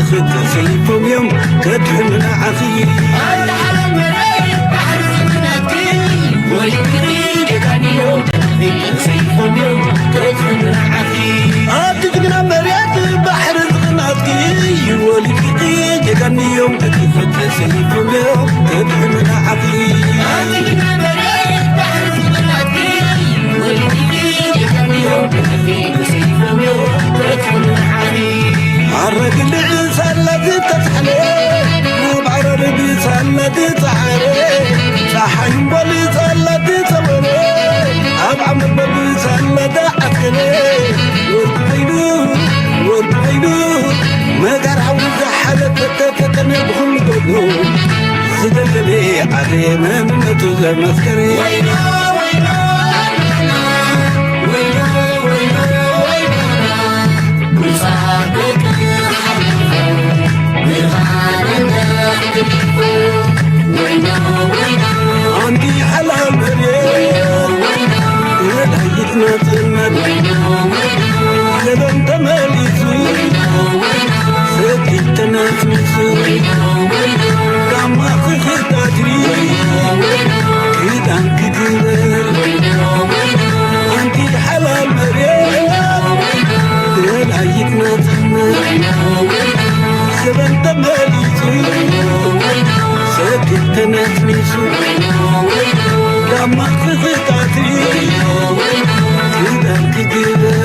ተሰይፎም እዮም ከድሕኑ ንዓኺ። ኣቲ ጅግና መሬት ባሕሪ ዝቕናትኪ ወሊድኪ ጀጋኑ እዮም ተሰይፎም እዮም ከድሕኑ ንዓኺ። ኣረ ግልዕ ሳላ ዝተጻሕነ፣ ኣብ ዓረር ብሳላ ዝጸዓረ፣ ጸሓይ እምበል ሳላ ዝጸወረ፣ ኣብ ዓመት በል ሳላ ዝዓስከረ፣ ወዲ ዓይኑ፣ ወዲ ዓይኑ፣ መጋር ዓው ዝሓለፈ ተፈተነ ብኹሉ ገድሉ፣ ዝደለለ ዓደ መንነቱ ዘመስከረ። ኣንቲ ሓላል መሬት፣ ወላይት ናጽነት፣ ዘበን ተመሊሱ፣ ሰኪት ተነስኒሱ፣ ጋማ ክኽታትሪ፣ ክዳን ክግበር፣ ኣንቲ ሓላል መሬት፣ ደላይት ናጽነት፣ ዘበን ተመሊሱ፣ ሰኪት ተነስኒሱ፣ ጋማ ክኽታትሪ፣ ክዳን ክግበር።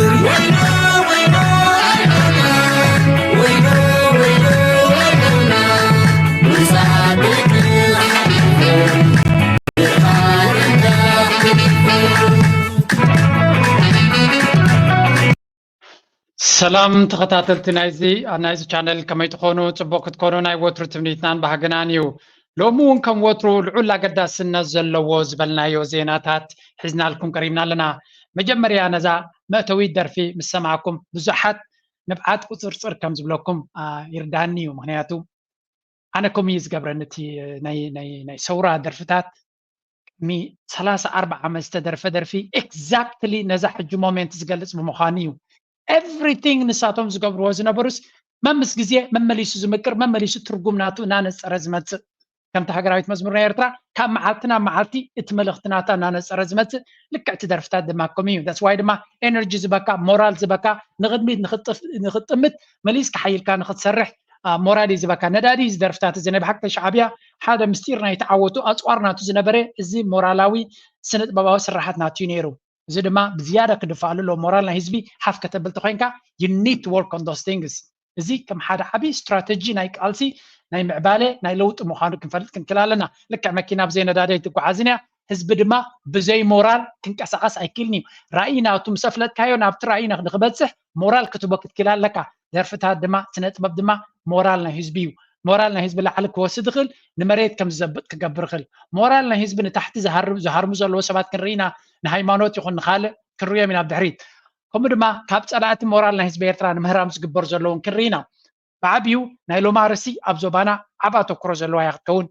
ሰላም ተኸታተልቲ ናይዚ፣ ናይዚ ቻነል፣ ከመይ ትኾኑ? ጽቡቕ ክትኮኑ ናይ ወትሩ ትምኒትናን ባህግናን እዩ። ሎሚ እውን ከም ወትሩ ልዑል ኣገዳስነት ዘለዎ ዝበልናዮ ዜናታት ሒዝናልኩም ቀሪብና ኣለና። መጀመርያ ነዛ መእተዊት ደርፊ ምስ ሰማዕኩም ብዙሓት ንብዓት ቁጽርጽር ከም ዝብለኩም፣ አ፣ ይርዳኒ እዩ። ምኽንያቱ ኣነ ከምኡ እዩ ዝገብረኒ። እቲ ናይ፣ ናይ፣ ናይ ሰውራ ደርፍታት ቅድሚ ሰላሳ ኣርባዓ ዓመት ዝተደርፈ ደርፊ ኤግዛክትሊ ነዛ ሕጂ ሞሜንት ዝገልጽ ብምዃኑ እዩ። ኤቭሪቲንግ ንሳቶም ዝገብርዎ ዝነበሩስ መምስ ግዜ መመሊሱ ዝምቅር፣ መመሊሱ ትርጉም ናቱ እናነጸረ ዝመጽእ፣ ከምቲ ሃገራዊት መዝሙር ናይ ኤርትራ ካብ መዓልቲ ናብ መዓልቲ እቲ መልእኽቲ ናታ እናነጸረ ዝመጽእ፣ ልክዕ እቲ ደርፍታት ድማ ከምኡ እዩ። ዳትስ ዋይ ድማ ኤነርጂ ዝበካ፣ ሞራል ዝበካ፣ ንቕድሚት ንኽጥፍ-፣ ንኽጥምት፣ መሊስካ ሓይልካ ንኽትሰርሕ፣ አ፣ ሞራል እዩ ዝበካ። ነዳዲ እዩ እዚ ደርፍታት እዚ። ናይ ብሓቂ ሻዕብያ ሓደ ምስጢር ናይ ተዓወቱ ኣጽዋር ናቱ ዝነበረ እዚ ሞራላዊ ስነ ጥበባዊ ስራሓት ናቱ እዩ ነይሩ። እዚ ድማ ብዝያዳ ክድፋኣሉ ኣለዎ። ሞራል ናይ ህዝቢ ሓፍ ከተብል ተኾይንካ፣ you need to work on those things። እዚ ከም ሓደ ዓቢ ስትራተጂ ናይ ቃልሲ፣ ናይ ምዕባለ፣ ናይ ለውጢ ምዃኑ ክንፈልጥ ክንክል ኣለና። ልክዕ መኪና ብዘይ ነዳዲ ኣይትጓዓዝን እያ። ህዝቢ ድማ ብዘይ ሞራል ክንቀሳቐስ ኣይክእልን እዩ። ራእይ ናቱ ምስ ኣፍለጥካዮ ናብቲ ራእይ ንኽ-፣ ንኽበጽሕ ሞራል ክትቦ ክትክል ኣለካ። ደርፍታት ድማ ስነ ጥበብ ድማ ሞራል ናይ ህዝቢ እዩ። ሞራል ናይ ህዝቢ ላዕሊ ክወስድ ይኽእል፣ ንመሬት ከም ዝዘብጥ ክገብር ይኽእል። ሞራል ናይ ህዝቢ ንታሕቲ ዝሃርም-፣ ዝሃርሙ ዘለዉ ሰባት ክንርኢ ኢና። ንሃይማኖት ይኹን ንኻልእ ክንርእዮም ኢና ኣብ ድሕሪት። ከምኡ ድማ ካብ ጸላእቲ ሞራል ናይ ህዝቢ ኤርትራ ንምህራም ዝግበር ዘለውን ክንርኢ ኢና። ብዓቢኡ ናይ ሎሚ ኣርእስቲ ኣብ ዞባና ዓቢ ኣተኩሮ ዘለዋ እያ ክትከውን።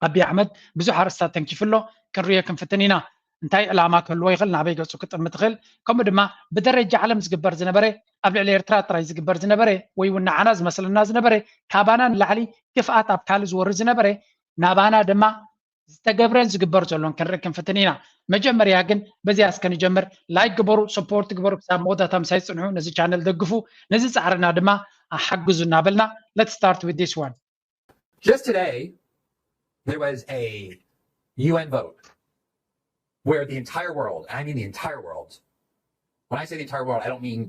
ኣቢ ኣሕመድ ብዙሕ ኣርእስታት ተንኪፉ ኣሎ፣ ክንርእዮ ክንፍትን ኢና። እንታይ ዕላማ ክህልዎ ይኽእል፣ ናበይ ገጹ ክጥምት ይኽእል፣ ከምኡ ድማ ብደረጃ ዓለም ዝግበር ዝነበረ፣ ኣብ ልዕሊ ኤርትራ ጥራይ ዝግበር ዝነበረ፣ ወይ እውን ንዓና ዝመስለና ዝነበረ፣ ካባና ንላዕሊ ክፍኣት ኣብ ካልእ ዝወርድ ዝነበረ፣ ናባና ድማ ዝተገብረን ዝግበር ዘሎን ክንርኢ ክንፍትን ኢና። መጀመርያ ግን በዚኣ እስከ ንጀምር። ላይክ ግበሩ፣ ሰፖርት ግበሩ፣ ክሳብ መወዳእታ ምሳይ ጽንሑ፣ ነዚ ቻነል ደግፉ፣ ነዚ ጻዕርና ድማ ሓግዙ እናበልና፣ let's start with this one. Just today, there was a U N vote where the entire world, and I mean the entire world, when I say the entire world, I don't mean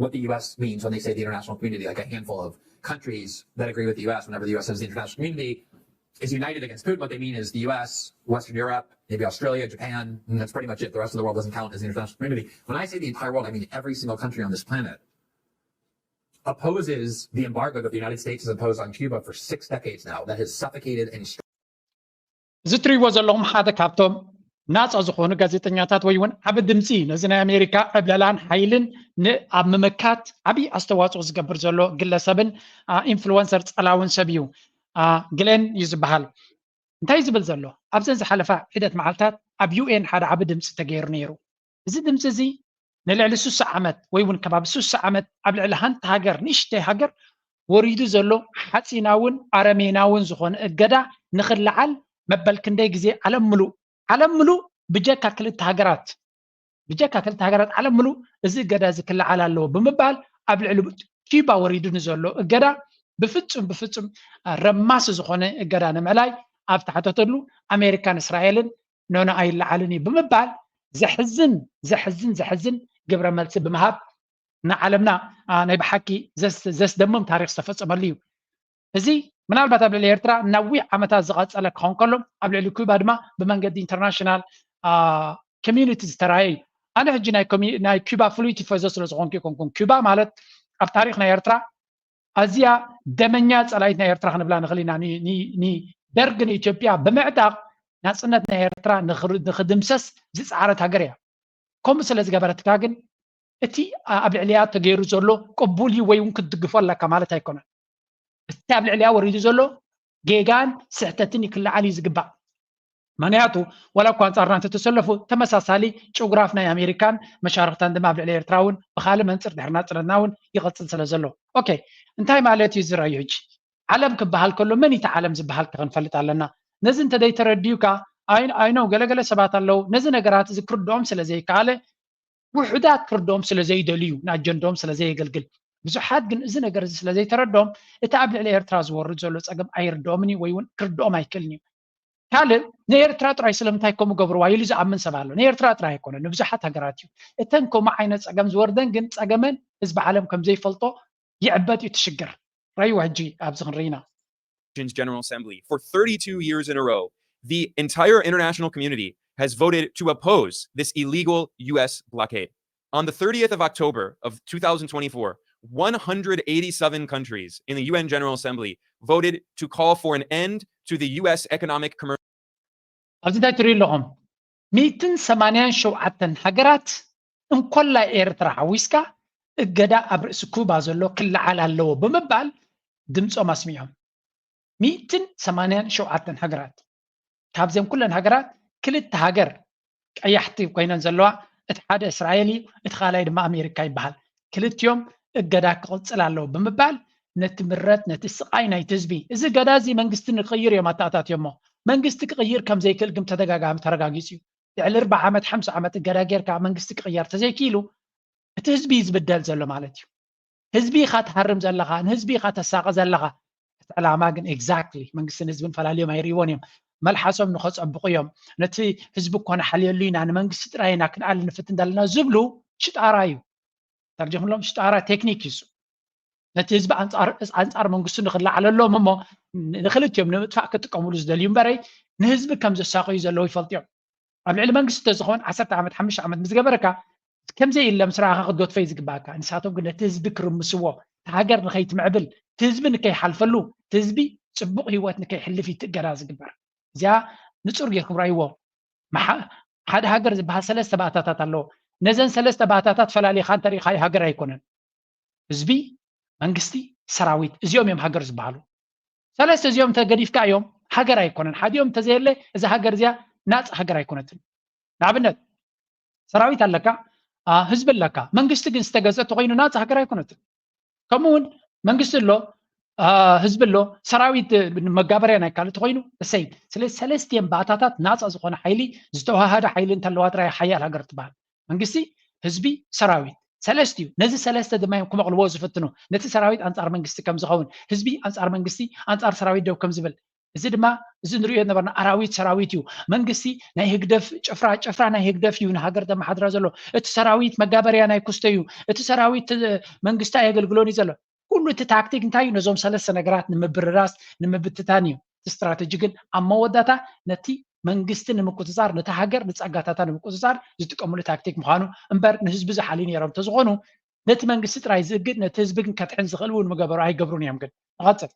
what the U S means when they say the international community, like a handful of countries that agree with the U S. Whenever the U S says the international community is united against Putin, what they mean is the U S, Western Europe, maybe Australia, Japan, and that's pretty much it. The rest of the world doesn't count as the international community. When I say the entire world, I mean every single country on this planet opposes the embargo that the United States has imposed on Cuba for six decades now, that has suffocated and እዚ እትሪእዎ ዘለኹም ሓደ ካብቶም ናጻ ዝኾኑ ጋዜጠኛታት ወይ እውን ዓቢ ድምጺ ነዚ ናይ ኣሜሪካ ዕብለላን ሓይልን ን-፣ ኣብ ምምካት ዓቢ ኣስተዋጽኦ ዝገብር ዘሎ ግለሰብን፣ አ፣ ኢንፍሉወንሰር ጸላውን ሰብ እዩ። አ፣ ግሌን እዩ ዝበሃል። እንታይ እዩ ዝብል ዘሎ? ኣብዘን ዝሓለፋ ሒደት መዓልታት ኣብ ዩ ኤን ሓደ ዓቢ ድምጺ ተገይሩ ነይሩ። እዚ ድምጺ እዚ ንልዕሊ ስሳ ዓመት ወይ እውን ከባቢ ስሳ ዓመት ኣብ ልዕሊ ሓንቲ ሃገር፣ ንእሽተይ ሃገር ወሪዱ ዘሎ ሓፂናውን ኣረሜናውን ዝኾነ እገዳ ንኽለዓል መበል ክንደይ ግዜ ዓለም ምሉእ ዓለም ምሉእ ብጀካ ክልተ ሃገራት ብጀካ ክልተ ሃገራት ዓለም ምሉእ እዚ እገዳ እዚ ክለዓል ኣለዎ ብምባል ኣብ ልዕሊ ኪዩባ ወሪዱ ንዘሎ እገዳ ብፍፁም ብፍፁም ረማሲ ዝኾነ እገዳ ንምዕላይ ኣብ ተሓተተሉ ኣሜሪካን እስራኤልን ኖኖ ኣይለዓልን እዩ ብምባል ዘሕዝን ዘሕዝን ዘሕዝን ግብረ መልሲ ብምሃብ ንዓለምና ናይ ብሓቂ ዘስደምም ታሪክ ዝተፈፀመሉ እዩ። እዚ ምናልባት ኣብ ልዕሊ ኤርትራ ነዊሕ ዓመታት ዝቐፀለ ክኸውን ከሎ ኣብ ልዕሊ ኩባ ድማ ብመንገዲ ኢንተርናሽናል ኮሚዩኒቲ ዝተራየ እዩ። ኣነ ሕጂ ናይ ኩባ ፍሉይ ቲፎዞ ስለ ዝኾንኩ ይኮንኩን። ኩባ ማለት ኣብ ታሪክ ናይ ኤርትራ ኣዝያ ደመኛ ፀላይት ናይ ኤርትራ ክንብላ ንኽእል ኢና። ንደርግ ንኢትዮጵያ ብምዕጣቕ ናፅነት ናይ ኤርትራ ንኽድምሰስ ዝፀዓረት ሃገር እያ። ከምኡ ስለ ዝገበረትካ ግን እቲ ኣብ ልዕሊያ ተገይሩ ዘሎ ቅቡል እዩ ወይ እውን ክትድግፎ ኣለካ ማለት ኣይኮነን። እቲ ኣብ ልዕሊያ ወሪዱ ዘሎ ጌጋን ስሕተትን ክለዓል እዩ ዝግባእ። ምክንያቱ ዋላ እኳ ኣንፃርና እንተተሰለፉ ተመሳሳሊ ጭጉራፍ ናይ ኣሜሪካን መሻርክታን ድማ ኣብ ልዕሊ ኤርትራ እውን ብካልእ መንፅር ድሕሪ ናፅነትና እውን ይቐፅል ስለ ዘሎ። ኦኬ፣ እንታይ ማለት እዩ ዝረኣዩ ሕጂ? ዓለም ክበሃል ከሎ መን እቲ ዓለም ዝበሃል ክንፈልጥ ኣለና። ነዚ እንተዘይተረዲዩካ ኣይኖ ገለገለ ሰባት ኣለዉ ነዚ ነገራት እዚ ክርድኦም ስለ ዘይከኣለ ውሑዳት ክርድኦም ስለ ዘይደልዩ ንኣጀንድኦም ስለ ዘየገልግል ብዙሓት ግን እዚ ነገር እዚ ስለ ዘይተረድኦም እቲ ኣብ ልዕሊ ኤርትራ ዝወርድ ዘሎ ፀገም ኣይርድኦምን እዩ ወይ እውን ክርድኦም ኣይክእልን እዩ። ካልእ ንኤርትራ ጥራይ ስለምንታይ ከምኡ ገብርዋ ኢሉ ዝኣምን ሰብ ኣሎ። ንኤርትራ ጥራይ ኣይኮነን ንብዙሓት ሃገራት እዩ። እተን ከምኡ ዓይነት ፀገም ዝወርደን ግን ፀገመን ህዝቢ ዓለም ከም ዘይፈልጦ ይዕበጥ እዩ ትሽግር። ረይዎ ሕጂ ኣብዚ ክንርኢና። General Assembly for thirty-two years in a row, the entire international community has voted to oppose this illegal U S blockade. On the thirtieth of October of two thousand twenty-four, one hundred eighty-seven countries in the U N General Assembly voted to call for an end to the U S economic commercial ኣብዚ እንታይ ትሪኢ ኣለኹም? ሚእትን ሰማንያን ሸውዓተን ሃገራት እንኮላይ ኤርትራ ሓዊስካ እገዳ ኣብ ርእሲ ኩባ ዘሎ ክለዓል ኣለዎ ብምባል ድምፆም ኣስሚዖም። ሚእትን ሰማንያን ሸውዓተን ሃገራት ካብዘን ኩለን ሃገራት ክልተ ሃገር ቀያሕቲ ኮይነን ዘለዋ እቲ ሓደ እስራኤል እዩ፣ እቲ ካልኣይ ድማ ኣሜሪካ ይበሃል። ክልቲኦም እገዳ ክቕፅል ኣለዎ ብምባል ነቲ ምረት ነቲ ስቓይ ናይቲ ህዝቢ እዚ እገዳ እዚ መንግስቲ ንክቕይር እዮም ኣተኣታትዮሞ። መንግስቲ ክቕይር ከም ዘይክእል ግን ተደጋጋሚ ተረጋጊፁ እዩ። ልዕሊ ኣርብዓ ዓመት ሓምሳ ዓመት እገዳ ጌርካ መንግስቲ ክቕየር ተዘይክኢሉ እቲ ህዝቢ እዩ ዝብደል ዘሎ ማለት እዩ። ህዝቢ ኢኻ ትሃርም ዘለኻ፣ ንህዝቢ ኢኻ ተሳቐ ዘለኻ። እቲ ዕላማ ግን exactly መንግስትን ህዝብን ፈላልዮም ኣይርእይዎን እዮም። መልሓሶም ንኸፀብቑ እዮም። ነቲ ህዝቢ እኮ ንሓልየሉ ኢና፣ ንመንግስቲ ጥራይ ኢና ክንኣሊ ንፍትን ዘለና ዝብሉ ሽጣራ እዩ። ተርጀምሎም ሽጣራ ቴክኒክ እዩ። ነቲ ህዝቢ ኣንፃር መንግስቱ ንክለዓለሎም እሞ ንክልቲኦም ንምጥፋእ ክጥቀምሉ ዝደልዩ እምበረይ ንህዝቢ ከም ዘሳቀዩ ዘለዉ ይፈልጡ እዮም። ኣብ ልዕሊ መንግስቲ ተዝኸውን ዓሰርተ ዓመት ሓሙሽተ ዓመት ምስ ገበረካ ከምዘይ ኢለ ምስ ረኣኻ ክትገድፎ እዩ ዝግባእካ። ንሳቶም ግን ነቲ ህዝቢ ክርምስዎ፣ እቲ ሃገር ንኸይትምዕብል፣ እቲ ህዝቢ ንከይሓልፈሉ፣ እቲ ህዝቢ ፅቡቕ ህይወት ንከይሕልፍ እዩ እቲ እገዳ ዝግበር። እዚኣ ንፁር ጌርኩም ረኣይዎ። ሓደ ሃገር ዝበሃል ሰለስተ ባእታታት ኣለዎ። ነዘን ሰለስተ ባእታታት ፈላሊኻ እንተሪኢኻዮ ሃገር ኣይኮነን። ህዝቢ፣ መንግስቲ፣ ሰራዊት እዚኦም እዮም ሃገር ዝበሃሉ። ሰለስተ እዚኦም እንተገዲፍካ እዮም ሃገር ኣይኮነን። ሓዲኦም እንተዘየለ እዛ ሃገር እዚኣ ናፃ ሃገር ኣይኮነትን። ንኣብነት ሰራዊት ኣለካ፣ ህዝቢ ኣለካ። መንግስቲ ግን ዝተገዘ ተኮይኑ ናፃ ሃገር ኣይኮነትን። ከምኡ እውን መንግስቲ ኣሎ፣ ህዝቢ ኣሎ፣ ሰራዊት መጋበርያ ናይ ካልእ ተኮይኑ እሰይ። ስለዚ ሰለስቲኦም ባእታታት ናፃ ዝኾነ ሓይሊ ዝተዋሃደ ሓይሊ እንተለዋ ጥራይ ሓያል ሃገር ትበሃል። መንግስቲ፣ ህዝቢ፣ ሰራዊት ሰለስቲኡ። ነዚ ሰለስተ ድማ እዮም ክመቕልዎ ዝፍትኑ። ነቲ ሰራዊት ኣንፃር መንግስቲ ከም ዝኸውን፣ ህዝቢ ኣንፃር መንግስቲ፣ ኣንፃር ሰራዊት ደው ከም ዝብል። እዚ ድማ እዚ ንሪኦ ነበርና ኣራዊት ሰራዊት እዩ። መንግስቲ ናይ ህግደፍ ጭፍራ፣ ጭፍራ ናይ ህግደፍ እዩ ንሃገር ዘመሓድራ ዘሎ። እቲ ሰራዊት መጋበርያ ናይ ኩስቶ እዩ። እቲ ሰራዊት መንግስቲ ኣየገልግሎን እዩ ዘሎ። ኩሉ እቲ ታክቲክ እንታይ እዩ? ነዞም ሰለስተ ነገራት ንምብርራስ ንምብትታን እዩ። እቲ ስትራተጂ ግን ኣብ መወዳእታ ነቲ መንግስቲ ንምቁፅፃር ነቲ ሃገር ንፀጋታታ ንምቁፅፃር ዝጥቀምሉ ታክቲክ ምዃኑ እምበር ንህዝቢ ዝሓልዩ ነይሮም እንተዝኾኑ ነቲ መንግስቲ ጥራይ ዝእግድ ነቲ ህዝቢ ግን ከድሕን ዝኽእል እውን ምገበሩ ኣይገብሩን እዮም። ግን ንቐፅል።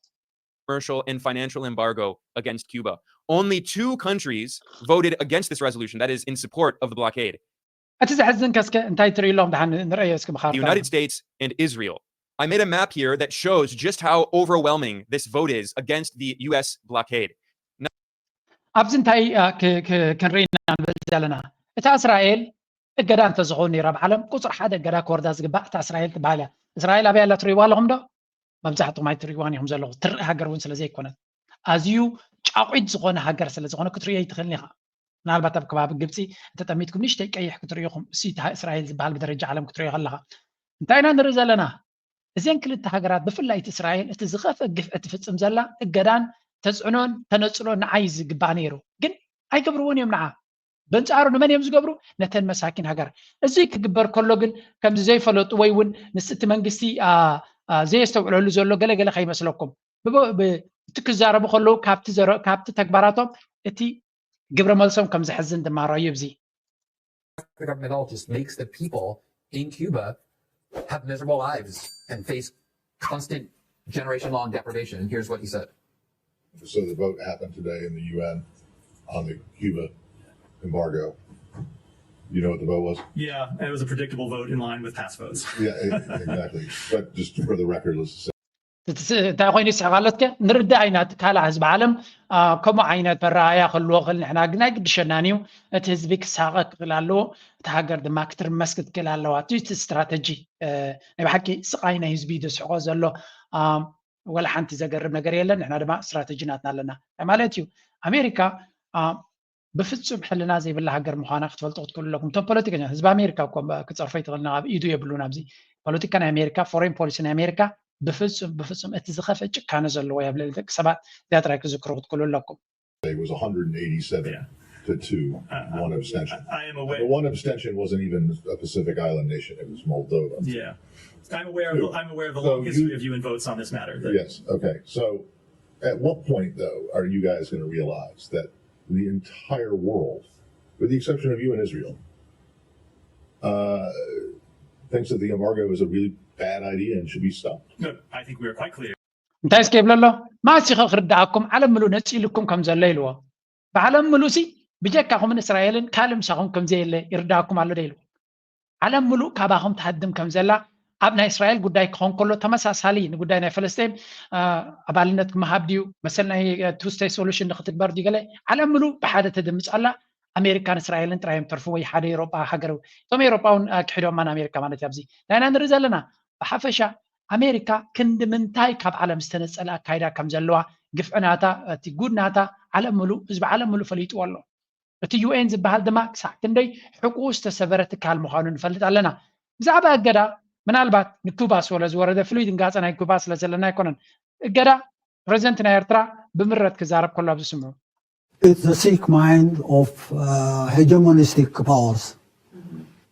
commercial and financial embargo against Cuba. Only two countries voted against this resolution, that is, in support of the blockade. እቲ ዘሕዝን ከስከ እንታይ ትርኢ ኣሎም ደሓን ንረእዮ እስኪ ብኻርታ። The United States and Israel. I made a map here that shows just how overwhelming this vote is against the U S blockade. ኣብዚ እንታይ ክንርኢ ኢና ንብል ዘለና? እታ እስራኤል እገዳ እንተዝኸውን ነይራ ኣብ ዓለም ቁፅሪ ሓደ እገዳ ክወርዳ ዝግባእ እታ እስራኤል ትበሃል እያ። እስራኤል ኣበይ ኣላ ትርእይዋ ኣለኹም ዶ? መብዛሕትኹም ኣይትርእይዋን ኢኹም ዘለኹ፣ ትርኢ ሃገር እውን ስለ ዘይኮነት፣ ኣዝዩ ጫቑት ዝኾነ ሃገር ስለ ዝኾነ ክትርእዮ ኣይትኽእልን ኢኻ። ምናልባት ኣብ ከባቢ ግብፂ እንተጠሚትኩም ንእሽተይ ቀይሕ ክትርእዩ ኢኹም፣ እሱ እቲ እስራኤል ዝበሃል ብደረጃ ዓለም ክትርእዮ ከለኻ። እንታይ ኢና ንርኢ ዘለና? እዘን ክልተ ሃገራት፣ ብፍላይ እቲ እስራኤል፣ እቲ ዝኸፍአ ግፍዒ ትፍፅም ዘላ እገዳን ተፅዕኖን ተነፅሎ ንዓይ ዝግባእ ነይሩ፣ ግን ኣይገብርዎን እዮም ንዓ። በንጻሩ ንመን እዮም ዝገብሩ? ነተን መሳኪን ሃገር። እዚ ክግበር ከሎ ግን ከምዚ ዘይፈለጡ ወይ እውን ምስ እቲ መንግስቲ ዘየስተውዕለሉ ዘሎ ገለ ገለ ከይመስለኩም። እቲ ክዛረቡ ከለዉ ካብቲ ተግባራቶም እቲ ግብረ መልሶም ከም ዘሕዝን ድማ ረኣዩ። ኣብዚ the government at all just makes the people in Cuba have miserable lives and face constant generation long deprivation. And here's what he said. So the vote happened today in the U N on the Cuba embargo. You know what the vote was? Yeah, it was a predictable vote in line with past votes. Yeah, exactly. But just for the record, let's say እንታይ ኮይኑ ይስሕቕ ኣሎ እስከ ንርዳእ ኢና። እቲ ካልእ ህዝቢ ዓለም ከምኡ ዓይነት መረኣያ ክህልዎ ክእል ንሕና ግን ኣይግድሸናን እዩ። እቲ ህዝቢ ክሳቐ ክኽእል ኣለዎ። እቲ ሃገር ድማ ክትርመስ ክትክእል ኣለዋ። እቲ ስትራተጂ ናይ ብሓቂ ስቓይ ናይ ህዝቢ እዩ ዘስሕቖ ዘሎ። ወላ ሓንቲ ዘገርም ነገር የለን። ንሕና ድማ ስትራተጂ ናትና ኣለና። እንታይ ማለት እዩ? ኣሜሪካ ብፍጹም ሕልና ዘይብላ ሃገር ምዃና ክትፈልጡ ክትክእሉ ኣለኩም። እቶም ፖለቲከኛ ህዝቢ ኣሜሪካ እኮ ክፀርፎ ይትኽእል ኣብ ኢዱ የብሉን። ኣብዚ ፖለቲካ ናይ ኣሜሪካ ፎሬን ፖሊሲ ናይ ኣሜሪካ ብፍጹም ብፍጹም እቲ ዝኸፈ ጭካነ ዘለዎ ኣብ ልዕሊ ደቂ ሰባት እዚኣ ጥራይ ክዝክሩ ክትክእሉ ኣለኩም። It was one hundred eighty-seven to two, one abstention. I am aware. The one abstention wasn't even a Pacific Island nation. It was Moldova. Yeah. I'm aware of the, I'm aware of the long history of U N votes on this matter. Yes. Okay. So at what point, though, are you guys going to realize that the entire world, with the exception of you and Israel, uh, thinks that the embargo is a really bad idea and should be stopped? No, I think we are quite clear. እንታይ እስከ ይብሎ ኣሎ? ማሲኸ ክርዳኣኩም ዓለም ምሉእ ነፂሉኩም ከም ዘሎ ኢልዎ። ብዓለም ምሉእ ሲ ብጀካኹምን እስራኤልን ካልእ ምሳኹም ከም ዘየለ ይርዳኣኩም ኣሎ ዶ ኢልዎ። ዓለም ምሉእ ካባኹም ትሃድም ከም ዘላ ኣብ ናይ እስራኤል ጉዳይ ክኾን ከሎ ተመሳሳሊ ንጉዳይ ናይ ፈለስጢን ኣባልነት ክመሃብ ድዩ መሰል ናይ two state solution ንክትግበር ድዩ ገለ ዓለም ምሉእ ብሓደ ተድምፅ ኣላ። ኣሜሪካን እስራኤልን ጥራይ እዮም ተርፉ ወይ ሓደ ኤሮጳ ሃገር እቶም ኤሮጳ እውን ክሒዶማ ንኣሜሪካ ማለት እዩ። ኣብዚ ናይና ንርኢ ዘለና ብሓፈሻ ኣሜሪካ ክንዲ ምንታይ ካብ ዓለም ዝተነፀለ ኣካይዳ ከም ዘለዋ ግፍዒ ናታ እቲ ጉድ ናታ ዓለም ምሉእ ህዝቢ ዓለም ምሉእ ፈሊጥዎ ኣሎ። እቲ ዩ ኤን ዝበሃል ድማ ክሳዕ ክንደይ ሕቁኡ ዝተሰበረ ትካል ምዃኑ ንፈልጥ ኣለና። ብዛዕባ እገዳ ምናልባት ንኩባ ስለ ዝወረደ ፍሉይ ድንጋፀ ናይ ኩባ ስለ ዘለና ኣይኮነን። እገዳ ፕረዚደንት ናይ ኤርትራ ብምረት ክዛረብ ከሎ ኣብዚ ስምዑ። It's the sick mind of uh, hegemonistic powers.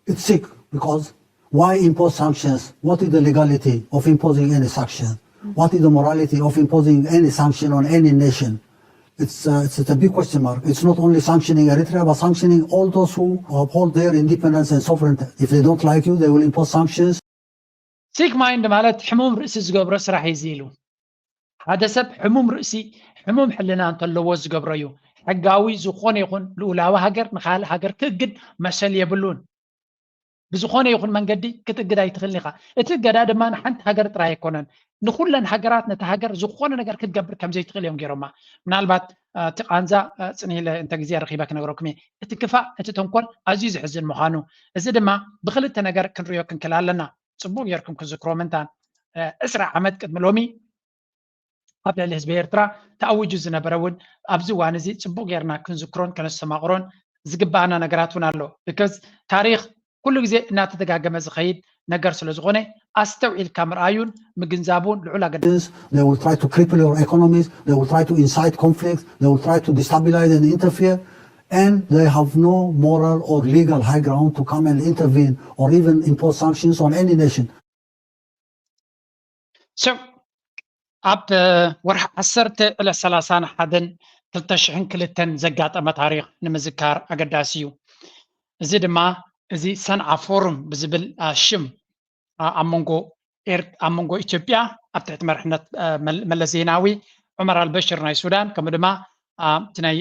It's sick because why impose sanctions? What is the legality of imposing any sanction? What is the morality of imposing any sanction on any nation? It's, uh, it's a big question mark. It's not only sanctioning Eritrea, but sanctioning all those who uphold their independence and sovereignty. If they don't like you, they will impose sanctions. Sick mind ማለት ሕሙም ርእሲ ዝገብሮ ስራሕ እዩ ኢሉ። ሓደ ሰብ ሕሙም ርእሲ ሕሙም ሕልና እንተለዎ ዝገብሮ እዩ። ሕጋዊ ዝኾነ ይኹን ልኡላዊ ሃገር ንካልእ ሃገር ክእግድ መሰል የብሉን። ብዝኾነ ይኹን መንገዲ ክትእግድ ኣይትኽእልን ኢኻ። እቲ እገዳ ድማ ንሓንቲ ሃገር ጥራይ ኣይኮነን፣ ንኹለን ሃገራት ነቲ ሃገር ዝኾነ ነገር ክትገብር ከም ዘይትኽእል እዮም ገይሮማ። ምናልባት እቲ ቃንዛ ጽንሂለ እንተ ግዜ ረኺበ ክነግረኩም እየ። እቲ ክፋእ እቲ ተንኮል ኣዝዩ ዘሕዝን ምዃኑ፣ እዚ ድማ ብክልተ ነገር ክንርእዮ ክንክእል ኣለና። ጽቡቕ ጌርኩም ክዝክሮ ምንታን ዕስራ ዓመት ቅድሚ ሎሚ ኣብ ልዕሊ ህዝቢ ኤርትራ ተኣዊጁ ዝነበረ እውን ኣብዚ እዋን እዚ ጽቡቕ ጌርና ክንዝክሮን ከነስተማቕሮን ዝግባኣና ነገራት እውን ኣሎ። ብከዝ ታሪኽ ኩሉ ግዜ እናተደጋገመ ዝኸይድ ነገር ስለ ዝኾነ ኣስተውዒልካ ምርኣዩን ምግንዛቡን ልዑል ኣገዳሲ። They will try to cripple your economies. They will try to incite conflict. They will try to destabilize and interfere. And they have no moral or legal high ground to come and intervene or even impose sanctions on any nation. So ኣብ ወርሒ ዓሰርተ ዕለት ሰላሳን ሓደን ክልተ ሽሕን ክልተን ዘጋጠመ ታሪኽ ንምዝካር ኣገዳሲ እዩ። እዚ ድማ እዚ ሰንዓ ፎሩም ብዝብል ሽም ኣብ መንጎ ኣብ መንጎ ኢትዮጵያ ኣብ ትሕቲ መርሕነት መለስ ዜናዊ፣ ዑመር ኣልበሽር ናይ ሱዳን ከምኡ ድማ እቲ ናይ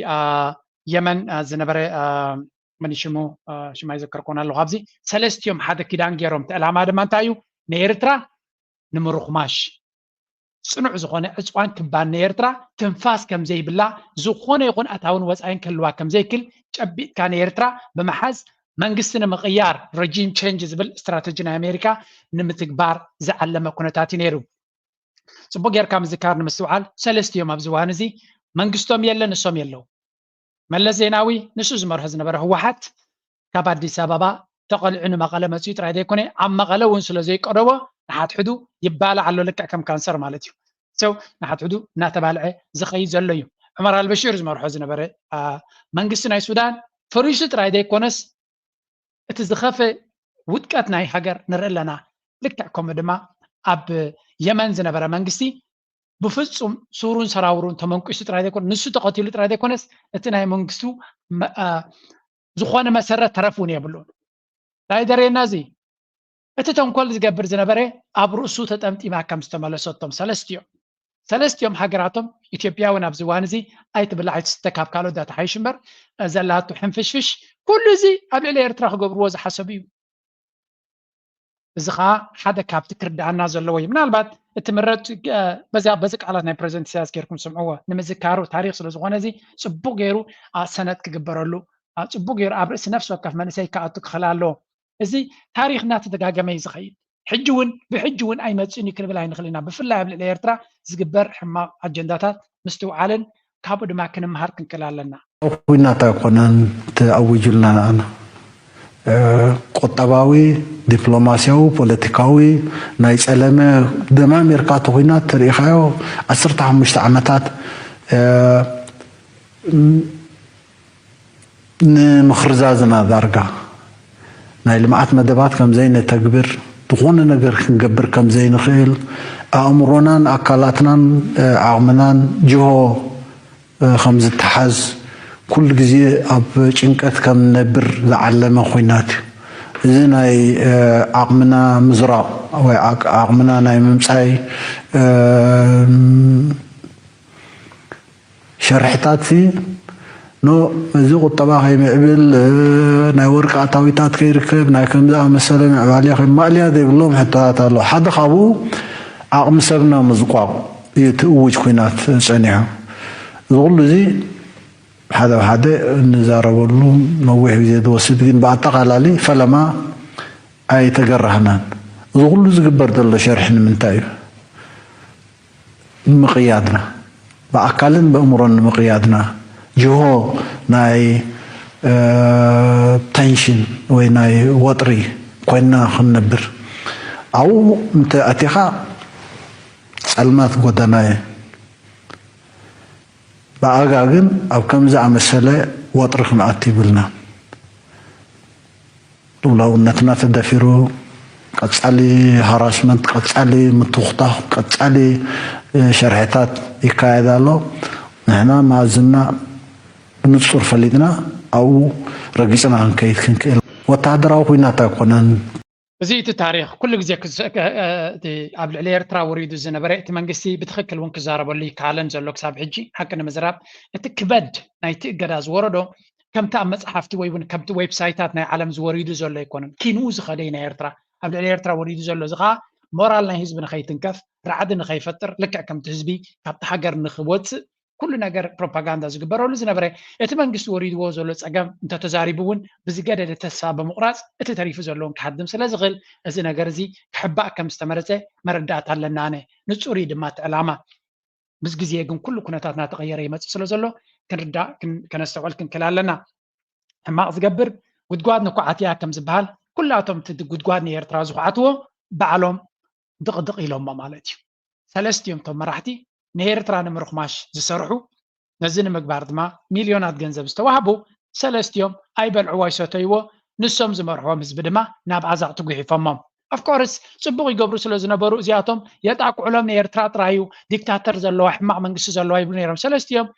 የመን ዝነበረ መን ሽሙ ሽማ ይዘከርኮን ኣለኹ ኣብዚ ሰለስቲኦም ሓደ ኪዳን ገይሮም እቲ ዕላማ ድማ እንታይ እዩ ንኤርትራ ንምርኹማሽ ጽኑዕ ዝኾነ ዕፅዋን ክባን ንኤርትራ ትንፋስ ከም ዘይብላ ዝኾነ ይኹን ኣታውን ወፃኢን ክህልዋ ከም ዘይክል ጨቢጥካ ንኤርትራ ብምሓዝ መንግስቲ ንምቕያር regime change ዝብል ስትራተጂ ናይ ኣሜሪካ ንምትግባር ዝዓለመ ኩነታት እዩ ነይሩ። ጽቡቅ ጌርካ ምዝካር ንምስትውዓል ሰለስቲኦም ኣብዚ እዋን እዚ መንግስቶም የለ፣ ንሶም የለው። መለስ ዜናዊ ንሱ ዝመርሖ ዝነበረ ህወሓት ካብ ኣዲስ ኣበባ ተቐሊዑ ንመቐለ መፅኡ ጥራይ ዘይኮነ ኣብ መቐለ እውን ስለ ዘይቀደቦ ንሓድሕዱ ይባላዕ ኣሎ፣ ልክዕ ከም ካንሰር ማለት እዩ። ሰው ንሓድሕዱ እናተባልዐ ዝኸይድ ዘሎ እዩ። ዑመር ኣልበሽር ዝመርሖ ዝነበረ መንግስቲ ናይ ሱዳን ፈሪሱ ጥራይ ዘይኮነስ እቲ ዝኸፈ ውድቀት ናይ ሃገር ንርኢ ኣለና። ልክዕ ከምኡ ድማ ኣብ የመን ዝነበረ መንግስቲ ብፍጹም ሱሩን ሰራውሩን ተመንቂሱ ጥራይ ዘይኮነ ንሱ ተቐቲሉ ጥራይ ዘይኮነስ እቲ ናይ መንግስቱ ዝኾነ መሰረት ተረፍ እውን የብሉን። እንታይ ደርየና እዚ? እቲ ተንኮል ዝገብር ዝነበረ ኣብ ርእሱ ተጠምጢማ ከም ዝተመለሰቶም ሰለስቲኦም ሰለስቲኦም ሃገራቶም ኢትዮጵያ እውን ኣብዚ እዋን እዚ ኣይትብላዕ ኣይትስተ ካብ ካልኦት ዳተሓይሽ እምበር ዘላቶ ሕንፍሽፍሽ ኩሉ እዚ ኣብ ልዕሊ ኤርትራ ክገብርዎ ዝሓሰቡ እዩ። እዚ ከዓ ሓደ ካብቲ ክርዳኣና ዘለዎ እዩ። ምናልባት እቲ ምረጥ በዚ ቃላት ናይ ፕረዚደንት ኢሳያስ ጌርኩም ስምዕዎ ንምዝካሩ ታሪክ ስለዝኮነ እዚ ፅቡቅ ገይሩ ሰነድ ክግበረሉ፣ ፅቡቅ ገይሩ ኣብ ርእሲ ነፍሲ ወከፍ መንእሰይ ክኣቱ ክኽእል ኣለዎ። እዚ ታሪክ እናተደጋገመ እዩ ዝኸይድ። ሕጂ እውን ብሕጂ እውን ኣይመፅእን እዩ ክንብል ኣይንኽእል ኢና። ብፍላይ ኣብ ልዕሊ ኤርትራ ዝግበር ሕማቕ ኣጀንዳታት ምስትውዓልን ካብኡ ድማ ክንምሃር ክንክእል ኣለና። ኩናት ኣይኮነን ተኣዊጁልና። ቁጠባዊ፣ ዲፕሎማስያዊ፣ ፖለቲካዊ ናይ ጸለመ ደማሚርካ እቲ ኩናት ተሪኢኻዮ ዓሰርተ ሓሙሽተ ዓመታት ንምኽርዛዝና ዳርጋ ናይ ልምዓት መደባት ከም ዘይነተግብር፣ ዝኾነ ነገር ክንገብር ከም ዘይንኽእል፣ ኣእምሮናን ኣካላትናን ዓቕምናን ጅሆ ከም ዝተሓዝ፣ ኩሉ ግዜ ኣብ ጭንቀት ከም ንነብር ዝዓለመ ኹናት እዩ። እዚ ናይ ዓቕምና ምዝራቕ ወይ ዓቕምና ናይ ምምጻይ ሸርሕታት ሲ ኖ እዚ ቁጠባ ከይምዕብል፣ ናይ ወርቂ ኣታዊታት ከይርከብ፣ ናይ ከም ዝኣመሰለ ምዕባልያ ከማእልያ ዘይብሎም ሕቶታት ኣሎ። ሓደ ካብኡ ዓቕሚ ሰብና ምዝቋቕ እዩ እቲ እውጅ ኲናት ጸኒሑ። እዚ ኩሉ እዚ ሓደ ብሓደ እንዛረበሉ ነዊሕ ግዜ ዝወስድ ግን ብኣጠቓላሊ ፈለማ ኣይተገራህናን። እዚ ኩሉ ዝግበር ዘሎ ሸርሒ ንምንታይ እዩ? ንምቕያድና፣ ብኣካልን ብእምሮን ንምቕያድና፣ ጅሆ ናይ ተንሽን ወይ ናይ ወጥሪ ኮይንና ክንነብር ኣብኡ እንተ ኣቲኻ ጸልማት ጎደና እየ። ብኣጋ ግን ኣብ ከምዚ ኣመሰለ ወጥሪ ክንኣቱ ይብልና። ልኡላውነትና ተደፊሩ፣ ቀጻሊ ሃራስመንት፣ ቀጻሊ ምትኹታኽ፣ ቀጻሊ ሸርሕታት ይካየድ ኣሎ። ንሕና መኣዝንና ብንጹር ፈሊጥና ኣብኡ ረጊጽና ክንከይድ ክንክእል። ወተሃደራዊ ኲናት ኣይኮነን። እዚ እቲ ታሪኽ ኩሉ ግዜ ኣብ ልዕሊ ኤርትራ ወሪዱ ዝነበረ እቲ መንግስቲ ብትኽክል እውን ክዛረበሉ ይከኣለን ዘሎ ክሳብ ሕጂ ሓቂ ንምዝራብ እቲ ክበድ ናይቲ እገዳ ዝወረዶ ከምቲ ኣብ መፅሓፍቲ ወይ እውን ከምቲ ዌብሳይታት ናይ ዓለም ዝወሪዱ ዘሎ ኣይኮነን። ኪንኡ ዝኸደ ናይ ኤርትራ ኣብ ልዕሊ ኤርትራ ወሪዱ ዘሎ እዚ ከዓ ሞራል ናይ ህዝቢ ንኸይትንከፍ ራዕዲ ንኸይፈጥር ልክዕ ከምቲ ህዝቢ ካብቲ ሃገር ንኽወፅእ ኩሉ ነገር ፕሮፓጋንዳ ዝግበረሉ ዝነበረ እቲ መንግስቲ ወሪድዎ ዘሎ ፀገም እንተተዛሪቡ እውን ብዝገደደ ተስፋ ብምቑራፅ እቲ ተሪፉ ዘለውን ክሃድም ስለ ዝኽእል እዚ ነገር እዚ ክሕባእ ከም ዝተመረፀ መረዳእታ ኣለና። ኣነ ንፁር እዩ ድማ እቲ ዕላማ። ምስ ግዜ ግን ኩሉ ኩነታት እናተቐየረ ይመፅእ ስለ ዘሎ ክንርዳእ ከነስተውዕል ክንክእል ኣለና። ሕማቕ ዝገብር ጉድጓድ ንኩዓት እያ ከም ዝበሃል ኩላቶም እቲ ጉድጓድ ንኤርትራ ዝኹዓትዎ ባዕሎም ድቕድቕ ኢሎሞ ማለት እዩ። ሰለስቲኦም እቶም መራሕቲ ንኤርትራ ንምርኽማሽ ዝሰርሑ፣ ነዚ ንምግባር ድማ ሚልዮናት ገንዘብ ዝተዋህቡ ሰለስቲኦም ኣይበልዕዎ ኣይሰተይዎ፣ ንሶም ዝመርሕዎም ህዝቢ ድማ ናብ ዓዛቕቲ ጉሒፎሞም። ኦፍኮርስ ጽቡቕ ይገብሩ ስለ ዝነበሩ እዚኣቶም የጣቅዑሎም ንኤርትራ ጥራይ እዩ ዲክታተር ዘለዋ ሕማቕ መንግስቲ ዘለዋ ይብሉ ነይሮም። ሰለስቲኦም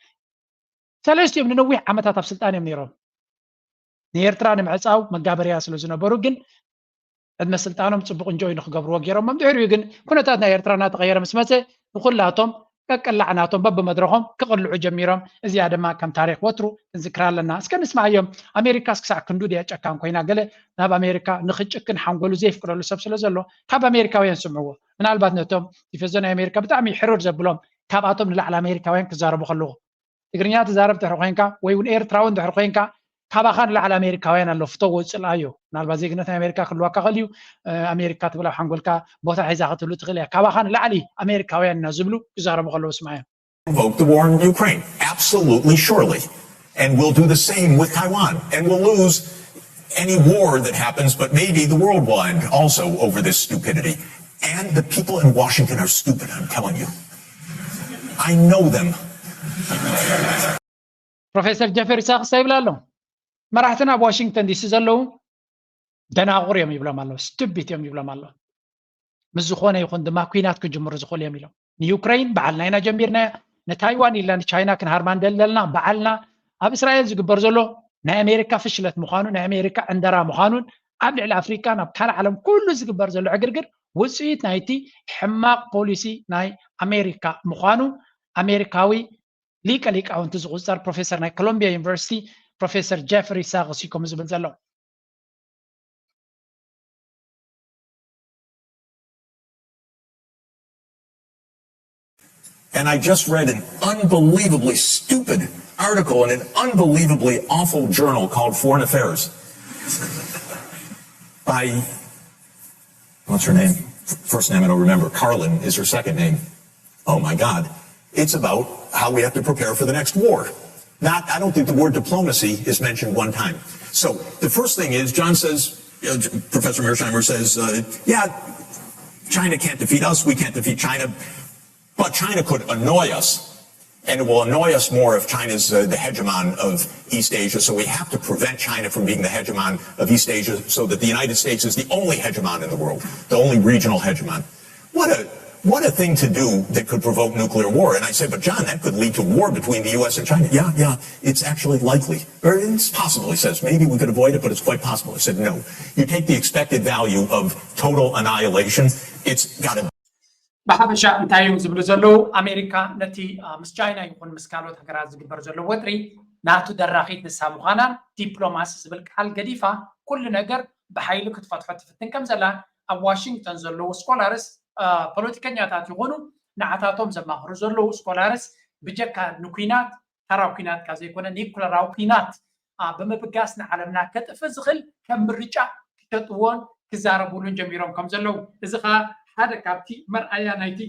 ሰለስቲኦም ንነዊሕ ዓመታት ኣብ ስልጣን እዮም ነይሮም። ንኤርትራ ንምዕጻው መጋበርያ ስለ ዝነበሩ ግን ዕድመ ስልጣኖም ጽቡቕ እንጆይ ንክገብርዎ ገይሮሞም። ድሕሪኡ ግን ኩነታት ናይ ኤርትራ እናተቐየረ ምስ መጸ ንኹላቶም ቀቅላዕ ናቶም በብመድረኾም ክቕልዑ ጀሚሮም። እዚኣ ድማ ከም ታሪኽ ወትሩ ክንዝክራ ኣለና። እስከ ንስማዓዮም። ኣሜሪካስ ክሳዕ ክንዱ ድያ ጨካን ኮይና? ገለ ናብ ኣሜሪካ ንኽጭክን ሓንጎሉ ዘይፍቅደሉ ሰብ ስለ ዘሎ ካብ ኣሜሪካውያን ስምዕዎ። ምናልባት ነቶም ቲፈዞ ናይ ኣሜሪካ ብጣዕሚ ሕርር ዘብሎም ካብኣቶም ንላዕሊ ኣሜሪካውያን ክዛረቡ ከለኹ ትግርኛ ትዛረብ ድሕሪ ኮይንካ ወይ እውን ኤርትራዊ ድሕሪ ኮይንካ ካባኻ ንላዕሊ ኣሜሪካውያን ኣሎ፣ ፍተዎ፣ ጽልኣዮ። ምናልባት ዜግነት ናይ ኣሜሪካ ክህልወካ ክእል እዩ። ኣሜሪካ ትብል ኣብ ሓንጎልካ ቦታ ሒዛ ክትህሉ ትኽእል እያ። ካባኻ ንላዕሊ ኣሜሪካውያን ኢና ዝብሉ ክዛረቡ ከለዉ ስማዮም። Provoke the war in Ukraine. Absolutely, surely. And we'll do the same with Taiwan. And we'll lose any war that happens, but maybe the world will end also over this stupidity. And the people in Washington are stupid, I'm telling you. I know them. ፕሮፌሰር ጀፈሪ ሳክስ እንታይ ይብል ኣሎ? መራሕትና ኣብ ዋሽንግተን ዲሲ ዘለዉ ደናቑር እዮም ይብሎም ኣሎ፣ ስቱቢት እዮም ይብሎም ኣሎ። ምስ ዝኾነ ይኹን ድማ ኲናት ክጅምሩ ዝኽእሉ እዮም ኢሎም። ንዩክረይን በዓልና ኢና ጀሚርናያ፣ ንታይዋን ኢልና ንቻይና ክንሃርማ እንደለና በዓልና። ኣብ እስራኤል ዝግበር ዘሎ ናይ ኣሜሪካ ፍሽለት ምዃኑ፣ ናይ ኣሜሪካ ዕንደራ ምዃኑን ኣብ ልዕሊ ኣፍሪቃን ኣብ ካልእ ዓለም ኩሉ ዝግበር ዘሎ ዕግርግር ውፅኢት ናይቲ ሕማቕ ፖሊሲ ናይ ኣሜሪካ ምዃኑ ኣሜሪካዊ ሊቀ ሊቃውንቲ ዝቑፀር ፕሮፌሰር ናይ ኮሎምቢያ ዩኒቨርሲቲ ፕሮፌሰር ጀፍሪ ሳክስ እዩ ከምኡ ዝብል ዘሎ። And I just read an unbelievably stupid article in an unbelievably awful journal called Foreign Affairs by, what's her name? First name I don't remember. Carlin is her second name. Oh my God. It's about how we have to prepare for the next war. Not, I don't think the word diplomacy is mentioned one time. So the first thing is, John says, uh, Professor Mearsheimer says, uh, yeah, China can't defeat us, we can't defeat China. But China could annoy us, and it will annoy us more if China's uh, the hegemon of East Asia. So we have to prevent China from being the hegemon of East Asia so that the United States is the only hegemon in the world, the only regional hegemon. What a what a thing to do that could provoke nuclear war. And I said, but John, that could lead to war between the U S and China. Yeah, yeah, it's actually likely. Or it's possible, he says. Maybe we could avoid it, but it's quite possible. I said, no. You take the expected value of total annihilation, it's got to ብሓፈሻ እንታይ እዮም ዝብሉ ዘለዉ? ኣሜሪካ ነቲ ምስ ቻይና ይኹን ምስ ካልኦት ሃገራት ዝግበር ዘሎ ወጥሪ ናቱ ደራኺት ንሳ ምዃናን ዲፕሎማሲ ዝብል ቃል ገዲፋ ኩሉ ነገር ብሓይሊ ክትፈትሖ ትፍትን ከም ዘላን ኣብ ዋሽንግተን ዘለዉ ስኮላርስ፣ ፖለቲከኛታት ይኹኑ ንዓታቶም ዘማኽሩ ዘለዉ ስኮላርስ ብጀካ ንኲናት ተራ ኲናት ካብ ዘይኮነ ኒኩለራዊ ኲናት ብምብጋስ ንዓለምና ከጥፍእ ዝኽእል ከም ምርጫ ክሸጥዎን ክዛረቡሉን ጀሚሮም ከም ዘለዉ፣ እዚ ኸኣ ሓደ ካብቲ መርኣያ ናይቲ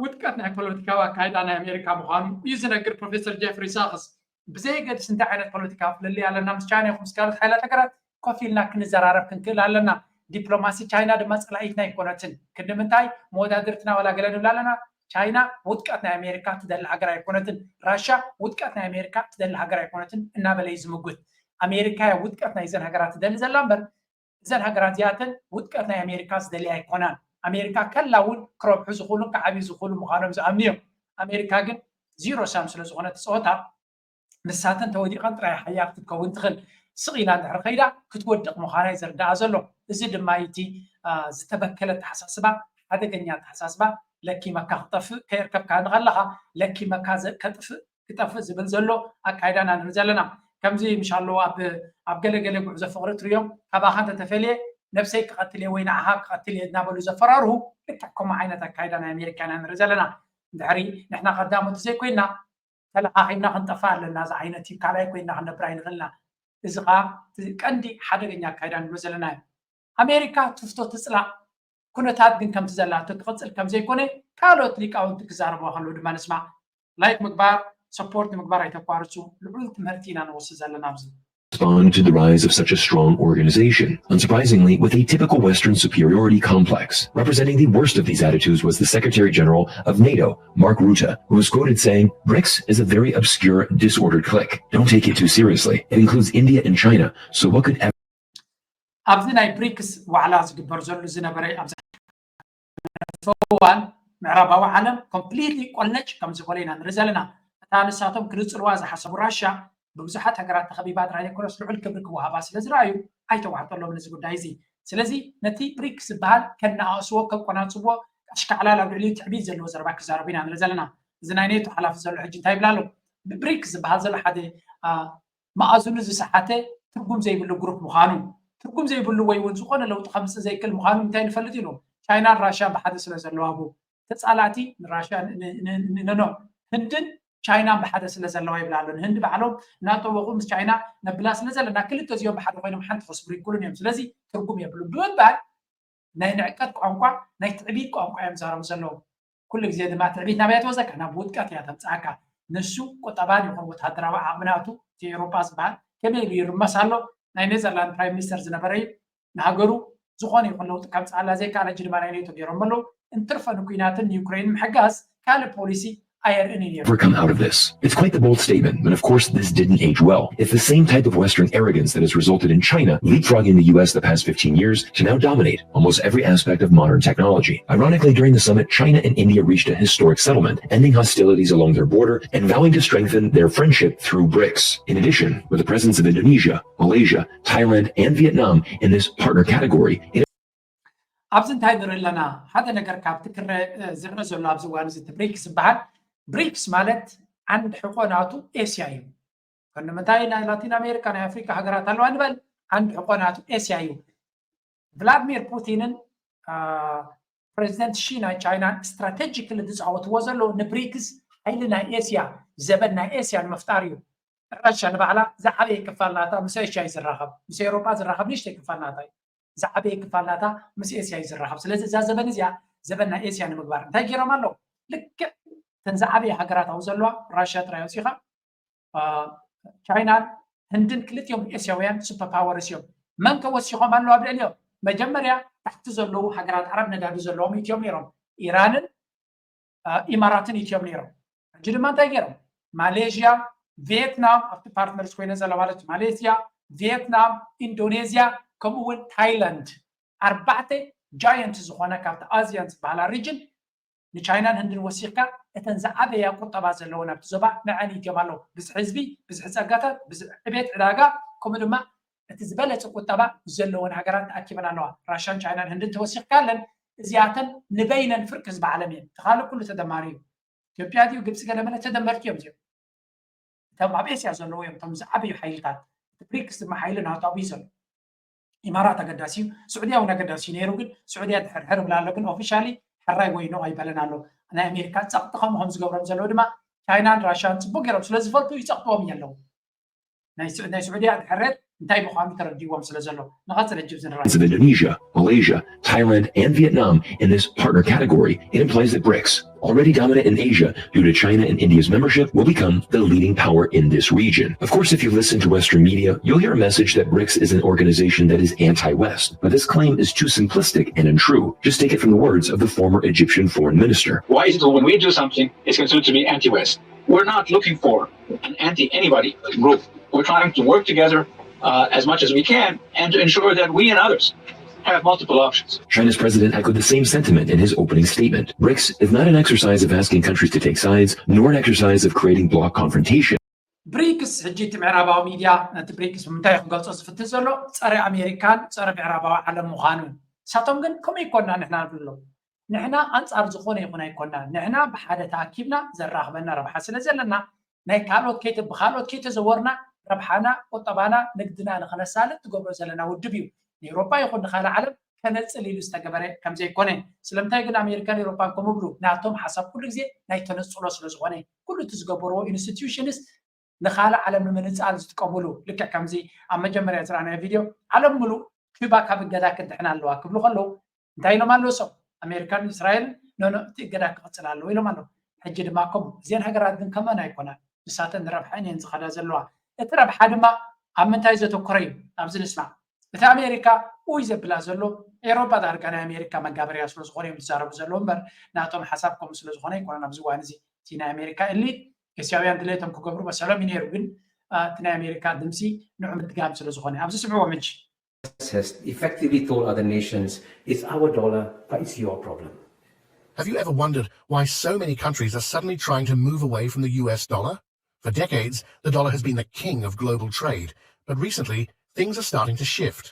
ውድቀት ናይ ፖለቲካዊ ኣካይዳ ናይ ኣሜሪካ ምዃኑ እዩ ዝነግር ፕሮፌሰር ጀፍሪ ሳክስ። ብዘየገድስ እንታይ ዓይነት ፖለቲካዊ ፍልልይ ኣለና ምስ ቻይና ይኹን ምስ ካልኦት ሓይላት ሃገራት ኮፍ ኢልና ክንዘራረብ ክንክእል ኣለና። ዲፕሎማሲ ቻይና ድማ ጸላኢትና ኣይኮነትን። ክንዲ ምንታይ መወዳድርትና ዋላ ገለ ንብል ኣለና። ቻይና ውድቀት ናይ ኣሜሪካ ትደሊ ሃገር ኣይኮነትን። ራሻ ውድቀት ናይ ኣሜሪካ ትደሊ ሃገር ኣይኮነትን እናበለ እዩ ዝምጉት። ኣሜሪካ እያ ውድቀት ናይ እዘን ሃገራት ትደሊ ዘላ እምበር እዘን ሃገራት እዚኣተን ውድቀት ናይ ኣሜሪካ ዝደልያ ኣይኮናን። ኣሜሪካ ከላ እውን ክረብሑ ዝኽእሉን ክዓብዩ ዝኽእሉ ምዃኖም ዝኣምኑ እዮም። ኣሜሪካ ግን ዚሮ ሳም ስለ ዝኾነ ትፀወታ ንሳተን ተወዲቐን ጥራይ ሓያል ክትከውን ትኽእል። ስቕ ኢላ እንድሕር ከይዳ ክትወድቕ ምዃና እዩ ዝርዳኣ ዘሎ። እዚ ድማ እቲ ዝተበከለ ኣተሓሳስባ፣ ሓደገኛ ኣተሓሳስባ ለኪመካ ክጠፍእ ከየርከብካ ንኸለኻ ለኪመካ ከጥፍእ ክጠፍእ ዝብል ዘሎ ኣካይዳ ኢና ንርኢ ዘለና። ከምዚ ምሻሎ ኣብ ኣብ ገለ ገለ ጉዕዞ ፍቕሪ ትሪኦም ካባኻ እንተተፈልየ ነብሰይ ክቐትል እየ ወይ ንዓኻ ክቐትል እየ እናበሉ ዘፈራርሁ ልክዕ ከምኡ ዓይነት ኣካይዳ ናይ ኣሜሪካ ኢና ንርኢ ዘለና። እንድሕሪ ንሕና ቀዳሞት ዘይኮይና ተለኻኺምና ክንጠፋ ኣለና ዝዓይነት እዩ ካልኣይ ኮይና ክንነብር ኣይንኽእልና። እዚ ኸዓ እቲ ቀንዲ ሓደገኛ ኣካይዳ ንብሎ ዘለና እዩ። ኣሜሪካ ትፍቶ ትፅላእ ኩነታት ግን ከምቲ ዘላቶ ትቕፅል ከምዘይኮነ ካልኦት ሊቃውንቲ ክዛረብዋ ከለዉ ድማ ንስማዕ። ላይክ ምግባር ሰፖርት ምግባር ኣይተቋርፁ። ልዑል ትምህርቲ ኢና ንወስድ ዘለና ኣብዚ። respond to the rise of such a strong organization. Unsurprisingly, with a typical Western superiority complex, representing the worst of these attitudes was the Secretary General of NATO, Mark Rutte, who was quoted saying, BRICS is a very obscure, disordered clique. Don't take it too seriously. It includes India and China, so what could ever ኣብዚ ናይ ብሪክስ ዋዕላ ዝግበር ዘሎ ዝነበረ ኣብዚ እዋን ምዕራባዊ ዓለም ኮምፕሊትሊ ቆልነጭ ከም ዝበሎ ኢና ንርኢ ዘለና። እታ ንሳቶም ክንጽልዋ ዝሓሰቡ ራሻ ብብዙሓት ሃገራት ተኸቢባ ጥራይ ዘይኮነስ ልዑል ክብሪ ክወሃባ ስለ ዝረኣዩ ኣይተዋሕጠሎምን እዚ ጉዳይ እዚ። ስለዚ ነቲ ብሪክስ ዝበሃል ከነኣእስዎ ከቆናጽብዎ ኣሽካዕላል ኣብ ልዕሊኡ ትዕቢት ዘለዎ ዘረባ ክዛረቡ ኢና ንርኢ ዘለና። እዚ ናይ ኔቶ ሓላፊ ዘሎ ሕጂ እንታይ ይብል ኣሎ? ብሪክስ ዝበሃል ዘሎ ሓደ መኣዝኑ ዝሰሓተ ትርጉም ዘይብሉ ግሩፕ ምዃኑ፣ ትርጉም ዘይብሉ ወይ እውን ዝኾነ ለውጢ ከምፅእ ዘይክእል ምዃኑ እንታይ ንፈልጥ ኢሉ። ቻይናን ራሽያን ብሓደ ስለ ዘለዋ ቡ ተፃላእቲ ንራሽያ ንኖ ህንድን ቻይናን ብሓደ ስለ ዘለዋ ይብላ ኣሎ። ንህንዲ ባዕሎም እናጠወቑ ምስ ቻይና ነብላ ስለ ዘለና ክልተ እዚኦም ብሓደ ኮይኖም ሓንቲ ከስብሩ ይክእሉን እዮም። ስለዚ ትርጉም የብሉ ብምባል ናይ ንዕቀት ቋንቋ ናይ ትዕቢት ቋንቋ እዮም ዛረቡ ዘለዉ። ኩሉ ግዜ ድማ ትዕቢት ናበይ ትወስደካ? ናብ ውድቀት እያ ተምፅኣካ። ንሱ ቁጠባን ይኹን ወታደራዊ ዓቕሚ ናቱ እቲ ኤውሮጳ ዝበሃል ከመይ ኢሉ ይርመስ ኣሎ? ናይ ኔዘርላንድ ፕራይም ሚኒስተር ዝነበረ እዩ። ንሃገሩ ዝኾነ ይኹን ለውጢ ከምፅኣላ ዘይከኣለ ሕጂ ድማ ናይ ኔቶ ገይሮም ኣለዉ። እንትርፈ ንኩናትን ንዩክሬን ምሕጋዝ ካልእ ፖሊሲ ኣየርእን እዩ ነይሩ። Ever come out of this? It's quite the bold statement, but of course this didn't age well. It's the same type of Western arrogance that has resulted in China leapfrogging the U S the past fifteen years to now dominate almost every aspect of modern technology. Ironically, during the summit, China and India reached a historic settlement, ending hostilities along their border and vowing to strengthen their friendship through brics. In addition, with the presence of Indonesia, Malaysia, Thailand, and Vietnam in this partner category, it ኣብዚ እንታይ ንርኢ ኣለና? ሓደ ነገር ካብቲ ክረ ዝርአ ዘሎ ኣብዚ እዋን እዚ እቲ ብሪክስ ዝበሃል፣ ብሪክስ ማለት ዓንዲ ሕቆ ናቱ ኤስያ እዩ። ከምንምንታይ ናይ ላቲን ኣሜሪካ ናይ ኣፍሪካ ሃገራት ኣለዋ ንበል፣ ዓንዲ ሕቆ ናቱ ኤስያ እዩ። ቭላድሚር ፑቲንን ፕሬዚደንት ሺ ናይ ቻይናን ስትራቴጂክሊ ዝፃወትዎ ዘለዉ ንብሪክስ ሓይሊ ናይ ኤስያ፣ ዘበን ናይ ኤስያ ንምፍጣር እዩ። ራሻ ንባዕላ ዝዓበየ ክፋል ናታ ምስ ኤስያ እዩ ዝራኸብ፣ ምስ ኤውሮጳ ዝራኸብ ንእሽተይ ክፋል ናታ እዩ። ዝዓበየ ክፋል ናታ ምስ ኤስያ እዩ ዝራኸብ። ስለዚ እዛ ዘበን እዚኣ ዘበን ናይ ኤስያ ንምግባር እንታይ ገይሮም ኣለዉ? ልክዕ እተን ዝዓበየ ሃገራት ኣብኡ ዘለዋ ራሻ ጥራይ ወፂኻ ቻይናን ህንድን ክልቲኦም ኤስያውያን ሱፐር ፓወርስ እዮም። መን ከ ወሲኾም ኣለዉ ኣብ ልዕሊኦም? መጀመርያ ታሕቲ ዘለዉ ሃገራት ዓረብ ነዳዲ ዘለዎም ኢትዮም ነይሮም። ኢራንን ኢማራትን ኢትዮም ነይሮም። ሕጂ ድማ እንታይ ገይሮም? ማሌዥያ፣ ቪየትናም ኣብቲ ፓርትነርስ ኮይነ ዘለ ማለት እዩ። ማሌዝያ፣ ቪየትናም፣ ኢንዶኔዝያ ከምኡ እውን ታይላንድ ኣርባዕተ ጃየንት ዝኾነ ካብቲ ኣዚያን ዝበሃላ ሪጅን ንቻይናን ህንድን ወሲኽካ እተን ዝዓበያ ቁጠባ ዘለወን ኣብቲ ዞባ ንዐን ኢትዮም ኣለዉ። ብዝሒ ህዝቢ፣ ብዝሒ ጸጋታት፣ ብዝሒ ዕቤት ዕዳጋ ከምኡ ድማ እቲ ዝበለጸ ቁጠባ ዘለወን ሃገራት ተኣኪበን ኣለዋ። ራሻን ቻይናን ህንድን ተወሲኽካ ኣለን እዚኣተን ንበይነን ፍርቂ ህዝቢ ዓለም እየን። እቲ ካልእ ኩሉ ተደማሪ እዩ። ኢትዮጵያ ድዩ ግብፂ ገለመለ ተደመርቲ እዮም እዚኦም። እቶም ኣብ ኤስያ ዘለዉ እዮም እቶም ዝዓበዩ ሓይልታት። እቲ ብሪክስ ድማ ሓይሊ ናቱ ኣብዩ ዘሎ። ኢማራት ኣገዳሲ እዩ፣ ስዑድያ እውን ኣገዳሲ እዩ ነይሩ። ግን ስዑድያ ድሕርሕር ብላ ኣሎ። ግን ኦፊሻሊ ሕራይ ወይ ኖ ኣይበለን ኣሎ። ናይ ኣሜሪካ ፀቕጢ ከምኡ ከም ዝገብሮም ዘለዉ ድማ ቻይናን ራሻን ፅቡቅ ገይሮም ስለ ዝፈልጡ ይፀቕጥዎም እዮም ኣለዉ። ናይ ስዑድያ ድሕረት እንታይ ምዃኑ ተረዲዎም ስለ ዘሎ ንቐፅል እጅብ ዝንራ of Indonesia, Malaysia, Thailand, and Vietnam in this partner category. It implies that brics, already dominant in Asia due to China and India's membership, will become the leading power in this region. Of course, if you listen to Western media, you'll hear a message that brics is an organization that is anti-West. But this claim is too simplistic and untrue. Just take it from the words of the former Egyptian foreign minister. Why is it that when we do something, it's considered to be anti-West? We're not looking for an anti-anybody group. We're trying to work together uh, as much as we can and to ensure that we and others have multiple options. China's president echoed the same sentiment in his opening statement. BRICS is not an exercise of asking countries to take sides, nor an exercise of creating bloc confrontation. ብሪክስ ሕጂ እቲ ምዕራባዊ ሚድያ ነቲ ብሪክስ ብምንታይ ክገልፆ ዝፍትን ዘሎ ጸረ ኣሜሪካን ጸረ ምዕራባዊ ዓለም ምዃኑ። ንሳቶም ግን ከምኡ ይኮና ንሕና ንብሎ። ንሕና ኣንጻር ዝኾነ ይኹን ኣይኮና። ንሕና ብሓደ ተኣኪብና ዘራኽበና ረብሓ ስለ ዘለና ናይ ካልኦት ከይተ ብኻልኦት ከይተዘወርና ረብሓና፣ ቁጠባና፣ ንግድና ንኸነሳልጥ ትገብሮ ዘለና ውድብ እዩ። ንኤውሮጳ ይኹን ንኻልእ ዓለም ከነጽል ኢሉ ዝተገበረ ከም ዘይኮነ። ስለምንታይ ግን ኣሜሪካን ኤውሮጳን ከምኡ ብሉ? ናቶም ሓሳብ ኩሉ ግዜ ናይ ተነጽሎ ስለ ዝኾነ ኩሉ እቲ ዝገበርዎ ኢንስቲትዩሽንስ ንኻልእ ዓለም ንምንጻል ዝጥቀምሉ። ልክዕ ከምዚ ኣብ መጀመርያ ዝረኣናዮ ቪድዮ ዓለም ምሉእ ኪባ ካብ እገዳ ክንድሕና ኣለዋ ክብሉ ከለዉ እንታይ ኢሎም ኣለዉ? ሰብ ኣሜሪካን እስራኤልን ኖኖ እቲ እገዳ ክቕጽል ኣለዎ ኢሎም ኣለዉ። ሕጂ ድማ ከምኡ እዚአን ሃገራት ግን ከመን ኣይኮናን። ንሳተን ንረብሐን እየን ዝኸዳ ዘለዋ። እቲ ረብሓ ድማ ኣብ ምንታይ ዘተኮረ እዩ? ኣብዚ ንስማዕ። እቲ ኣሜሪካ ኡይ ዘብላ ዘሎ ኤውሮጳ ዳርጋ ናይ ኣሜሪካ መጋበርያ ስለ ዝኾነ እዮም ዝዛረቡ ዘለዉ እምበር ናቶም ሓሳብ ከምኡ ስለ ዝኾነ ኣይኮነን። ኣብዚ እዋን እዚ እቲ ናይ ኣሜሪካ ኤሊት ኤስያውያን ድሌቶም ክገብሩ መሰሎም እዩ ነይሩ። ግን እቲ ናይ ኣሜሪካ ድምፂ ንዑ ምድጋም ስለ ዝኾነ ኣብዚ ስምዕዎም ሕጂ። has effectively told other nations, it's our dollar, but it's your problem. Have you ever wondered why so many countries are suddenly trying to move away from the U S dollar? For decades, the dollar has been the king of global trade, but recently, things are starting to shift.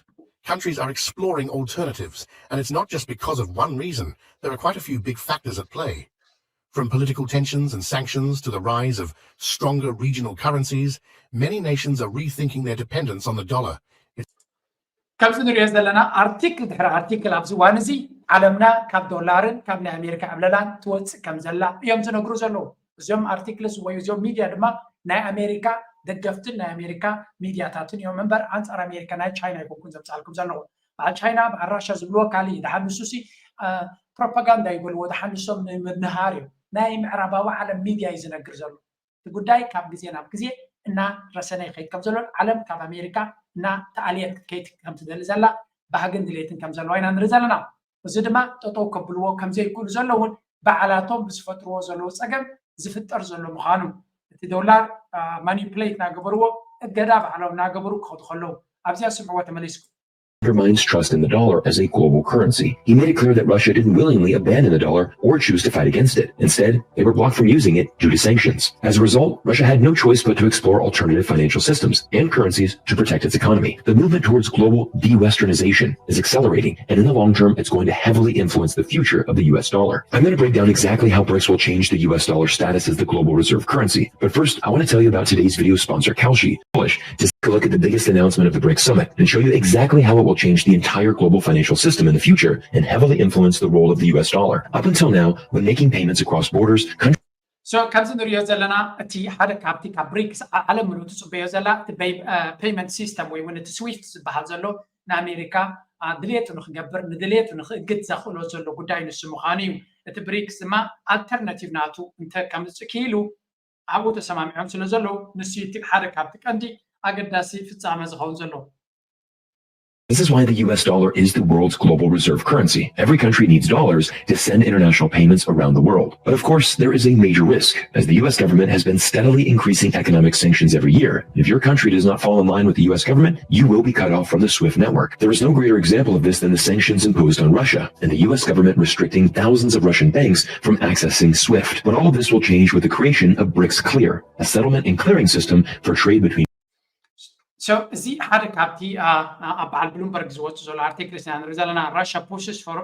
Countries are exploring alternatives, and it's not just because of one reason. There are quite a few big factors at play. From political tensions and sanctions to the rise of stronger regional currencies, many nations are rethinking their dependence on the dollar. ከምዚ ንሪኦ ዘለና ኣርቲክል ድሕሪ ኣርቲክል ኣብዚ እዋን እዚ ዓለምና ካብ ዶላርን ካብ ናይ ኣሜሪካ ዕብለላን ትወፅእ ከም ዘላ እዮም ዝነግሩ ዘለዉ። እዚኦም ኣርቲክልስ ወይ እዚኦም ሚድያ ድማ ናይ ኣሜሪካ ደገፍትን ናይ ኣሜሪካ ሚድያታትን እዮም እምበር፣ ኣንፃር ኣሜሪካ ናይ ቻይና ኣይኮንኩን ዘምፃልኩም ዘለኹ። በዓል ቻይና፣ በዓል ራሻ ዝብልዎ ካልእ እዩ። ደሓን ንሱሲ ፕሮፓጋንዳ ይበልዎ፣ ደሓን ንሶም ንምድንሃር እዩ። ናይ ምዕራባዊ ዓለም ሚድያ እዩ ዝነግር ዘሎ። እቲ ጉዳይ ካብ ግዜ ናብ ግዜ እናረሰነ ይኸይድ ከም ዘሎን ዓለም ካብ ኣሜሪካ እናተኣልየት ክትከይድ ከም ትደሊ ዘላ ባህግን ድሌትን ከም ዘለዋ ኢና ንርኢ ዘለና። እዚ ድማ ጠጠው ከብልዎ ከም ዘይክእሉ ዘሎ እውን በዓላቶም ብዝፈጥርዎ ዘለዉ ፀገም ዝፍጠር ዘሎ ምዃኑ፣ እቲ ዶላር ማኒፕሌት እናገበርዎ እገዳ ባዕሎም እናገበሩ ክኸዱ ከለዉ ኣብዚኣ ስምዕዎ ተመሊስኩም። Undermines trust in the dollar as a global currency. He made it clear that Russia didn't willingly abandon the dollar or choose to fight against it. Instead, they were blocked from using it due to sanctions. As a result, Russia had no choice but to explore alternative financial systems and currencies to protect its economy. The movement towards global de-Westernization is accelerating, and in the long term, it's going to heavily influence the future of the U S dollar. I'm going to break down exactly how BRICS will change the U S dollar status as the global reserve currency. But first, I want to tell you about today's video sponsor, Kalshi, Polish, to take a look at the biggest announcement of the BRICS Summit and show you exactly how it will change the entire global financial system in the future and heavily influence the role of the U S dollar. Up until now, when making payments across borders, countries So ከምዚ ንሪኦ ዘለና እቲ ሓደ ካብቲ ካብ ብሪክስ ዓለም ምሉእ ትፅበዮ ዘላ እቲ ፔይመንት ሲስተም ወይ እውን እቲ ስዊፍት ዝበሃል ዘሎ ንኣሜሪካ ድሌቱ ንክገብር ንድሌቱ ንክእግድ ዘኽእሎ ዘሎ ጉዳይ ንሱ ምዃኑ እዩ። እቲ ብሪክስ ድማ ኣልተርናቲቭ ናቱ እንተ ከምፅእ ክኢሉ ኣብኡ ተሰማሚዖም ስለ ዘለዉ ንሱ እቲ ሓደ ካብቲ ቀንዲ ኣገዳሲ ፍፃመ ዝኸውን ዘሎ። This is why the U S dollar is the world's global reserve currency. Every country needs dollars to send international payments around the world. But of course, there is a major risk, as the U S government has been steadily increasing economic sanctions every year. If your country does not fall in line with the U S government, you will be cut off from the swift network. There is no greater example of this than the sanctions imposed on Russia and the U S government restricting thousands of Russian banks from accessing swift. But all of this will change with the creation of BRICS Clear, a settlement and clearing system for trade between So እዚ ሓደ ካብቲ ኣብ በዓል ብሉምበርግ ዝወፁ ዘሎ ኣርቲክልስ ኢና ንርኢ ዘለና። Russia pushes for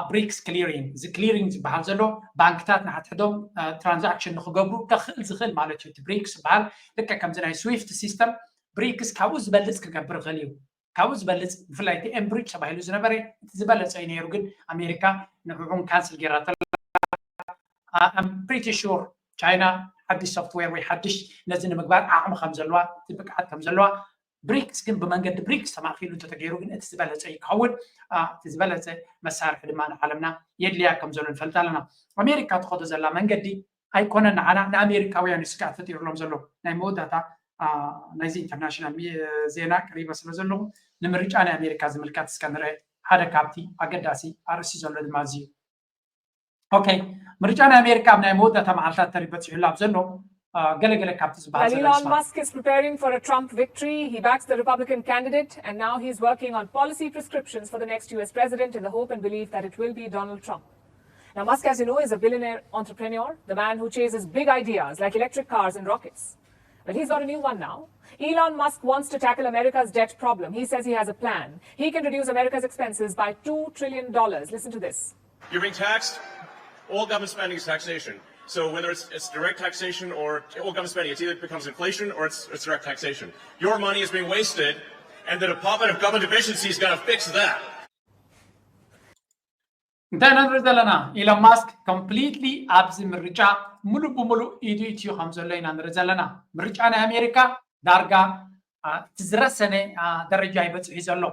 ብሪክስ ክሊሪንግ። እዚ ክሊሪንግ ዝበሃል ዘሎ ባንክታት ንሓድሕዶም ትራንዛክሽን ንክገብሩ ከኽእል ዝኽእል ማለት እዩ። እቲ ብሪክስ ዝበሃል ልክዕ ከምዚ ናይ ስዊፍት ሲስተም ብሪክስ ካብኡ ዝበልፅ ክገብር ይኽእል እዩ። ካብኡ ዝበልፅ ብፍላይ እቲ ኤምብሪጅ ተባሂሉ ዝነበረ እቲ ዝበለፀ እዩ ነይሩ፣ ግን ኣሜሪካ ንዕዑን ካንስል ጌራቶ። I'm pretty sure ቻይና ሓድሽ ሶፍትዌር ወይ ሓድሽ ነዚ ንምግባር ዓቕሚ ከም ዘለዋ እቲ ብቅዓት ከም ዘለዋ ብሪክስ ግን ብመንገዲ ብሪክስ ተማእኪሉ እንተተገይሩ ግን እቲ ዝበለፀ እዩ ክኸውን። እቲ ዝበለፀ መሳርሒ ድማ ንዓለምና የድልያ ከም ዘሎ ንፈልጥ ኣለና። ኣሜሪካ ትኸዶ ዘላ መንገዲ ኣይኮነን ንዓና ንኣሜሪካውያን እዩ ስግኣት ፈጢሩሎም ዘሎ። ናይ መወዳእታ ናይዚ ኢንተርናሽናል ዜና ቀሪበ ስለ ዘለኹ ንምርጫ ናይ ኣሜሪካ ዝምልከት እስከ ንርአ። ሓደ ካብቲ ኣገዳሲ ኣርእስቲ ዘሎ ድማ እዚ እዩ። ኦኬ፣ ምርጫ ናይ ኣሜሪካ ኣብ ናይ መወዳእታ መዓልታት ተሪበፂሑሉ ኣብ ዘሎ ገለገለ ካብቲ ዝበሃል Elon Musk is preparing for a Trump victory. He backs the Republican candidate, and now he's working on policy prescriptions for the next U S president in the hope and belief that it will be Donald Trump. Now, Musk, as you know, is a billionaire entrepreneur, the man who chases big ideas like electric cars and rockets. But he's got a new one now. Elon Musk wants to tackle America's debt problem. He says he has a plan. He can reduce America's expenses by two trillion dollars. Listen to this. You're being taxed. All government spending is taxation. So whether it's, it's direct taxation or all government spending, it either becomes inflation or it's, it's direct taxation. Your money is being wasted, and the Department of Government Efficiency is going to fix that. እንታይ ኢና ንርኢ ዘለና? ኢሎን ማስክ ኮምፕሊትሊ ኣብዚ ምርጫ ሙሉእ ብሙሉእ ኢዱ ኢትዩ ከም ዘሎ ኢና ንርኢ ዘለና። ምርጫ ናይ ኣሜሪካ ዳርጋ እቲ ዝረሰነ ደረጃ ይበፅሕ እዩ ዘሎ።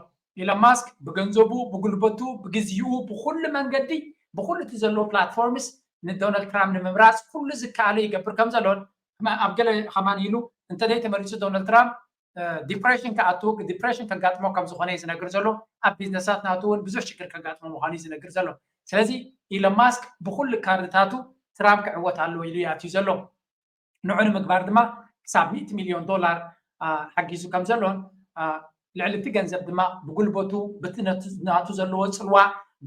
ኢሎን ማስክ ብገንዘቡ፣ ብጉልበቱ፣ ብግዚኡ፣ ብኩሉ መንገዲ፣ ብኩሉ እቲ ዘለዎ ፕላትፎርምስ ንዶናልድ ትራምፕ ንምምራፅ ኩሉ ዝከኣሎ ይገብር ከም ዘሎን ኣብ ገለ ከማን ኢሉ እንተዘይተመሪፁ ዶናልድ ትራምፕ ዲፕሬሽን ክኣቱ ዲፕሬሽን ከጋጥሞ ከም ዝኾነ እዩ ዝነግር ዘሎ። ኣብ ቢዝነሳት ናቱ እውን ብዙሕ ሽግር ከጋጥሞ ምዃኑ እዩ ዝነግር ዘሎ። ስለዚ ኢሎን ማስክ ብኩሉ ካርድታቱ ትራምፕ ክዕወት ኣለዎ ኢሉ እዩ ኣትዩ ዘሎ። ንዑ ንምግባር ድማ ክሳብ ሚእቲ ሚልዮን ዶላር ሓጊዙ ከም ዘሎን ልዕሊ እቲ ገንዘብ ድማ ብጉልበቱ ብቲ ናቱ ዘለዎ ፅልዋ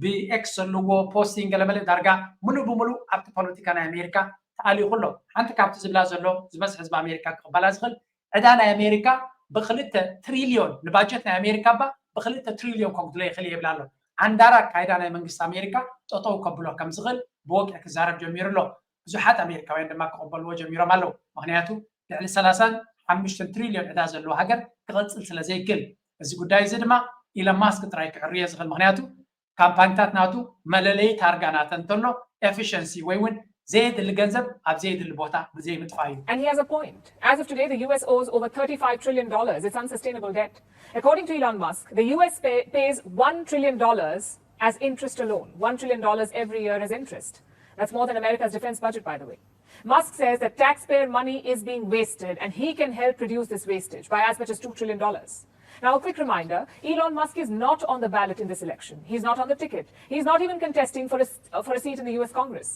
ብኤክስ ዘለዎ ፖስቲንግ ገለመለ ዳርጋ ሙሉእ ብሙሉእ ኣብቲ ፖለቲካ ናይ ኣሜሪካ ተኣሊኹ ኣሎ። ሓንቲ ካብቲ ዝብላ ዘሎ ዝበዝሕ ህዝቢ ኣሜሪካ ክቕበላ ዝኽእል ዕዳ ናይ ኣሜሪካ ብክልተ ትሪልዮን ንባጀት ናይ ኣሜሪካ እባ ብክልተ ትሪልዮን ከጉድሎ ይኽእል ይብል ኣሎ። ዓንዳራ ኣካይዳ ናይ መንግስቲ ኣሜሪካ ጠጠው ከብሎ ከም ዝኽእል ብወግዒ ክዛረብ ጀሚሩ ኣሎ። ብዙሓት ኣሜሪካውያን ድማ ክቕበልዎ ጀሚሮም ኣለዉ። ምኽንያቱ ልዕሊ ሰላሳን ሓሙሽተን ትሪልዮን ዕዳ ዘለዎ ሃገር ክቐፅል ስለ ዘይክእል። እዚ ጉዳይ እዚ ድማ ኢሎን ማስክ ጥራይ ክዕርዮ ዝኽእል። ምኽንያቱ ካምፓኒታት ናቱ መለለዪ ታርጋ ናተን እንተሎ ኤፊሸንሲ ወይ እውን ዘየድሊ ገንዘብ ኣብ ዘየድሊ ቦታ ብዘይምጥፋእ እዩ። And he has a point. As of today, the U S owes over thirty-five trillion dollars its unsustainable debt. According to Elon Musk, the U S pay, pays one trillion dollars as interest alone. One trillion dollars every year as interest. That's more than America's defense budget, by the way. Musk says that taxpayer money is being wasted and he can help reduce this wastage by as much as two trillion dollars. Now, a quick reminder, Elon Musk is not on the ballot in this election. He's not on the ticket. He's not even contesting for a, for a seat in the U S Congress.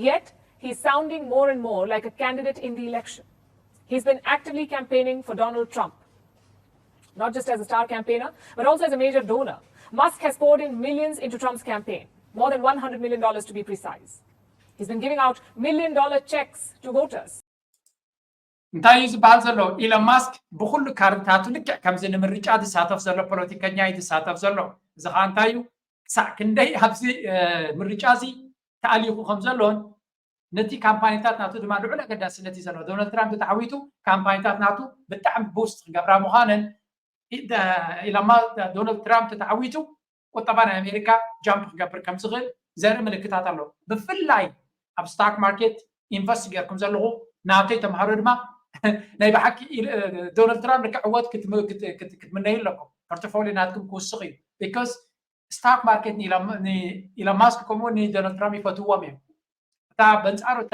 Yet, he's sounding more and more like a candidate in the election. He's been actively campaigning for Donald Trump, not just as a star campaigner, but also as a major donor. Musk has poured in millions into Trump's campaign, more than one hundred million dollars to be precise. He's been giving out million dollar checks to voters. እንታይ እዩ ዝበሃል ዘሎ? ኢሎን ማስክ ብኩሉ ካርድታቱ ልክዕ ከምዚ ንምርጫ ዝሳተፍ ዘሎ ፖለቲከኛ እዩ ዝሳተፍ ዘሎ። እዚ ከዓ እንታይ እዩ? ክሳዕ ክንደይ ኣብዚ ምርጫ እዚ ተኣሊኹ ከም ዘሎን ነቲ ካምፓኒታት ናቱ ድማ ልዑል ኣገዳስነት እዩ ዘለዎ። ዶናልድ ትራምፕ ተተዓዊቱ ካምፓኒታት ናቱ ብጣዕሚ ቡስት ክገብራ ምዃነን ኢሎን ማስክ ዶናልድ ትራምፕ ተተዓዊቱ ቁጠባ ናይ ኣሜሪካ ጃምፕ ክገብር ከም ዝኽእል ዘርኢ ምልክታት ኣሎ። ብፍላይ ኣብ ስታክ ማርኬት ኢንቨስት ጌርኩም ዘለኹ ናተይ ተምሃሮ ድማ ናይ ብሓቂ ዶናልድ ትራምፕ ልክዕ ዕወት ክትምነዩ ኣለኩም። ፖርትፎሊዮ ናትኩም ክውስኽ እዩ። ቢካዝ ስታክ ማርኬት ንኢሎን ማስክ ከምኡ ንዶናልድ ትራምፕ ይፈትዎም እዮም። እታ በንጻሩ እታ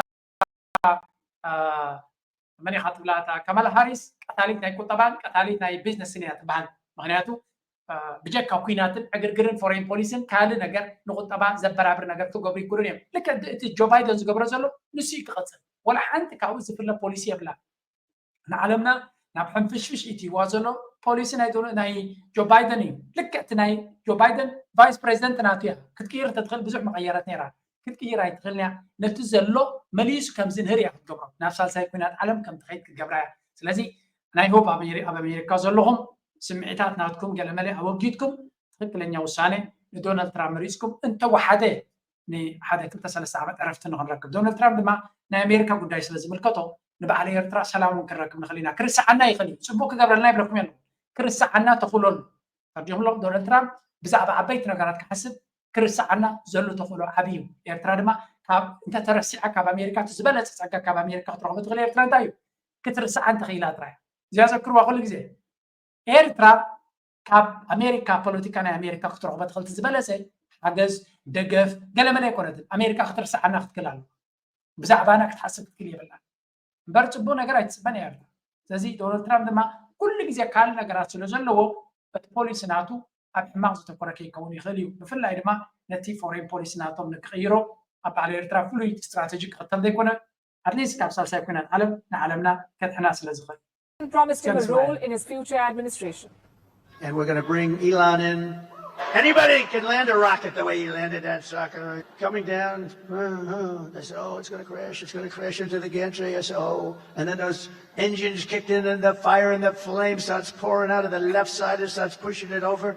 መን ኢኻ ትብላ እታ ካማላ ሃሪስ ቀታሊት ናይ ቁጠባን ቀታሊት ናይ ቢዝነስን እያ ትበሃል። ምክንያቱ ብጀካ ኩናትን ዕግርግርን ፎሬን ፖሊስን ካልእ ነገር ንቁጠባ ዘበራብር ነገር ክገብሩ ይክእሉን እዮም። ልክዕ እቲ ጆ ባይደን ዝገብሮ ዘሎ ንሱ እዩ ክቐፅል። ወላ ሓንቲ ካብኡ ዝፍለ ፖሊሲ የብላ። ንዓለምና ናብ ሕንፍሽፍሽ ኢትይዋ ዘሎ ፖሊሲ ናይ ጆ ባይደን እዩ። ልክዕ እቲ ናይ ጆ ባይደን ቫይስ ፕሬዚደንት ናቱ እያ ክትቅይር ተትኽእል ብዙሕ መቐየረት ነይራ። ክትቅይር ኣይትኽእልን እያ። ነቲ ዘሎ መሊሱ ከም ዝንህር እያ ክትገብሮ። ናብ ሳልሳይ ኩናት ዓለም ከም ትኸይድ ክትገብራ እያ። ስለዚ ናይ ሆፕ ኣብ ኣሜሪካ ዘለኹም ስምዒታት ናትኩም ገለመለ ኣወጊድኩም ትኽክለኛ ውሳነ ንዶናልድ ትራምፕ መሪፅኩም እንተወሓደ ንሓደ ክልተ ሰለስተ ዓመት ዕረፍቲ ንክንረክብ። ዶናልድ ትራምፕ ድማ ናይ ኣሜሪካ ጉዳይ ስለ ዝምልከቶ ንበዓል ኤርትራ ሰላም እውን ክንረክብ ንኽእል ኢና። ክርስዓና ይኽእል እዩ። ፅቡቅ ክገብረልና ይብለኩም የለን። ክርስዓና ተኽእሎ ኣሎ። ተረዲኹም ኣለኹም? ዶናልድ ትራምፕ ብዛዕባ ዓበይቲ ነገራት ክሓስብ ክርስዓና ዘሎ ተኽእሎ ዓብዪ እዩ። ኤርትራ ድማ ካብ እንተተረሲዓ ካብ ኣሜሪካ እቲ ዝበለፀ ፀጋ ካብ ኣሜሪካ ክትረኽቦ ትኽእል ኤርትራ እንታይ እዩ? ክትርስዓ እንተኽኢላ ጥራይ። እዚኣ ዘክርዋ ኩሉ ግዜ። ኤርትራ ካብ ኣሜሪካ ፖለቲካ ናይ ኣሜሪካ ክትረኽቦ ትኽእል እቲ ዝበለፀ ሓገዝ ደገፍ ገለመለ ኣይኮነትን። ኣሜሪካ ክትርስዓና ክትክእል ኣለዋ። ብዛዕባና ክትሓስብ ክትክእል የብላን። እምበር ፅቡቅ ነገር ኣይትፅበን እያ ኤርትራ። ስለዚ ዶናልድ ትራምፕ ድማ ኩሉ ግዜ ካልእ ነገራት ስለ ዘለዎ እቲ ፖሊሲ ናቱ ኣብ ሕማቅ ዘተኮረ ከይከውን ይኽእል እዩ። ብፍላይ ድማ ነቲ ፎሬን ፖሊሲ ናቶም ንክቕይሮ ኣብ በዓል ኤርትራ ፍሉይ ስትራተጂ ክኽተል ዘይኮነ ኣትሊስት ካብ ሳልሳይ ኩናት ዓለም ንዓለምና ከድሕና ስለ ዝኽእል። Promised him a role in his future administration. And we're going to bring Elon in. Anybody can land a rocket the way he landed that sucker. Coming down, uh, uh, they said, oh, it's going to crash. It's going to crash into the gantry. I said, oh. And then those engines kicked in and the fire and the flame starts pouring out of the left side and starts pushing it over.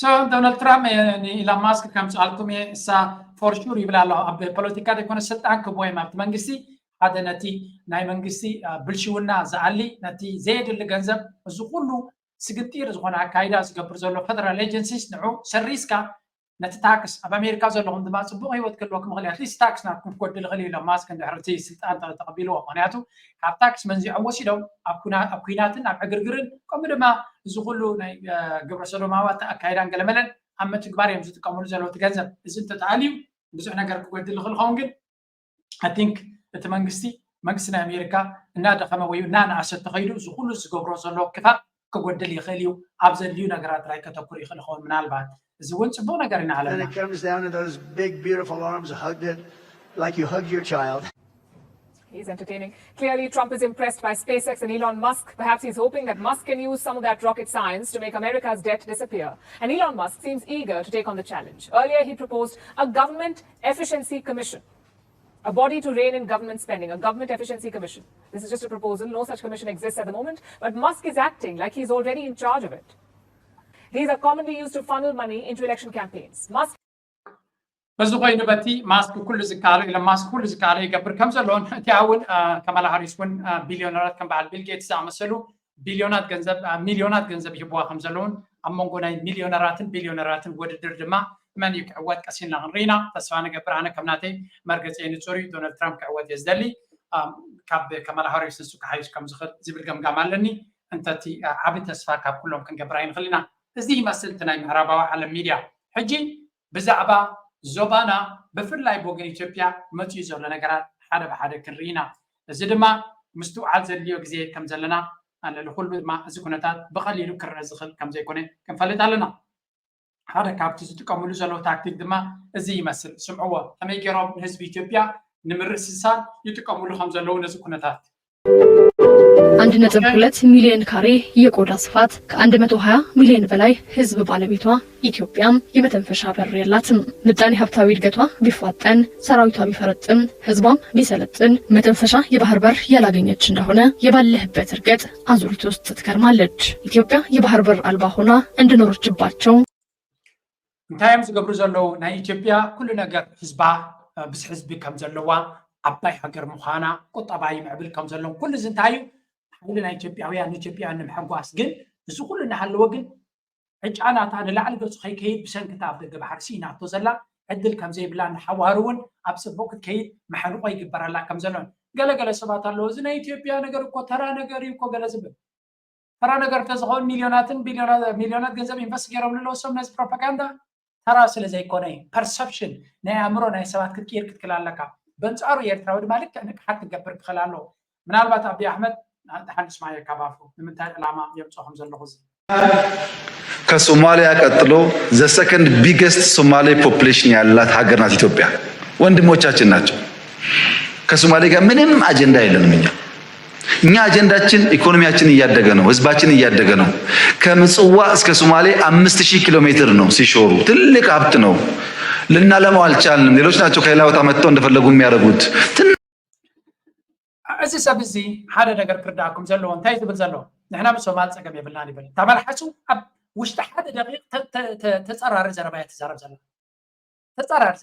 So ዶናልድ ትራምፕ ንኢሎን ማስክ ከምፅኣልኩም እየ እሳ ፎር ሹር ይብል ኣሎ። ኣብ ፖለቲካ ዘይኮነ ስልጣን ክቦ እዮም ኣብቲ መንግስቲ ሓደ ነቲ ናይ መንግስቲ ብልሽውና ዝኣሊ ነቲ ዘየድሊ ገንዘብ እዚ ኩሉ ስግጢር ዝኾነ ኣካይዳ ዝገብር ዘሎ ፈደራል ኤጀንሲስ ንዑ ሰሪስካ ነቲ ታክስ ኣብ ኣሜሪካ ዘለኹም ድማ ፅቡቅ ህይወት ክህልወኩም ይኽእል ኣትሊስት ታክስ ናትኩም ክጎድል ይኽእል እዩ ኢሎም ማስክ እንድሕር እቲ ስልጣን ተቐቢልዎ ምክንያቱ ካብ ታክስ መንዚዖም ወሲዶም ኣብ ኩናትን ኣብ ዕግርግርን ከምኡ ድማ እዚ ኩሉ ናይ ግብረ ሰዶማዊ ኣካይዳን ገለመለን ኣብ ምትግባር እዮም ዝጥቀምሉ ዘለዉ እቲ ገንዘብ እዚ እንተተኣልዩ ብዙሕ ነገር ክጎድል ይኽእል ኸውን ግን I think እቲ መንግስቲ መንግስቲ ናይ ኣሜሪካ እናደኸመ ወይ እናነኣሰ ተኸይዱ እዚ ኩሉ ዝገብሮ ዘሎ ክፋእ ክጎድል ይኽእል እዩ ኣብ ዘድልዩ ነገራት ጥራይ ከተኩር ይኽእል ይኸውን ምናልባት እዚ እውን ፅቡቅ ነገር ኢና And ኣለና it comes down to those big, beautiful arms hugged it like you hug your child. He's entertaining. Clearly, Trump is impressed by SpaceX and Elon Musk. Perhaps he's hoping that Musk can use some of that rocket science to make America's debt disappear. And Elon Musk seems eager to take on the challenge. Earlier, he proposed a government efficiency commission, a body to rein in government spending, a government efficiency commission. This is just a proposal. No such commission exists at the moment. But Musk is acting like he's already in charge of it. These are commonly used to funnel money into election campaigns. Musk በዚ ኮይኑ በቲ ማስክ ኩሉ ዝከኣሎ ኢለን ማስክ ኩሉ ዝከኣሎ ይገብር ከም ዘለዎን እቲኣ እውን ከማላ ሃሪስ እውን ቢሊዮነራት ከም በዓል ቢል ጌትስ ዝኣመሰሉ ቢሊዮናት ገንዘብ ሚሊዮናት ገንዘብ ይህብዋ ከም ዘለውን ኣብ መንጎ ናይ ሚሊዮነራትን ቢሊዮነራትን ውድድር ድማ መን እዩ ክዕወት ቀሲልና ክንርኢና ተስፋ ንገብር። ኣነ ከም ናተይ መርገፂ ንፁር እዩ፣ ዶናልድ ትራምፕ ክዕወት እየ ዝደሊ። ካብ ከማላ ሃሪስ ንሱ ክሓይሽ ከም ዝኽእል ዝብል ገምጋም ኣለኒ። እንተቲ ዓቢ ተስፋ ካብ ኩሎም ክንገብር ኣይንኽእል ኢና። እዚ ይመስል እቲ ናይ ምዕራባዊ ዓለም ሚድያ። ሕጂ ብዛዕባ ዞባና ብፍላይ ብወገን ኢትዮጵያ መፅኡ ዘሎ ነገራት ሓደ ብሓደ ክንርኢ ኢና። እዚ ድማ ምስትውዓል ዘድልዮ ግዜ ከም ዘለና ኣለሊ ኩሉ ድማ እዚ ኩነታት ብቐሊሉ ክረአ ዝኽእል ከም ዘይኮነ ክንፈልጥ ኣለና። ሓደ ካብቲ ዝጥቀምሉ ዘለዉ ታክቲክ ድማ እዚ ይመስል። ስምዕዎ፣ ከመይ ገይሮም ንህዝቢ ኢትዮጵያ ንምርስሳን ይጥቀምሉ ከም ዘለዉ ነዚ ኩነታት። አንድ ነጥብ ሁለት ሚሊዮን ካሬ የቆዳ ስፋት፣ ከአንድ መቶ ሃያ ሚሊዮን በላይ ህዝብ ባለቤቷ ኢትዮጵያ የመተንፈሻ በር የላትም። ምጣኔ ሀብታዊ እድገቷ ቢፋጠን፣ ሰራዊቷ ቢፈረጥም፣ ህዝቧም ቢሰለጥን መተንፈሻ የባህር በር ያላገኘች እንደሆነ የባለህበት እርገጥ አዙሪት ውስጥ ትከርማለች። ኢትዮጵያ የባህር በር አልባ ሆና እንደኖረችባቸው እንታይ እዮም ዝገብሩ ዘለዉ? ናይ ኢትዮጵያ ኩሉ ነገር ህዝባ፣ ብዙሕ ህዝቢ ከም ዘለዋ፣ ዓባይ ሃገር ምዃና፣ ቁጠባ ይምዕብል ከም ዘሎን ኩሉ እዚ እንታይ እዩ? ሓይሊ ናይ ኢትዮጵያውያን ንኢትዮጵያውያን ንምሕጓስ። ግን እዚ ኩሉ እናሃለወ ግን ዕጫ ናታ ንላዕሊ ገጹ ከይከይድ ብሰንኪ እታ ኣብ ደገ ባሕሪ ስኢናቶ ዘላ ዕድል ከም ዘይብላ ንሓዋሩ እውን ኣብ ጽቡቕ ክትከይድ መሕንቖ ይግበረላ ከም ዘሎን ገለ ገለ ሰባት ኣለዉ። እዚ ናይ ኢትዮጵያ ነገር እኮ ተራ ነገር እዩ እኮ ገለ ዝብል ተራ ነገር እንተዝኸውን ሚልዮናትን ሚልዮናት ገንዘብ ኢንቨስት ገይሮም ልለውሶም ነዚ ፕሮፓጋንዳ ተራ ስለ ዘይኮነ እዩ። ፐርሰፕሽን ናይ ኣእምሮ ናይ ሰባት ክትቅይር ክትክል ኣለካ። በንጻሩ ኤርትራዊ ድማ ልክዕ ንቅሓት ክገብር ክኽእል ኣለዎ። ምናልባት ኣቢ ኣሕመድ ሓንስ ማየ ካብ ኣፉ ንምንታይ ዕላማ የምፅኦ ከም ዘለኹ እዚ ከሶማሊያ ቀጥሎ the second biggest Somali population ያላት ሀገር ናት ኢትዮጵያ። ወንድሞቻችን ናቸው። ከሶማሌ ጋር ምንም አጀንዳ የለንም እኛ እኛ አጀንዳችን ኢኮኖሚያችን እያደገ ነው፣ ህዝባችን እያደገ ነው። ከምጽዋ እስከ ሶማሌ አምስት ሺህ ኪሎ ሜትር ነው ሲሾሩ፣ ትልቅ ሀብት ነው። ልናለማው አልቻልንም። ሌሎች ናቸው ከሌላ ቦታ መጥተው እንደፈለጉ የሚያደርጉት። እዚ ሰብ እዚ ሓደ ነገር ክርዳእኩም ዘለዎ እንታይ ዝብል ዘሎ ንሕና ምስ ሶማል ፀገም የብልናን ይብል ተመልሓሱ ኣብ ውሽጢ ሓደ ደቂቅ ተፀራሪ ዘረባ እያ ትዛረብ ዘላ ተፀራሪ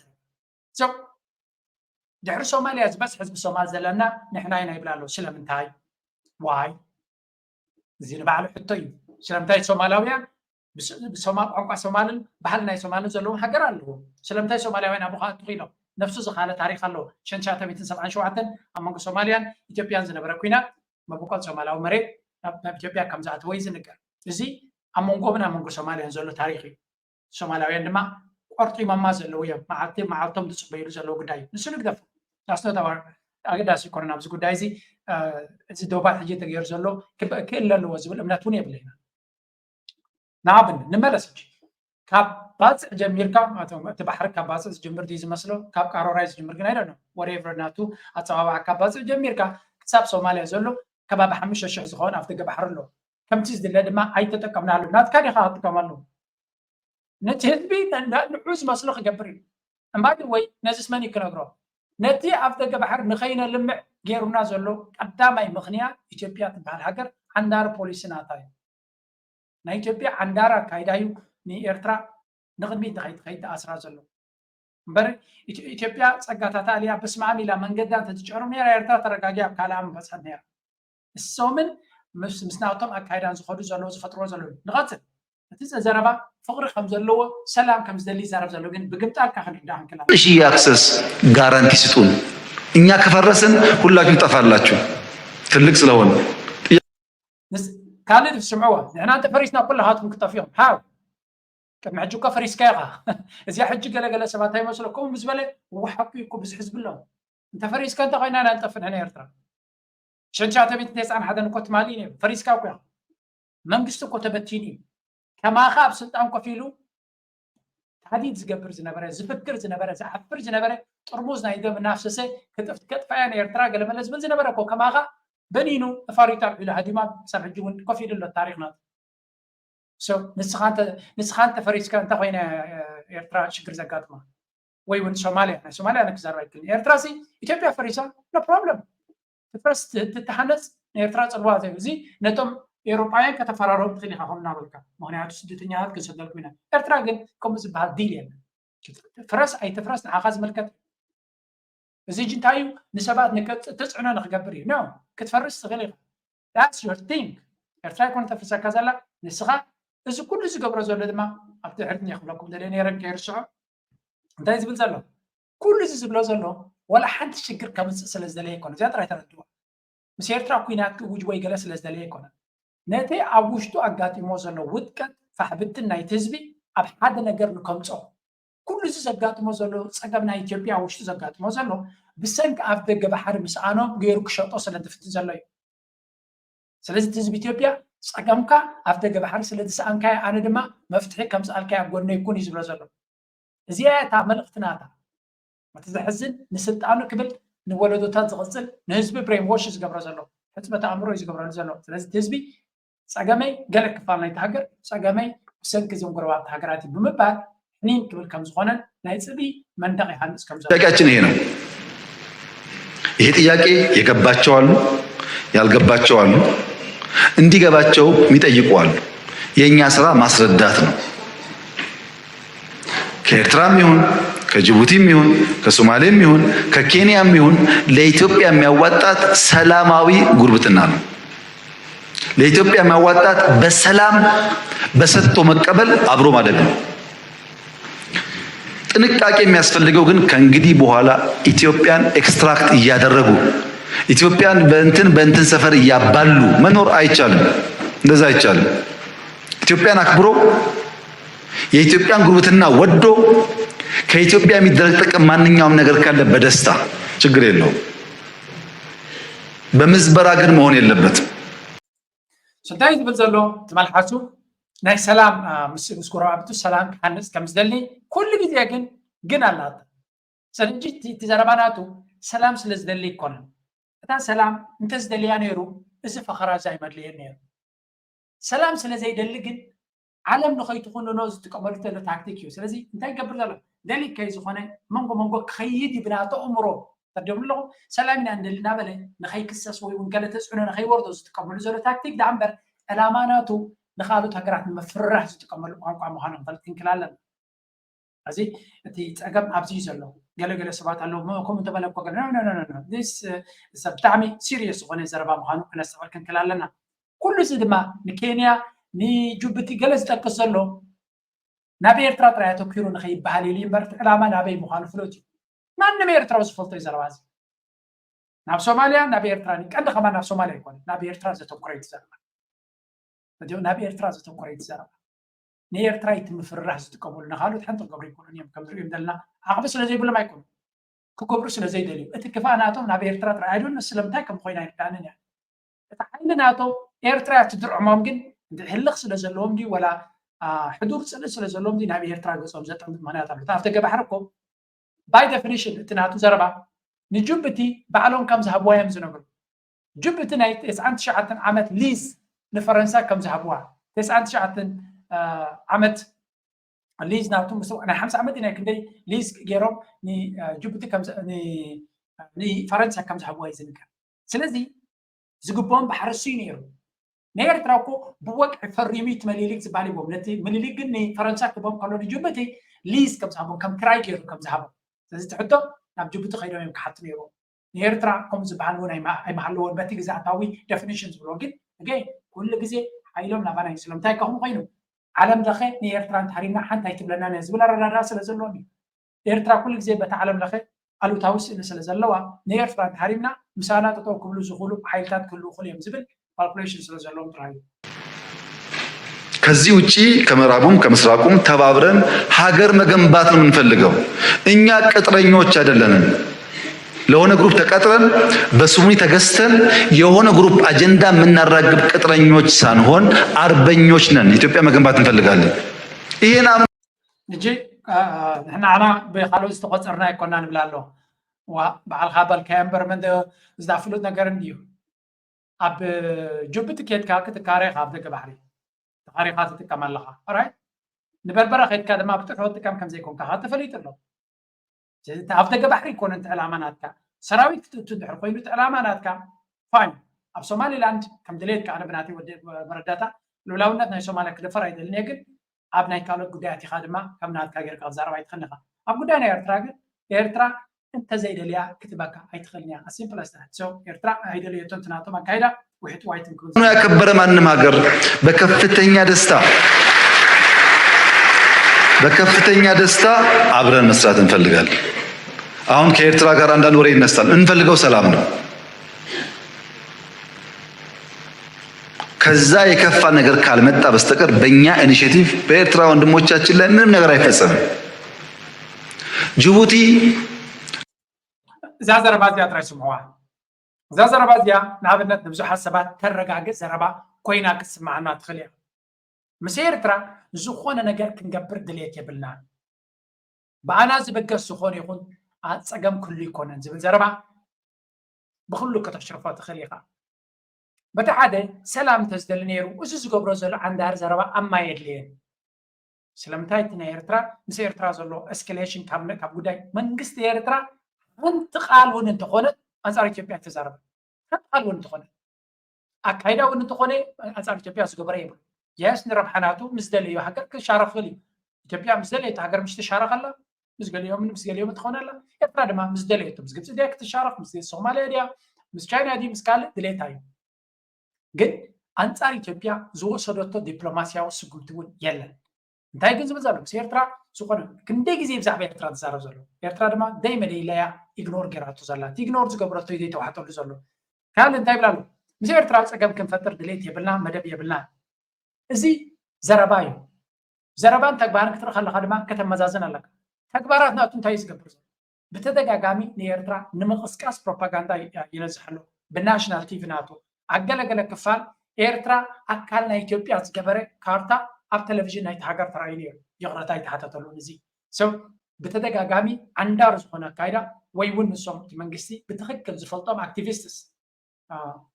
ዘረባ ድሕሪ ሶማልያ ዝበዝሕ ህዝቢ ሶማል ዘለና ንሕና ኢና ይብል ኣሎ ስለምንታይ ዋይ እዚ ንባዕሉ ሕቶ እዩ ስለምንታይ ሶማላውያን ብሶማል ቋንቋ ሶማልን ባህሊ ናይ ሶማልን ዘለዎም ሃገር ኣለዎም ስለምንታይ ሶማላውያን ኣብኡ ክኣቱ ክኢሎም ነፍሱ ዝኻለ ታሪክ ኣለዎ ሸንሻተ ሚትን ሰብዓን ሸውዓተን ኣብ መንጎ ሶማልያን ኢትዮጵያን ዝነበረ ኩናት መበቆል ሶማላዊ መሬት ናብ ኢትዮጵያ ከም ዝኣተወ እዩ ዝንገር እዚ ኣብ መንጎምን ኣብ መንጎ ሶማልያን ዘሎ ታሪክ እዩ ሶማላውያን ድማ ቆርጢሞማ ዘለዉ እዮም መዓልቲ መዓልቶም ዝፅበይሉ ዘለዉ ጉዳይ እዩ ንሱ ንግደፎ ናስኖታዋር ኣገዳሲ ይኮነ ኣብዚ ጉዳይ እዚ እዚ ዶባት ሕጂ ተገይሩ ዘሎ ክእለ ኣለዎ ዝብል እምነት እውን የብለይና ንኣብን ንመለስ ሕጂ ካብ ባፅዕ ጀሚርካ እቲ ባሕሪ ካብ ባፅዕ ዝጅምር ድዩ ዝመስሎ ካብ ቃሮራይ ዝጅምር ግን ኣይደነ ወሬቨር ናቱ ኣፀባባዓ ካብ ባፅዕ ጀሚርካ ክሳብ ሶማልያ ዘሎ ከባቢ ሓሙሽተ ሽሕ ዝኸውን ኣብ ደገ ባሕሪ ኣሎ ከምቲ ዝድለ ድማ ኣይተጠቀምናሉ ናትካ ዲኻ ክትጥቀመሉ ነቲ ህዝቢ ንዑ ዝመስሎ ክገብር እዩ እምባዲ ወይ ነዚስ መን ክነግሮ ነቲ ኣብ ደገ ባሕሪ ንኸይነልምዕ ገይሩና ዘሎ ቀዳማይ ምኽንያት ኢትዮጵያ ትበሃል ሃገር ዓንዳሪ ፖሊሲ ናታ እዩ ናይ ኢትዮጵያ ዓንዳሪ ኣካይዳ እዩ ንኤርትራ ንቕድሚት ንኸይትኸይድ ተኣስራ ዘሎ እምበር ኢትዮጵያ ፀጋታታ ኣልያ በስማም ኢላ መንገዳ እንተትጭዕሮም ነራ ኤርትራ ተረጋጊያ ኣብ ካልኣ ምበፅሐት ነራ እሶምን ምስ ናቶም ኣካይዳን ዝኸዱ ዘለዉ ዝፈጥርዎ ዘለዉ ንቐፅል እቲ ዘረባ ፍቕሪ ከም ዘለዎ ሰላም ከም ዝደሊ ይዛረብ ዘሎ ግን ብግምጣልካ ክንርዳእ ንክእል እሺ የአክሰስ ጋራንቲ ስጡን እኛ ከፈረስን ሁላችሁ ትጠፋላችሁ ትልቅ ስለሆነ ካልእ ስምዕዎ ንሕና እንተ ፈሪስና ኩላሃትኩም ክጠፍኦም ሃው ቅድሚ ሕጂ እኮ ፈሪስካ ኢኻ እዚኣ ሕጂ ገለገለ ሰባት ኣይመስለኩም ምስ በለ ወሓኩ እኮ ብዙሕ ህዝቢ ኣለዎ እንተ ፈሪስካ እንተ ኮይና ኢና ንጠፍእ ንሕና ኤርትራ ሸንሻተ ሚእቲ ተስዓን ሓደን እኮ ትማሊ እዩ ነይሩ ፈሪስካ እኮ ኢኻ መንግስቲ እኮ ተበቲኑ እዩ ከማኻ ኣብ ስልጣን ኮፍ ኢሉ ታህዲድ ዝገብር ዝነበረ ዝፍክር ዝነበረ ዝዓፍር ዝነበረ ጥርሙዝ ናይ ደም እናፍሰሰ ከጥፍኣያ ንኤርትራ ገለመለ ዝብል ዝነበረ እኮ ከማኻ በኒኑ ነፋሪቱ ኣልዒሉ ሃዲማ ክሳብ ሕጂ እውን ኮፍ ኢሉ ኣሎ ታሪክ ናቱ ንስኻ እንተ ፈሪስካ እንተ ኮይነ ኤርትራ ሽግር ዘጋጥማ ወይ እውን ሶማልያ ናይ ሶማልያ ነክዛረብ ኣይክልን ኤርትራ ሲ ኢትዮጵያ ፈሪሳ ኖ ፕሮብለም ትፍረስ ትተሃነፅ ንኤርትራ ፅልዋ ዘዩ እዚ ነቶም ኤሮጳውያን ከተፈራረም ትኽእል ኢኻ ከም እናበልካ ምክንያቱ ስደተኛታት ክንሰደልኩ ኢና ኤርትራ ግን ከምኡ ዝበሃል ዲል የለን ፍረስ ኣይትፍረስ ንዓኻ ዝምልከት እዚ ሕጂ እንታይ እዩ ንሰባት ንቀጽ ተጽዕኖ ንክገብር እዩ no ክትፈርስ ትኽእል ኢኻ that's your thing ኤርትራ ይኮነ ተፍርሰካ ዘላ ንስኻ እዚ ኩሉ ዝገብሮ ዘሎ ድማ ኣብቲ ድሕሪት እየ ክብለኩም ደልየ ነይረ ከይርስዖ እንታይ ዝብል ዘሎ? ኩሉ እዚ ዝብሎ ዘሎ ዋላ ሓንቲ ሽግር ከምፅእ ስለ ዝደለየ ኣይኮነ። እዚኣ ጥራይ ተረድዋ። ምስ ኤርትራ ኩናት ክእውጅ ወይ ገለ ስለ ዝደለየ ኣይኮነ። ነቲ ኣብ ውሽጡ ኣጋጢሞ ዘሎ ውድቀት ፋሕብትን ናይቲ ህዝቢ ኣብ ሓደ ነገር ንከምፅኦ፣ ኩሉ እዚ ዘጋጥሞ ዘሎ ፀገም ናይ ኢትዮጵያ ውሽጡ ዘጋጥሞ ዘሎ ብሰንኪ ኣብ ደገ ባሕሪ ምስኣኖም ገይሩ ክሸጦ ስለ ዝፍትን ዘሎ እዩ። ስለዚ እቲ ህዝቢ ኢትዮጵያ ፀገምካ ኣብ ደገ ባሕሪ ስለ ዝሰኣንካዮ ኣነ ድማ መፍትሒ ከምዝኣልካዮ ኣብ ጎነይ ኩን እዩ ዝብሎ ዘሎ። እዚኣ እያ እታ መልእኽቲ ናታ። እቲ ዘሕዝን ንስልጣኑ ክብል ንወለዶታት ዝቕፅል ንህዝቢ ብሬን ዎሽ ዝገብሮ ዘሎ ሕፅበት ኣእምሮ እዩ ዝገብረሉ ዘሎ። ስለዚ እቲ ህዝቢ ፀገመይ ገለ ክፋል ናይቲ ሃገር ፀገመይ ብሰንኪ እዞም ጎረባብቲ ሃገራት እዩ ብምባል ሕኒን ክብል ከም ዝኾነን ናይ ፅቢ መንደቕ ይሃንፅ ከም ዘሎ ጥያቄያችን ይሄ ነው። ይሄ ጥያቄ የገባቸው አሉ፣ ያልገባቸው አሉ፣ እንዲገባቸው የሚጠይቁ አሉ። የእኛ ስራ ማስረዳት ነው። ከኤርትራም ይሁን ከጅቡቲም ይሁን ከሶማሌም ይሁን ከኬንያም ይሁን ለኢትዮጵያ የሚያዋጣት ሰላማዊ ጉርብትና ነው። ለኢትዮጵያ የሚያዋጣት በሰላም በሰጥቶ መቀበል አብሮ ማደግ ነው። ጥንቃቄ የሚያስፈልገው ግን ከእንግዲህ በኋላ ኢትዮጵያን ኤክስትራክት እያደረጉ ኢትዮጵያን በእንትን በእንትን ሰፈር እያባሉ መኖር አይቻልም። እንደዛ አይቻልም። ኢትዮጵያን አክብሮ የኢትዮጵያን ጉርብትና ወዶ ከኢትዮጵያ የሚደረግ ጥቅም ማንኛውም ነገር ካለ በደስታ ችግር የለውም። በምዝበራ ግን መሆን የለበትም። እንታይ ዝብል ዘሎ ትመልሓሱ ናይ ሰላም ምስ ምስ ጎረባብቱ ሰላም ክሓንፅ ከም ዝደሊ ኩሉ ግዜ ግን ግን ኣላት። ስለዚ እቲ ዘረባ ናቱ ሰላም ስለ ዝደሊ ይኮነን። እታ ሰላም እንተዝደልያ ነይሩ እዚ ፈኸራ እዚ ኣይመድለየን ነይሩ። ሰላም ስለ ዘይደሊ ግን ዓለም ንኸይትኹንኖ ዝጥቀመሉ ዘሎ ታክቲክ እዩ። ስለዚ እንታይ ይገብር ዘሎ? ደሊካይ ዝኾነ መንጎ መንጎ ክኸይድ እዩ ብናቶ እምሮ ተደብሉ ኣለኹ። ሰላም ኢና እንደሊ እናበለ ንኸይክሰስ ወይ እውን ገለ ተፅዕኖ ንኸይወርዶ ዝጥቀመሉ ዘሎ ታክቲክ ደኣ እምበር ዕላማ ናቱ ንኻልኦት ሃገራት ንምፍርራሕ ዝጥቀመሉ ቋንቋ ምዃኑ ክንፈልጥ ክንክል ኣለና። እዚ እቲ ፀገም ኣብዚ እዩ ዘሎ። ገለገለ ሰባት ኣለዉ ከምኡ እንተበለ እኮ ገለ ሰብ ብጣዕሚ ሲሪየስ ዝኾነ ዘረባ ምዃኑ ክነስተውዕል ክንክል ኣለና። ኩሉ እዚ ድማ ንኬንያ ንጅቡቲ ገለ ዝጠቅስ ዘሎ ናብ ኤርትራ ጥራይ ኣተኪሩ ንኸይበሃል ኢሉ እምበር እቲ ዕላማ ናበይ ምዃኑ ፍሉጥ እዩ። ማንም ኤርትራዊ ዝፈልጦ እዩ ዘረባ እዚ። ናብ ሶማልያ ናብ ኤርትራ ቀንዲ ከማን ናብ ሶማልያ ኣይኮነ ናብ ኤርትራ ዘተኩረ እዩ ዘረባ። እዚኦ ናብ ኤርትራ ዘተኮረ እዩ ዘረባ። ንኤርትራ እዩ ምፍርራሕ ዝጥቀመሉ ንካልኦት ሓንቲ ክገብሩ ይክእሉን እዮም ከም ንሪኦም ዘለና ዓቕሚ ስለ ዘይብሎም ኣይኮኑ ክገብሩ ስለ ዘይደልዩ እቲ ክፋእ ናቶም ናብ ኤርትራ ጥራይ ኣይዶን ስለምንታይ ከም ኮይና ኣይርዳእንን እያ እቲ ሓይሊ ናቶም ኤርትራ እያ ትድርዕሞም ግን ህልኽ ስለ ዘለዎም ድዩ ወላ ሕዱር ፅልእ ስለ ዘለዎም ድዩ ናብ ኤርትራ ገፆም ዘጠምት ምክንያት ኣሎ ኣብ ደገ ባሕሪ እኮ by definition እቲ ናቱ ዘረባ ንጅቡቲ ባዕሎም ከም ዝሃብዋ እዮም ዝነግሩ ጅቡቲ ናይ ተስዓን ትሽዓተን ዓመት ሊዝ ንፈረንሳ ከም ዝሃብዋ ተስዓን ትሽዓተን ዓመት ሊዝ ናቱ ምስ ናይ ሓምሳ ዓመት ናይ ክንደይ ሊዝ ገይሮም ንጅቡቲ ንፈረንሳ ከም ዝሃብዋ እዩ ዝንገር ስለዚ ዝግብኦም ባሕሪ እሱ እዩ ነይሩ ንኤርትራ እኮ ብወግዒ ፈሪሙ እቲ መሊሊክ ዝበሃል ይቦም ነቲ ምሊሊክ ግን ንፈረንሳ ክቦም ከሎ ንጅቡቲ ሊዝ ከም ዝሃቦም ከም ክራይ ገይሩ ከም ዝሃቦም ስለዚ ትሕቶ ናብ ጅቡቲ ከይዶም እዮም ክሓቱ ነይሮም ንኤርትራ ከምኡ ዝበሃል እውን ኣይመሃለዎን በቲ ግዝኣታዊ ደፊኒሽን ዝብሎ ግን እገ ኩሉ ግዜ ሓይሎም ናባና እዩ ስለምንታይ ከኹም ኮይኑ ዓለም ለኸ ንኤርትራ እንተሃሪምና ሓንቲ ኣይትብለናን እያ ዝብል ኣረዳድኣ ስለ ዘለዎም እዩ ኤርትራ ኩሉ ግዜ በቲ ዓለም ለኸ ኣሉታዊ ስእሊ ስለ ዘለዋ ንኤርትራ እንተሃሪምና ምሳና ጠጠው ክብሉ ዝኽእሉ ሓይልታት ክህልዉ ይኽእሉ እዮም ዝብል ካልኩሌሽን ስለ ዘለዎም ጥራይ እዩ። ከዚህ ውጪ ከምዕራቡም ከምስራቁም ተባብረን ሀገር መገንባት ነው የምንፈልገው። እኛ ቅጥረኞች አይደለንም። ለሆነ ግሩፕ ተቀጥረን በስሙኒ ተገዝተን የሆነ ግሩፕ አጀንዳ የምናራግብ ቅጥረኞች ሳንሆን አርበኞች ነን። ኢትዮጵያ መገንባት እንፈልጋለን። ይሄን ሕጂ ንሕናና ብካልኦት ዝተቆፀርና ኣይኮና ንብል ኣሎ ዋ በዓልካ በልካዮ እምበር መን እዛ ፍሉጥ ነገር እንድዩ ኣብ ጅቡቲ ኬድካ ክትካረ ካብ ደገ ባሕሪ ተኻሪኻ ትጥቀም ኣለኻ ራይ ንበርበረ ኬድካ ድማ ብጥሑ ትጥቀም ከም ዘይኮንካ ተፈሊጡ ኣሎ ኣብ ደገ ባሕሪ ይኮነ እቲ ዕላማ ናትካ ሰራዊት ክትእቱ እንድሕር ኮይኑ እቲ ዕላማ ናትካ ፋይን ኣብ ሶማሊላንድ ከም ድሌትካ ኣነ ብናተይ መረዳታ ልኡላውነት ናይ ሶማልያ ክደፈር ኣይደልን እየ ግን ኣብ ናይ ካልኦት ጉዳያት ኢኻ ድማ ከም ናትካ ጌርካ ክትዛረብ ኣይትኽእልን ኢኻ ኣብ ጉዳይ ናይ ኤርትራ ግን ኤርትራ እንተዘይደልያ ክትበካ ኣይትኽእልን እያ ኣሲምፕል ኣስተሃት ኤርትራ ኣይደለየቶን ትናቶም ኣካይዳ ውሕጥ ዋይትን ክብል ያከበረ ማንም ሀገር በከፍተኛ ደስታ በከፍተኛ ደስታ አብረን መስራት እንፈልጋለን። አሁን ከኤርትራ ጋር አንዳንድ ወሬ ይነሳል። እንፈልገው ሰላም ነው። ከዛ የከፋ ነገር ካልመጣ በስተቀር በእኛ ኢኒሼቲቭ በኤርትራ ወንድሞቻችን ላይ ምንም ነገር አይፈጸምም። ጅቡቲ እዛ ዘረባ እዚኣ ጥራይ ስምዕዋ። እዛ ዘረባ እዚኣ ንኣብነት ንብዙሓት ሰባት ተረጋግእ ዘረባ ኮይና ክትስምዓና ትኽእል እያ። ምስ ኤርትራ ዝኾነ ነገር ክንገብር ድሌት የብልናን። ብኣና ዝበገስ ዝኾነ ይኹን ጸገም ክህሉ ኣይኮነን ዝብል ዘረባ ብኹሉ ከተሽርፎ ትኽእል ኢኻ። በቲ ሓደ ሰላም እንተዝደሊ ነይሩ እዚ ዝገብሮ ዘሎ ዓንዳሪ ዘረባ ኣብ ማይ የድልየን። ስለምንታይ እቲ ናይ ኤርትራ ምስ ኤርትራ ዘሎ ኤስካሌሽን ካብ ጉዳይ መንግስቲ ኤርትራ ሓንቲ ቃል እውን እንተኾነ ኣንፃር ኢትዮጵያ ኣይተዛረበን። ሓንቲ ቃል እውን እንተኾነ ኣካይዳ እውን እንተኾነ ኣንፃር ኢትዮጵያ ዝገበረ የብሉ። የስ ንረብሓ ናቱ ምስ ደለዮ ሃገር ክሻረኽ ይኽእል እዩ። ኢትዮጵያ ምስ ደለየቶ ሃገር ምሽ ትሻረኽ ኣላ፣ ምስ ገሊኦምን ምስ ገሊኦም ትኾን ኣላ። ኤርትራ ድማ ምስ ደለየቶ ምስ ግብፂ ድያ ክትሻረኽ፣ ምስ ሶማልያ ድያ፣ ምስ ቻይና ድዩ፣ ምስ ካልእ ድሌታ እዩ። ግን ኣንፃር ኢትዮጵያ ዝወሰደቶ ዲፕሎማስያዊ ስጉምቲ እውን የለን። እንታይ ግን ዝብል ዘሎ ምስ ኤርትራ ዝኾነ ክንደይ ግዜ ብዛዕባ ኤርትራ ትዛረብ ዘሎ ኤርትራ ድማ ደይመደይለያ ኢግኖር ገይራቶ ዘላ ኢግኖር ዝገብረቶ ዘይተዋሕጠሉ ዘሎ ካልእ እንታይ ይብላ ኣሎ ምስ ኤርትራ ፀገም ክንፈጥር ድሌት የብልና መደብ የብልና እዚ ዘረባ እዩ ዘረባን ተግባርን ክትርኢ ከለካ ድማ ከተመዛዝን ኣለካ ተግባራት ናቱ እንታይ ዝገብር ዘሎ ብተደጋጋሚ ንኤርትራ ንምቕስቃስ ፕሮፓጋንዳ ይነዝሕ ኣሎ ብናሽናል ቲቪ ናቱ ኣገለገለ ክፋል ኤርትራ ኣካል ናይ ኢትዮጵያ ዝገበረ ካርታ ኣብ ቴሌቪዥን ናይቲ ሃገር ተራእዩ ነይሩ። ይቕረታ ኣይተሓተተሉን እዚ ሰብ ብተደጋጋሚ ዓንዳሪ ዝኾነ ኣካይዳ ወይ እውን ንሶም እቲ መንግስቲ ብትኽክል ዝፈልጦም ኣክቲቪስትስ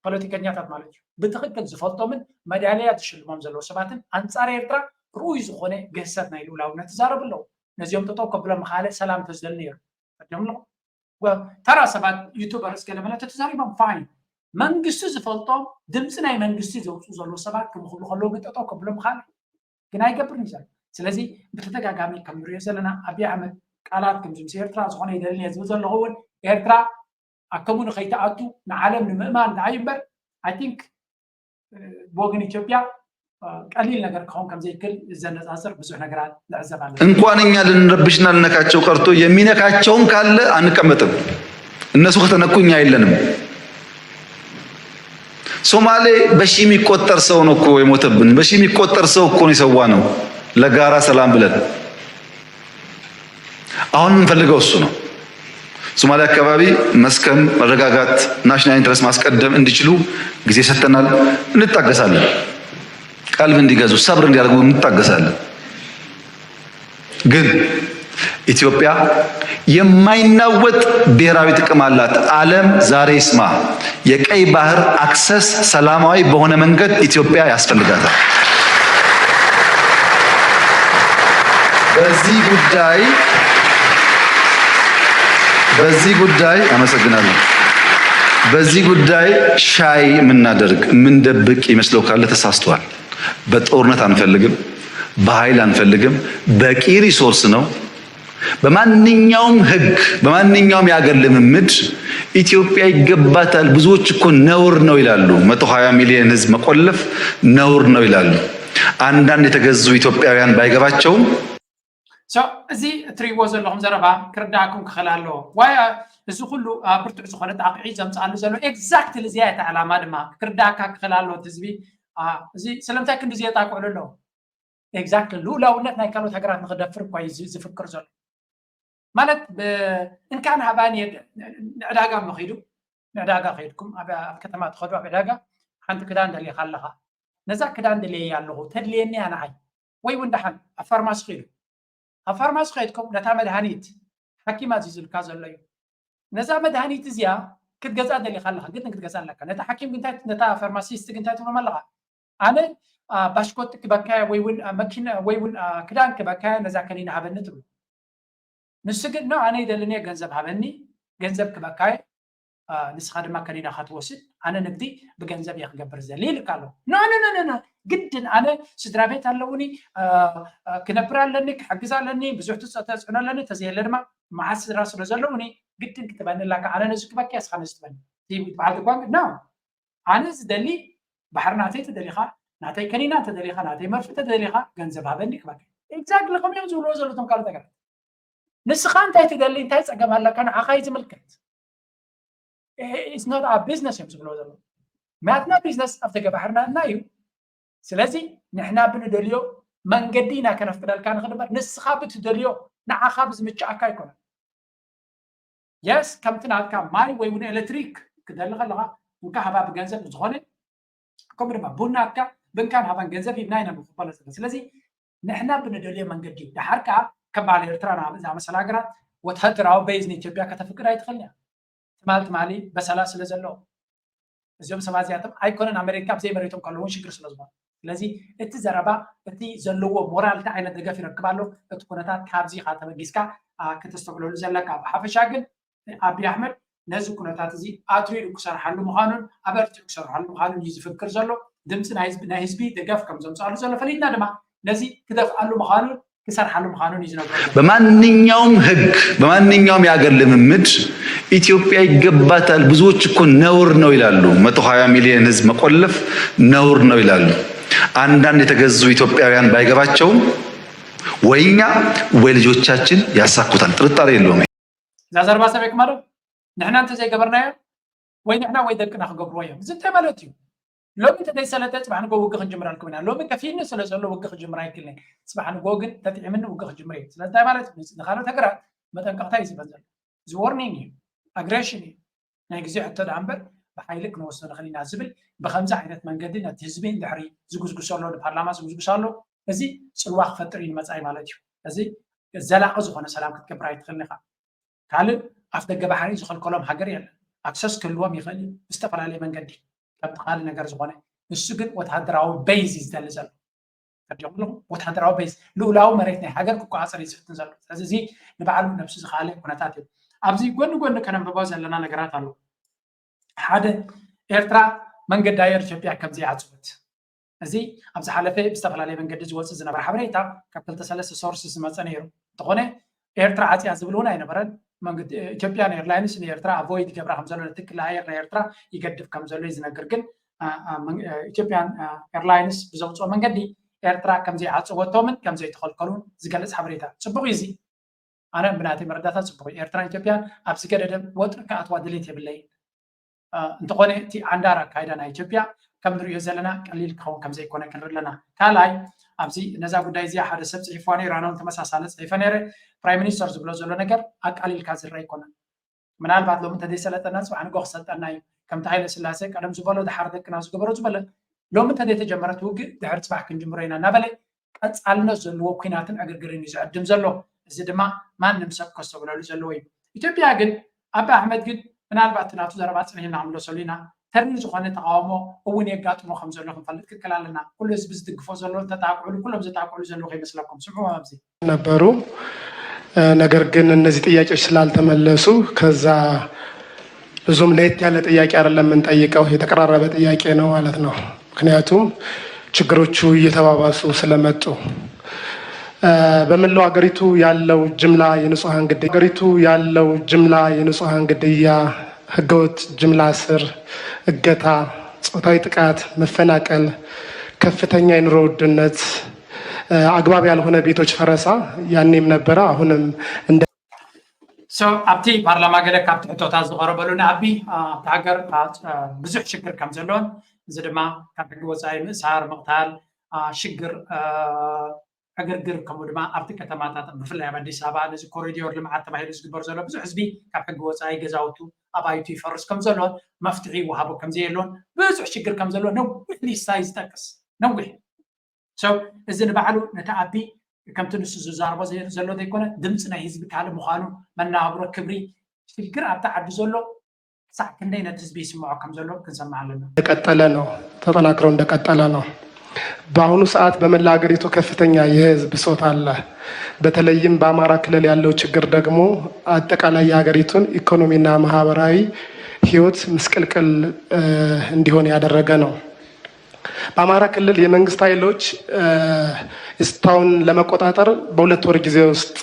ፖለቲከኛታት ማለት እዩ ብትኽክል ዝፈልጦምን መዳልያ ዝሽልሞም ዘለዉ ሰባትን ኣንፃር ኤርትራ ርኡይ ዝኾነ ግህሰት ናይ ልኡላውነት ይዛረቡ ኣለዉ። ነዚኦም ጠጠው ከብሎም ምኻለ ሰላም ተዝደሊ ነይሩ። ቀደም ኣለኹ ተራ ሰባት ዩቱበርስ ገለ መለ ተተዛሪቦም ፋይን መንግስቲ ዝፈልጦም ድምፂ ናይ መንግስቲ ዘውፅኡ ዘለዉ ሰባት ክምኽብሉ ከለዉ ግን ጠጠው ከብሎም ምኻለ ግን ኣይገብርን እዩ ዘሎ። ስለዚ ብተደጋጋሚ ከም ንሪኦ ዘለና ኣብይ ኣሕመድ ቃላት ከምዚ ምስ ኤርትራ ዝኾነ ይደልን እየ ዝብል ዘለኹ እውን ኤርትራ ኣከሙ ንኸይትኣቱ ንዓለም ንምእማን ደኣ እዩ እምበር ኣይ ቲንክ ብወገን ኢትዮጵያ ቀሊል ነገር ክኸውን ከም ዘይክል ዘነፃፅር ብዙሕ ነገራት ንዕዘብ ኣለና። እንኳን እኛ ልንረብሽና ልነካቸው ቀርቶ የሚነካቸውም ካለ አንቀመጥም። እነሱ ከተነኩ እኛ የለንም። ሶማሌ በሺ የሚቆጠር ሰው ነው እኮ የሞተብን። በሺ የሚቆጠር ሰው እኮ ነው የሰዋ ነው ለጋራ ሰላም ብለን። አሁን የምንፈልገው እሱ ነው። ሶማሌ አካባቢ መስከን፣ መረጋጋት፣ ናሽናል ኢንትረስት ማስቀደም እንዲችሉ ጊዜ ሰጥተናል። እንታገሳለን። ቀልብ እንዲገዙ ሰብር እንዲያደርጉ እንታገሳለን። ግን ኢትዮጵያ የማይናወጥ ብሔራዊ ጥቅም አላት። ዓለም ዛሬ ይስማ። የቀይ ባህር አክሰስ ሰላማዊ በሆነ መንገድ ኢትዮጵያ ያስፈልጋታል። በዚህ ጉዳይ በዚህ ጉዳይ አመሰግናለሁ። በዚህ ጉዳይ ሻይ የምናደርግ የምንደብቅ ይመስለው ካለ ተሳስቷል። በጦርነት አንፈልግም፣ በኃይል አንፈልግም። በቂ ሪሶርስ ነው። በማንኛውም ህግ በማንኛውም የሀገር ልምምድ ኢትዮጵያ ይገባታል። ብዙዎች እኮ ነውር ነው ይላሉ። መቶ ሃያ ሚሊዮን ህዝብ መቆለፍ ነውር ነው ይላሉ። አንዳንድ የተገዙ ኢትዮጵያውያን ባይገባቸውም እዚ እትሪእዎ ዘለኹም ዘረባ ክርዳእኩም ክኽእል ኣለዎ። ዋይ እዚ ኩሉ ብርቱዕ ዝኾነ ጣቕዒ ዘምፅኣሉ ዘሎ ኤግዛክትሊ እዚኣ እቲ ዕላማ ድማ ክርዳእካ ክኽእል ኣለዎ። ህዝቢ እዚ ስለምንታይ ክንዲ ዝየጣቅዕሉ ኣለዉ? ኤግዛክትሊ ልኡላውነት ናይ ካልኦት ሃገራት ንክደፍር እኳ እዩ ዝፍክር ዘሎ። ማለት እንካን ሃባን ንዕዳጋ መኺዱ ንዕዳጋ ከይድኩም ኣብ ከተማ ትኸዱ ኣብ ዕዳጋ ሓንቲ ክዳን ደሊኻ ኣለኻ። ነዛ ክዳን ደልየ ኣለኹ ተድልየኒ እያ ንዓይ። ወይ እውን ደሓን ኣብ ፋርማሲ ኺዱ ኣብ ፋርማሲ ከይድኩም ነታ መድሃኒት ሓኪም ኣዚዙልካ ዘሎ እዩ። ነዛ መድሃኒት እዚኣ ክትገዝኣ ደሊኻ ኣለኻ፣ ግድን ክትገዝኣ ኣለካ። ነታ ሓኪም ግንታይ ነታ ፋርማሲስት ግንታይ ትብሎም ኣለኻ? ኣነ ባሽኮት ክበካያ ወይ እውን መኪና ወይ እውን ክዳን ክበካያ ነዛ ከኒና ሃበኒ ትብሎ። ንሱ ግን ኖ ኣነ ይደልን እየ ገንዘብ ሃበኒ፣ ገንዘብ ክበካየ ንስኻ ድማ ከኒና ኻትወስድ ኣነ ንግዲ ብገንዘብ እየ ክገብር ዘሊ ይልካ ኣሎ። ኖ ኖ ኖ ግድን ኣነ ስድራ ቤት ኣለውኒ ክነብር ኣለኒ ክሕግዝ ኣለኒ ብዙሕ ተፅዕኖ ኣለኒ ተዘየለ ድማ መዓት ስድራ ስለ ዘለውኒ ግድን ክትበኒ ኣላካ ኣነ ነዚ ክበኪ እስኻ ነዚ ትበኒ በዓልቲ ጓንግ ና ኣነ ዝደሊ ባሕሪ ናተይ ተደሊኻ ናተይ ከኒና ተደሊኻ ናተይ መርፊ ተደሊኻ ገንዘብ ሃበኒ ክበኪ exactly ከምኡ እዮም ዝብልዎ ዘለዉ እቶም ካልኦት ሃገራት። ንስኻ እንታይ ትደሊ፣ እንታይ ፀገም ኣለካ፣ ንዓኻ እዩ ዝምልከት። It's not our business እዮም ዝብልዎ ዘለዉ። ናትና ቢዝነስ ኣብ ደገ ባሕርና እና እዩ። ስለዚ ንሕና ብንደልዮ መንገዲ ኢና ከነፍቅደልካ ንኽእል እምበር ንስኻ ብትደልዮ ንዓኻ ብዝምችኣካ ኣይኮነን። የስ ከምቲ ናትካ ማይ ወይ እውን ኤሌክትሪክ ክደሊ ከለኻ እንካ ሃባ ብገንዘብ ዝኾነ ከምኡ ድማ ቡን ናትካ ብእንካን ሃባን ገንዘብ ሂብና ኢና ንክበሎ ዘለና። ስለዚ ንሕና ብንደልዮ መንገዲ ድሓር ከዓ ከም በዓል ኤርትራ ዝኣመሰላ ሃገራት ወታደራዊ ቤዝ ንኢትዮጵያ ከተፍቅድ ኣይትኽእልን እያ። ትማል ትማሊ በሰላ ስለ ዘለዎ እዚኦም ሰባት እዚኣቶም ኣይኮነን ኣመሪካ ብዘይ መሬቶም ከለውን ሽግር ስለ ዝኾነ ስለዚ እቲ ዘረባ እቲ ዘለዎ ሞራል እንታይ ዓይነት ደገፍ ይረክብ ኣሎ እቲ ኩነታት ካብዚ ካ ተበጊስካ ከተስተብዕለሉ ዘለካ ብሓፈሻ ግን ኣብይ ኣሕመድ ነዚ ኩነታት እዚ ኣትሪሩ ክሰርሓሉ ምዃኑን ኣበርቲዑ ክሰርሓሉ ምዃኑን እዩ ዝፍክር ዘሎ ድምፂ ናይ ህዝቢ ደገፍ ከም ዘምፅኣሉ ዘሎ ፈሊጥና ድማ ነዚ ክደፍኣሉ ምዃኑን ክሰርሓሉ ምዃኑን እዩ ዝነግሮ። በማንኛውም ህግ በማንኛውም የሀገር ልምምድ ኢትዮጵያ ይገባታል። ብዙዎች እኮ ነውር ነው ይላሉ። መቶ ሀያ ሚሊዮን ህዝብ መቆለፍ ነውር ነው ይላሉ። አንዳንድ የተገዙ ኢትዮጵያውያን ባይገባቸውም ወይ እኛ ወይ ልጆቻችን ያሳኩታል፣ ጥርጣሬ የለውም። እዛ ዘረባ ሰበይክ ማለት ንሕና እንተዘይገበርናዮ ወይ ንሕና ወይ ደቅና ክገብርዎ እዮም። እዚ እንታይ ማለት እዩ? ሎሚ እንተዘይሰለጠ ፅባሕ ንጎ ውግእ ክንጅምር ኣልኩም ኢና። ሎሚ ከፊልኒ ስለ ዘሎ ውግእ ክጅምር ኣይክልንን። ፅባሕ ንጎ ግን ተጥዒምኒ ውግእ ክጅምር እዩ። ስለዚ እንታይ ማለት እዩ? ንካልኦት ሃገራት መጠንቀቕታ እዩ ዝህበን ዘሎ። እዚ ዎርኒንግ እዩ፣ ኣግሬሽን እዩ። ናይ ግዜ ሕቶ ደኣ እምበር ብሓይሊ ክንወስዶ ንኽእል ኢና ዝብል ብኸምዚ ዓይነት መንገዲ ነቲ ህዝቢ እንድሕሪ ዝጉስጉሶ ኣሎ፣ ንፓርላማ ዝጉስጉስ ኣሎ፣ እዚ ፅልዋ ክፈጥር እዩ ንመፃኢ ማለት እዩ። እዚ ዘላቒ ዝኾነ ሰላም ክትገብር ኣይትኽእልን ኢኻ። ካልእ ኣፍ ደገ ባሕሪ ዝኸልከሎም ሃገር የለን። ኣክሰስ ክህልዎም ይኽእል እዩ ብዝተፈላለየ መንገዲ ከምቲ ካልእ ነገር ዝኾነ። ንሱ ግን ወተሃደራዊ ቤዝ እዩ ዝደሊ ዘሎ። ተረዲኹም ኣለኹም? ወተሃደራዊ ቤዝ ልኡላዊ መሬት ናይ ሃገር ክቆፃፀር እዩ ዝፍትን ዘሎ። ስለዚ እዚ ንባዕሉ ነብሱ ዝኸኣለ ኩነታት እዩ። ኣብዚ ጎኒ ጎኒ ከነንብቦ ዘለና ነገራት ኣሎ። ሓደ ኤርትራ መንገዲ ኣየር ኢትዮጵያ ከም ዘይዓፀወት እዚ ኣብ ዝሓለፈ ብዝተፈላለየ መንገዲ ዝወፅእ ዝነበረ ሓበሬታ ካብ ክልተ ሰለስተ ሶርስ ዝመፀ ነይሩ። እንተኾነ ኤርትራ ዓፅያ ዝብል እውን ኣይነበረን። መንገዲ ኢትዮጵያን ኤርላይንስ ንኤርትራ ኣቮይድ ይገብራ ከም ዘሎ ነቲ ክሊ ኣየር ናይ ኤርትራ ይገድብ ከም ዘሎ እዩ ዝነግር። ግን ኢትዮጵያን ኤርላይንስ ብዘውፅኦ መንገዲ ኤርትራ ከም ዘይዓፀወቶምን ከም ዘይተኸልከሉን ዝገልፅ ሓበሬታ ፅቡቕ እዩ። እዚ ኣነ ብናተይ መረዳእታ ፅቡቕ እዩ። ኤርትራን ኢትዮጵያን ኣብ ዝገደደ ወጥሪ ክኣትዋ ድሌት የብለይን። እንተኾነ እቲ ዓንዳር ኣካይዳ ናይ ኢትዮጵያ ከም ንሪኦ ዘለና ቀሊል ክኸውን ከም ዘይኮነ ክንርኢ ኣለና። ካልኣይ ኣብዚ ነዛ ጉዳይ እዚኣ ሓደ ሰብ ፅሒፍዋ ነይሩ፣ ኣነ እውን ተመሳሳሊ ፅሒፈ ነይረ። ፕራይም ሚኒስተር ዝብሎ ዘሎ ነገር ኣቃሊልካ ዝረአ ኣይኮነን። ምናልባት ሎሚ እንተዘይሰለጠና ፅባሕ ንጎ ክሰልጠና እዩ። ከምቲ ሃይለ ስላሴ ቀደም ዝበሎ ድሓር ደቅና ዝገበሮ ዝበለ ሎሚ እንተዘይተጀመረት ውግእ ድሕር ፅባሕ ክንጅምሮ ኢና እናበለ ቀፃልነት ዘለዎ ኩናትን ዕግርግርን እዩ ዝዕድም ዘሎ። እዚ ድማ ማንም ሰብ ከስተብለሉ ዘለዎ እዩ። ኢትዮጵያ ግን ኣቢ ኣሕመድ ግን ምናልባት እቲ ናቱ ዘረባ ፅንሕ ኢልና ክንምለሰሉ ኢና። ተሪር ዝኾነ ተቃውሞ እውን የጋጥሞ ከም ዘሎ ክንፈልጥ ክክል ኣለና። ኩሉ ህዝቢ ዝድግፎ ዘሎ ተጣቅዕሉ ኩሎም ዘጣቅዕሉ ዘለዉ ከይመስለኩም። ስምዑ ኣብዚ ነበሩ። ነገር ግን እነዚህ ጥያቄዎች ስላልተመለሱ ከዛ ብዙም ለየት ያለ ጥያቄ አይደለም የምንጠይቀው፣ የተቀራረበ ጥያቄ ነው ማለት ነው። ምክንያቱም ችግሮቹ እየተባባሱ ስለመጡ በመላው ሀገሪቱ ያለው ጅምላ የንጹሃን ግድያ ሀገሪቱ ያለው ጅምላ የንጹሃን ግድያ፣ ህገወጥ ጅምላ እስር፣ እገታ፣ ጾታዊ ጥቃት፣ መፈናቀል፣ ከፍተኛ የኑሮ ውድነት፣ አግባብ ያልሆነ ቤቶች ፈረሳ ያኔም ነበረ፣ አሁንም እንደ ኣብቲ ፓርላማ ገለ ካብቲ ሕቶታት ዝቐረበሉ ንኣቢ ኣብቲ ሃገር ብዙሕ ሽግር ከም ዘሎን እዚ ድማ ካብ ሕጊ ወፃኢ ምእሳር፣ ምቕታል፣ ሽግር ዕግርግር ከምኡ ድማ ኣብቲ ከተማታት ብፍላይ ኣብ ኣዲስ ኣበባ ነዚ ኮሪዶር ልምዓት ተባሂሉ ዝግበር ዘሎ ብዙሕ ህዝቢ ካብ ሕጊ ወፃኢ ገዛውቱ ኣባይቱ ይፈርስ ከም ዘሎን መፍትሒ ይወሃቦ ከም ዘየሎን ብዙሕ ሽግር ከም ዘሎ ነዊሕ ሊስታ እዩ ዝጠቅስ። ነዊሕ ሰብ እዚ ንባዕሉ ነቲ ኣቢ ከምቲ ንሱ ዝዛረቦ ዘሎ ዘይኮነ ድምፂ ናይ ህዝቢ ካልእ ምዃኑ መናብሮ ክብሪ ሽግር ኣብቲ ዓዲ ዘሎ ክሳዕ ክንደይ ነቲ ህዝቢ ይስምዖ ከም ዘሎ ክንሰምዕ ኣለና። እንደቀጠለ ነው፣ ተጠናክሮ እንደቀጠለ ነው። በአሁኑ ሰዓት በመላ ሀገሪቱ ከፍተኛ የህዝብ ብሶት አለ። በተለይም በአማራ ክልል ያለው ችግር ደግሞ አጠቃላይ የሀገሪቱን ኢኮኖሚና ማህበራዊ ህይወት ምስቅልቅል እንዲሆን ያደረገ ነው። በአማራ ክልል የመንግስት ኃይሎች ስታውን ለመቆጣጠር በሁለት ወር ጊዜ ውስጥ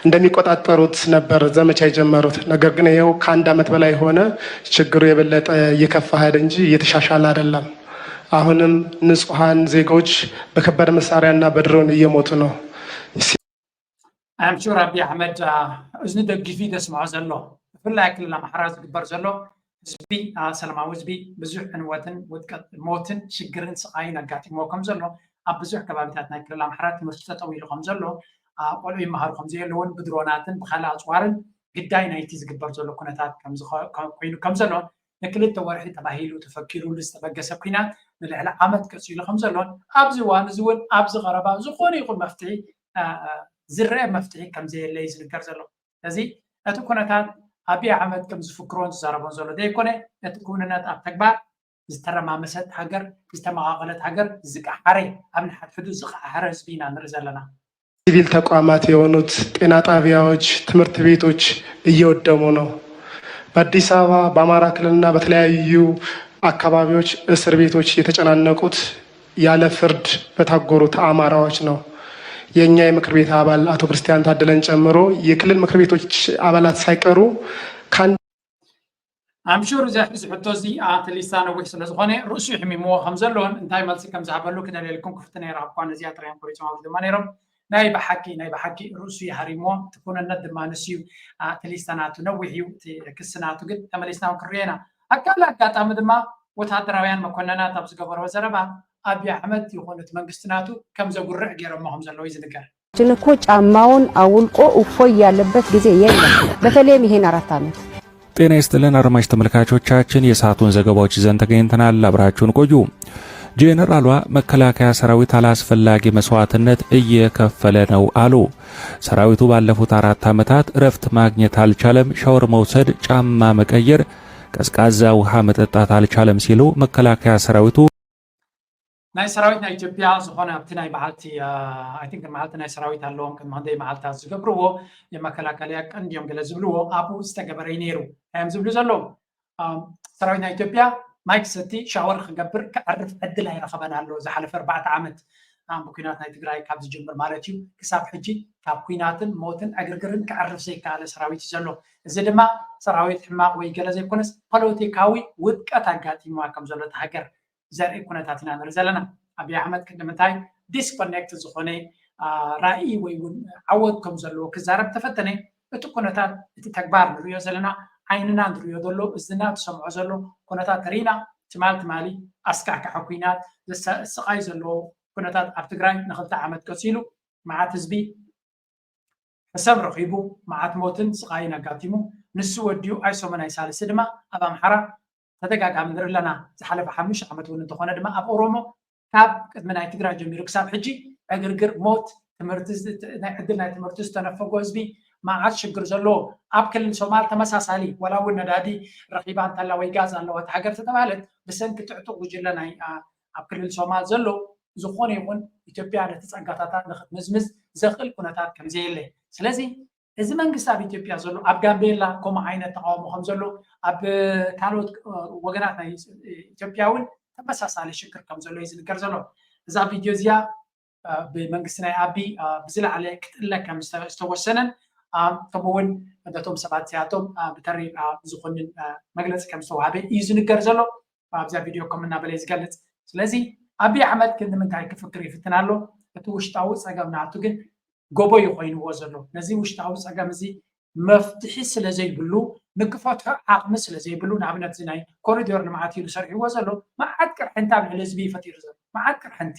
እንደሚቆጣጠሩት ነበር ዘመቻ የጀመሩት። ነገር ግን ይኸው ከአንድ ዓመት በላይ ሆነ። ችግሩ የበለጠ እየከፋ ሄደ እንጂ እየተሻሻለ አይደለም። አሁንም ንጹሐን ዜጎች በከባድ መሳሪያና በድሮን እየሞቱ ነው። ኣምሹር ኣቢ ኣሕመድ እዝኒ ደጊፊ ደስምዖ ዘሎ ብፍላይ ኣብ ክልል ኣምሓራ ዝግበር ዘሎ ህዝቢ ሰላማዊ ህዝቢ ብዙሕ ዕንወትን ውድቀት ሞትን ሽግርን ስቓይን ኣጋጢምዎ ከም ዘሎ ኣብ ብዙሕ ከባቢታት ናይ ክልል ኣምሓራ ትምህርቲ ጠጠው ኢሉ ከም ዘሎ ቆልዑ ይመሃሩ ከም ዘየለውን ብድሮናትን ብካልእ ኣፅዋርን ግዳይ ናይቲ ዝግበር ዘሎ ኩነታት ኮይኑ ከም ዘሎን ንክልተ ወርሒ ተባሂሉ ተፈኪሩሉ ዝተበገሰ ኩናት ንልዕሊ ዓመት ቀፂሉ ከም ዘሎን ኣብዚ እዋን እዚ እውን ኣብዚ ቀረባ ዝኾነ ይኹን መፍትሒ ዝረአ መፍትሒ ከም ዘየለ እዩ ዝንገር ዘሎ። ስለዚ እቲ ኩነታት ኣቢይ ኣሕመድ ከም ዝፍክሮን ዝዛረቦን ዘሎ ዘይኮነ እቲ ክውንነት ኣብ ተግባር ዝተረማመሰት ሃገር ዝተመቓቐለት ሃገር ዝቀሓረ ኣብ ንሓድሕዱ ዝቀሓረ ህዝቢ ኢና ንርኢ ዘለና። ሲቪል ተቋማት የሆኑት ጤና ጣቢያዎች፣ ትምህርት ቤቶች እየወደሙ ነው። በአዲስ አበባ፣ በአማራ ክልልና በተለያዩ አካባቢዎች እስር ቤቶች የተጨናነቁት ያለ ፍርድ በታጎሩት አማራዎች ነው። የእኛ የምክር ቤት አባል አቶ ክርስቲያን ታደለን ጨምሮ የክልል ምክር ቤቶች አባላት ሳይቀሩ ከአንድ ኣምሹር እዚ ሕዚ ሕቶ እዚ ኣትሊስታ ነዊሕ ስለ ዝኾነ ርእሱ ይሕሚምዎ ከም ዘለዎን እንታይ መልሲ ከም ዝሃበሉ ክደልየልኩም ክፍቲ ነይረ ኣብ ኳን እዚኣ ጥራዮም ኮሪሶም ኣብዚ ድማ ነይሮም ናይ ብሓቂ ናይ ብሓቂ ርእሱ ይሃሪምዎ እቲ ኩነነት ድማ ንሱ እዩ ኣትሊስታ ናቱ ነዊሕ እዩ እቲ ክሲ ናቱ ግን ተመሊስና እውን ክንሪኦ ኢና ኣብ ካልእ ኣጋጣሚ ድማ ወታደራውያን መኮነናት ኣብ ዝገበረዎ ዘረባ ኣብይ ኣሕመድ ይኹን እቲ መንግስቲ ናቱ ከም ዘጉርዕ ገይሮሞ ከም ዘለዉ እዩ ዝንገር ችን እኮ ጫማውን አውልቆ እፎይ ያለበት ጊዜ የለም። በተለይም ይሄን አራት ዓመት ጤና ይስጥልን አድማጭ ተመልካቾቻችን፣ የሰዓቱን ዘገባዎች ይዘን ተገኝተናል። አብራችሁን ቆዩ። ጄኔራሏ መከላከያ ሰራዊት አላስፈላጊ መስዋዕትነት እየከፈለ ነው አሉ። ሰራዊቱ ባለፉት አራት ዓመታት እረፍት ማግኘት አልቻለም፣ ሻወር መውሰድ፣ ጫማ መቀየር፣ ቀዝቃዛ ውሃ መጠጣት አልቻለም ሲሉ መከላከያ ሰራዊቱ ናይ ሰራዊት ናይ ኢትዮጵያ ዝኾነ ኣብቲ ናይ በዓልቲ I think መዓልቲ ናይ ሰራዊት ኣለዎም ቅድሚ ክንደይ መዓልታት ዝገብርዎ የመከላከልያ ቀንድ እዮም ገለ ዝብልዎ ኣብኡ ዝተገበረ እዩ ነይሩ እዮም ዝብሉ ዘለዉ ሰራዊት ናይ ኢትዮጵያ ማይ ክሰቲ ሻወር ክገብር ክዕርፍ ዕድል ኣይረኸበን ኣሎ ዝሓለፈ ኣርባዕተ ዓመት ብኩናት ናይ ትግራይ ካብ ዝጅምር ማለት እዩ ክሳብ ሕጂ ካብ ኩናትን ሞትን ዕግርግርን ክዕርፍ ዘይከኣለ ሰራዊት እዩ ዘሎ እዚ ድማ ሰራዊት ሕማቕ ወይ ገለ ዘይኮነስ ፖለቲካዊ ውድቀት ኣጋጢምዋ ከም ዘሎ ሃገር ዘርኢ ኩነታት ኢና ንርኢ ዘለና። ኣብይ ኣሕመድ ክንዲ ምንታይ ዲስኮኔክት ዝኾነ ራእይ ወይ እውን ዓወት ከም ዘለዎ ክዛረብ ተፈተነ፣ እቲ ኩነታት እቲ ተግባር ንሪኦ ዘለና ዓይንና ንሪኦ ዘሎ እዝና ትሰምዖ ዘሎ ኩነታት ርኢና ትማል ትማሊ ኣስካሕካሒ ኩናት ዘስቃይ ዘለዎ ኩነታት ኣብ ትግራይ ንክልተ ዓመት ቀፂሉ መዓት ህዝቢ ሕሰም ረኺቡ መዓት ሞትን ስቓይን ኣጋጢሙ ንሱ ወዲኡ ኣይሶመን ኣይሳልሲ ድማ ኣብ ኣምሓራ ተደጋጋሚ ንርኢ ኣለና ዝሓለፈ ሓሙሽተ ዓመት እውን እንተኾነ ድማ ኣብ ኦሮሞ ካብ ቅድሚ ናይ ትግራይ ጀሚሩ ክሳብ ሕጂ ዕግርግር ሞት ትምህርቲ ናይ ዕድል ናይ ትምህርቲ ዝተነፈጎ ህዝቢ መዓት ሽግር ዘለዎ ኣብ ክልል ሶማል ተመሳሳሊ ወላ እውን ነዳዲ ረኺባ እንተላ ወይ ጋዝ ኣለዋ ሃገር ተተባህለት ብሰንኪ ጥዕጡቕ ጉጅለ ናይ ኣብ ክልል ሶማል ዘሎ ዝኾነ ይኹን ኢትዮጵያ ነቲ ጸጋታታ ንክትምዝምዝ ዘኽእል ኩነታት ከምዘየለ ስለዚ እዚ መንግስቲ ኣብ ኢትዮጵያ ዘሎ ኣብ ጋምቤላ ከምኡ ዓይነት ተቃውሞ ከም ዘሎ ኣብ ካልኦት ወገናት ናይ ኢትዮጵያ እውን ተመሳሳሊ ሽግር ከም ዘሎ እዩ ዝንገር ዘሎ እዛ ቪድዮ እዚኣ ብመንግስቲ ናይ ኣቢ ብዝለዓለ ክጥለ ከም ዝተወሰነን ከምኡ እውን ነቶም ሰባት እዚኣቶም ብተሪር ዝኮንን መግለፂ ከም ዝተዋሃበ እዩ ዝንገር ዘሎ ኣብዛ ቪድዮ ከም እናበለ ዝገልፅ ስለዚ ኣቢ ኣሕመድ ግን ንምንታይ ክፍክር ይፍትን ኣሎ እቲ ውሽጣዊ ፀገም ናቱ ግን ጎቦ እዩ ኮይንዎ ዘሎ ነዚ ውሽጣዊ ፀገም እዚ መፍትሒ ስለ ዘይብሉ ንክፈትሖ ዓቕሚ ስለ ዘይብሉ ንኣብነት እዚ ናይ ኮሪዶር ልምዓት ኢሉ ሰሪሕዎ ዘሎ መዓት ቅርሕንቲ ኣብ ልዕሊ ህዝቢ እዩ ፈጢሩ ዘሎ መዓት ቅርሕንቲ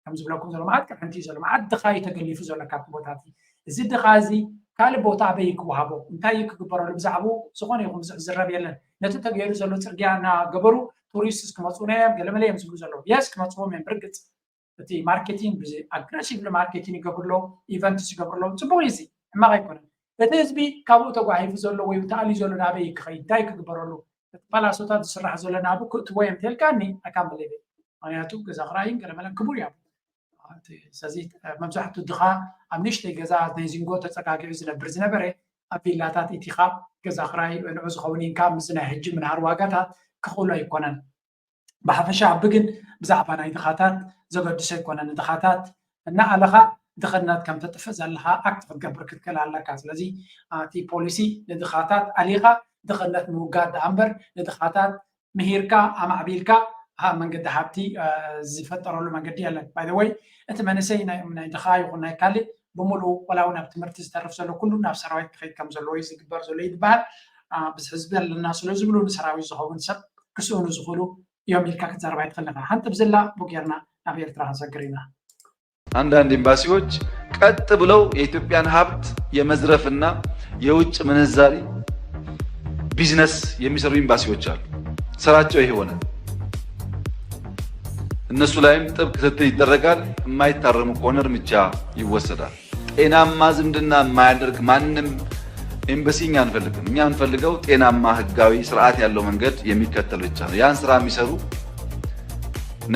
ከም ዝብለኩም ዘሎ መዓት ቅርሕንቲ እዩ ዘሎ መዓት ድኻ እዩ ተገሊፉ ዘሎ ካብቲ ቦታ እቲ እዚ ድኻ እዚ ካልእ ቦታ ኣበይ ክወሃቦ እንታይ እዩ ክግበረሉ ብዛዕባኡ ዝኾነ ይኹን ብዙሕ ዝረብ የለን ነቲ ተገይሩ ዘሎ ፅርግያ እናገበሩ ቱሪስትስ ክመፁ እዮም ገለመለ እዮም ዝብሉ ዘለዉ የስ ክመፅዎም እዮም ብርግፅ እቲ ማርኬቲንግ ኣግረሲቭሊ ማርኬቲንግ ይገብሩ ኣለዉ ኢቨንትስ ይገብሩ ኣለዉ ፅቡቅ እዩ እዚ ሕማቅ ኣይኮነን እቲ ህዝቢ ካብኡ ተጓሒፉ ዘሎ ወይ ተኣልዩ ዘሎ ናበይ ክኸይድ እንታይ ክግበረሉ እቲ ፓላሶታት ዝስራሕ ዘሎ ናብኡ ክእትዎ እዮም ተልካኒ ኣካም በሌቤ ምክንያቱ ገዛ ክራይን ገለመለን ክቡር እዩ ስለዚ መብዛሕቱ ድኻ ኣብ ንእሽተይ ገዛ ናይ ዚንጎ ተፀጋጊዑ ዝነብር ዝነበረ ኣብ ቪላታት ኢቲኻ ገዛ ክራይ ንዑ ዝኸውን ኢንካም ምስ ናይ ሕጂ ምንሃር ዋጋታት ክኽእሎ ኣይኮነን ብሓፈሻ ኣቢ ግን ብዛዕባ ናይ ድኻታት ዘገድሶ ኣይኮነን ንድኻታት እናኣለኻ ድኽነት ከም ተጥፍእ ዘለኻ ኣክት ክትገብር ክትክእል ኣለካ ስለዚ እቲ ፖሊሲ ንድኻታት ኣሊኻ ድኽነት ምውጋድ ደኣ እምበር ንድኻታት ምሂርካ ኣማዕቢልካ መንገዲ ሃብቲ ዝፈጠረሉ መንገዲ የለን። ባይ ወይ እቲ መንእሰይ ናይ ድኻ ይኹን ናይ ካልእ ብምሉኡ ወላ እውን ኣብ ትምህርቲ ዝተርፍ ዘሎ ኩሉ ናብ ሰራዊት ክኸይድ ከም ዘለዎ እዩ ዝግበር ዘሎ እዩ ዝበሃል። ብዙሕ ህዝቢ ኣለና ስለ ዝብሉ ንሰራዊት ዝኸውን ሰብ ክስእኑ ዝኽእሉ እዮም ኢልካ ክትዛረብ ኣይትኽእል ኢኻ። ሓንጥብ ዝላ ጌርና ናብ ኤርትራ ክንሰግር ኢና። አንዳንድ ኤምባሲዎች ቀጥ ብለው የኢትዮጵያን ሀብት የመዝረፍና የውጭ ምንዛሪ ቢዝነስ የሚሰሩ ኤምባሲዎች አሉ። ስራቸው ይሄ ሆነ። እነሱ ላይም ጥብቅ ክትትል ይደረጋል። የማይታረሙ ከሆነ እርምጃ ይወሰዳል። ጤናማ ዝምድና የማያደርግ ማንም ኤምባሲ እኛ አንፈልግም። እኛ የምንፈልገው ጤናማ ህጋዊ ስርዓት ያለው መንገድ የሚከተል ብቻ ነው። ያን ስራ የሚሰሩ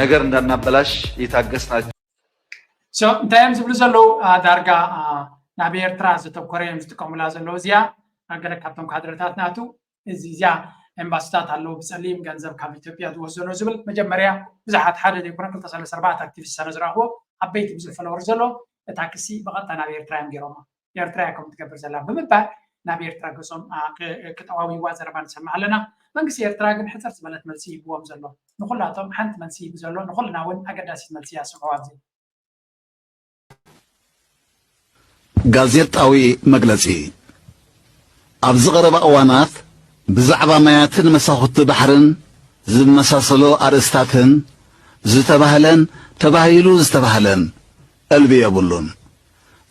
ነገር እንዳናበላሽ እየታገስናቸው እንታይ እዮም ዝብሉ ዘለዉ? ዳርጋ ናብ ኤርትራ ዘተኮረ እዮም ዝጥቀሙላ ዘለዉ። እዚኣ ገለ ካብቶም ካድረታት ናቱ እዚ እዚኣ ኤምባሲታት ኣለዉ ብፀሊም ገንዘብ ካብ ኢትዮጵያ ዝወስዶ ዝብል መጀመርያ ብዙሓት ሓደ ዘይኮነ ክልተ ሰለስተ ኣርባዕተ ኣክቲቪስት ሰነ ዝረኽቦ ዓበይቲ ብዙሕ ፈለወር ዘሎ እታ ክሲ ብቐጥታ ናብ ኤርትራ እዮም ገይሮማ። ኤርትራ እያ ከምኡ ትገብር ዘላ ብምባል ናብ ኤርትራ ገጾም ክጠዋዊዋ ዘረባ ንሰምዕ ኣለና። መንግስቲ ኤርትራ ግን ሕፅር ዝበለት መልሲ ይህብዎም ዘሎ። ንኹላቶም ሓንቲ መልሲ ይህብ ዘሎ፣ ንኹልና እውን ኣገዳሲት መልሲ እያ ስምዕዋ ኣብዚ። ጋዜጣዊ መግለጺ። ኣብዚ ቀረባ እዋናት ብዛዕባ ማያትን መሳኹቲ ባሕርን ዝመሳሰሉ ኣርእስታትን ዝተባህለን ተባሂሉ ዝተባህለን ዕልቢ የብሉን።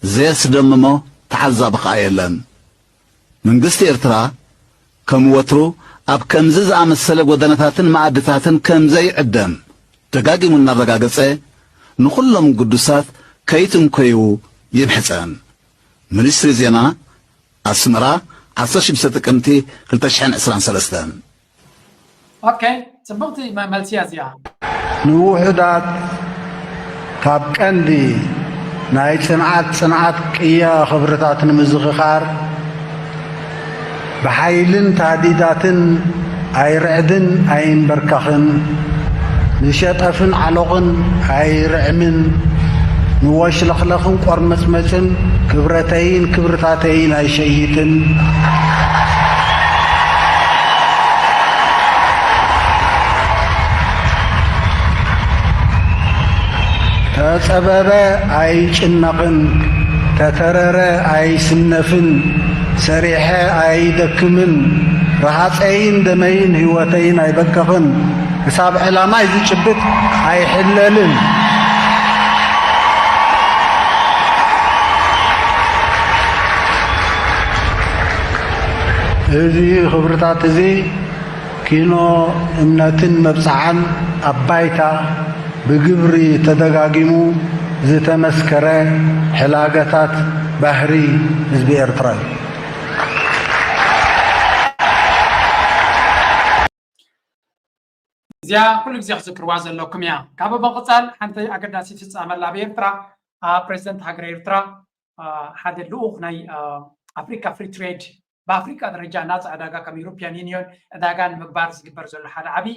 ዘየስደምሞ ተዓዛቢ ከኣ የለን። መንግስቲ ኤርትራ ከም ወትሩ ኣብ ከምዚ ዝኣመሰለ ጎደናታትን መኣድታትን ከም ዘይዕደም ደጋጊሙ እናረጋገጸ ንኹሎም ግዱሳት ከይትንኮዩ ይምሕጸን። ሚኒስትሪ ዜና፣ ኣስመራ፣ ዓሰርተ ሽዱሽተ ጥቅምቲ ክልተ ሽሕን ዕስራን ሰለስተን። ኦኬ፣ ጽብቕቲ መ- መልሲ እያ እዚኣ። ንውሑዳት ካብ ቀንዲ ናይ ጽንዓት ጽንዓት ቅያ ክብርታት ንምዝኽኻር ብሓይልን ታህዲዳትን ኣይርዕድን ኣይንበርካኽን፣ ንሸጠፍን ዓሎቕን ኣይርዕምን፣ ንወሽለኽለኽን ቆርመጽመጽን ክብረተይን ክብርታተይን ኣይሸይጥን። ተጸበበ ኣይጭነቕን፣ ተተረረ ኣይስነፍን፣ ሰሪሐ ኣይደክምን፣ ረሃጸይን ደመይን ህይወተይን ኣይበከኽን፣ ክሳብ ዕላማይ ዝጭብጥ ኣይሕለልን። እዚ ክብርታት እዚ ኪኖ እምነትን መብጽዓን ኣብ ባይታ ብግብሪ ተደጋጊሙ ዝተመስከረ ሕላገታት ባህሪ ህዝቢ ኤርትራ እዩ። እዚኣ ኩሉ ግዜ ክዝክርዋ ዘለኩም እያ። ካብ ብምቕፃል ሓንቲ ኣገዳሲ ፍፃመ ኣላ ኣብ ኤርትራ። ኣብ ፕሬዚደንት ሃገር ኤርትራ ሓደ ልኡኽ ናይ ኣፍሪካ ፍሪ ትሬድ ብኣፍሪካ ደረጃ ናፃ ዕዳጋ ከም ኢሮፒያን ዩኒዮን ዕዳጋ ንምግባር ዝግበር ዘሎ ሓደ ዓብዪ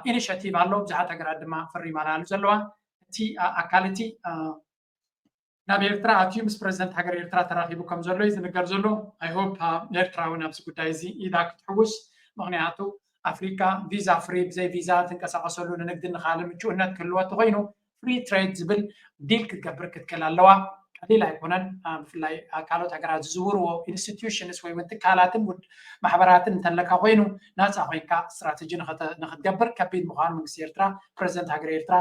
ኢኒሽቲቭ ኣሎ። ብዙሓት ሃገራት ድማ ፈሪማናሉ ዘለዋ። እቲ ኣካል እቲ ናብ ኤርትራ ኣትዩ ምስ ፕረዚደንት ሃገር ኤርትራ ተራኺቡ ከም ዘሎ እዩ ዝንገር ዘሎ። I hope ኤርትራ እውን ኣብዚ ጉዳይ እዚ ኢዳ ክትሕውስ። ምኽንያቱ ኣፍሪካ ቪዛ ፍሪ ብዘይ ቪዛ ትንቀሳቐሰሉ ንንግዲ ንኻልእ ምቹእነት ክህልዎ እንተኾይኑ ፍሪ ትሬድ ዝብል ዲል ክትገብር ክትክእል ኣለዋ። ቀሊል ኣይኮነን። ብፍላይ ካልኦት ሃገራት ዝዝውርዎ ኢንስቲትዩሽንስ ወይ እውን ትካላትን ማሕበራትን እንተለካ ኮይኑ ናፃ ኮይንካ ስትራተጂ ንክትገብር ከቢድ ምዃኑ መንግስቲ ኤርትራ ፕረዚደንት ሃገር ኤርትራ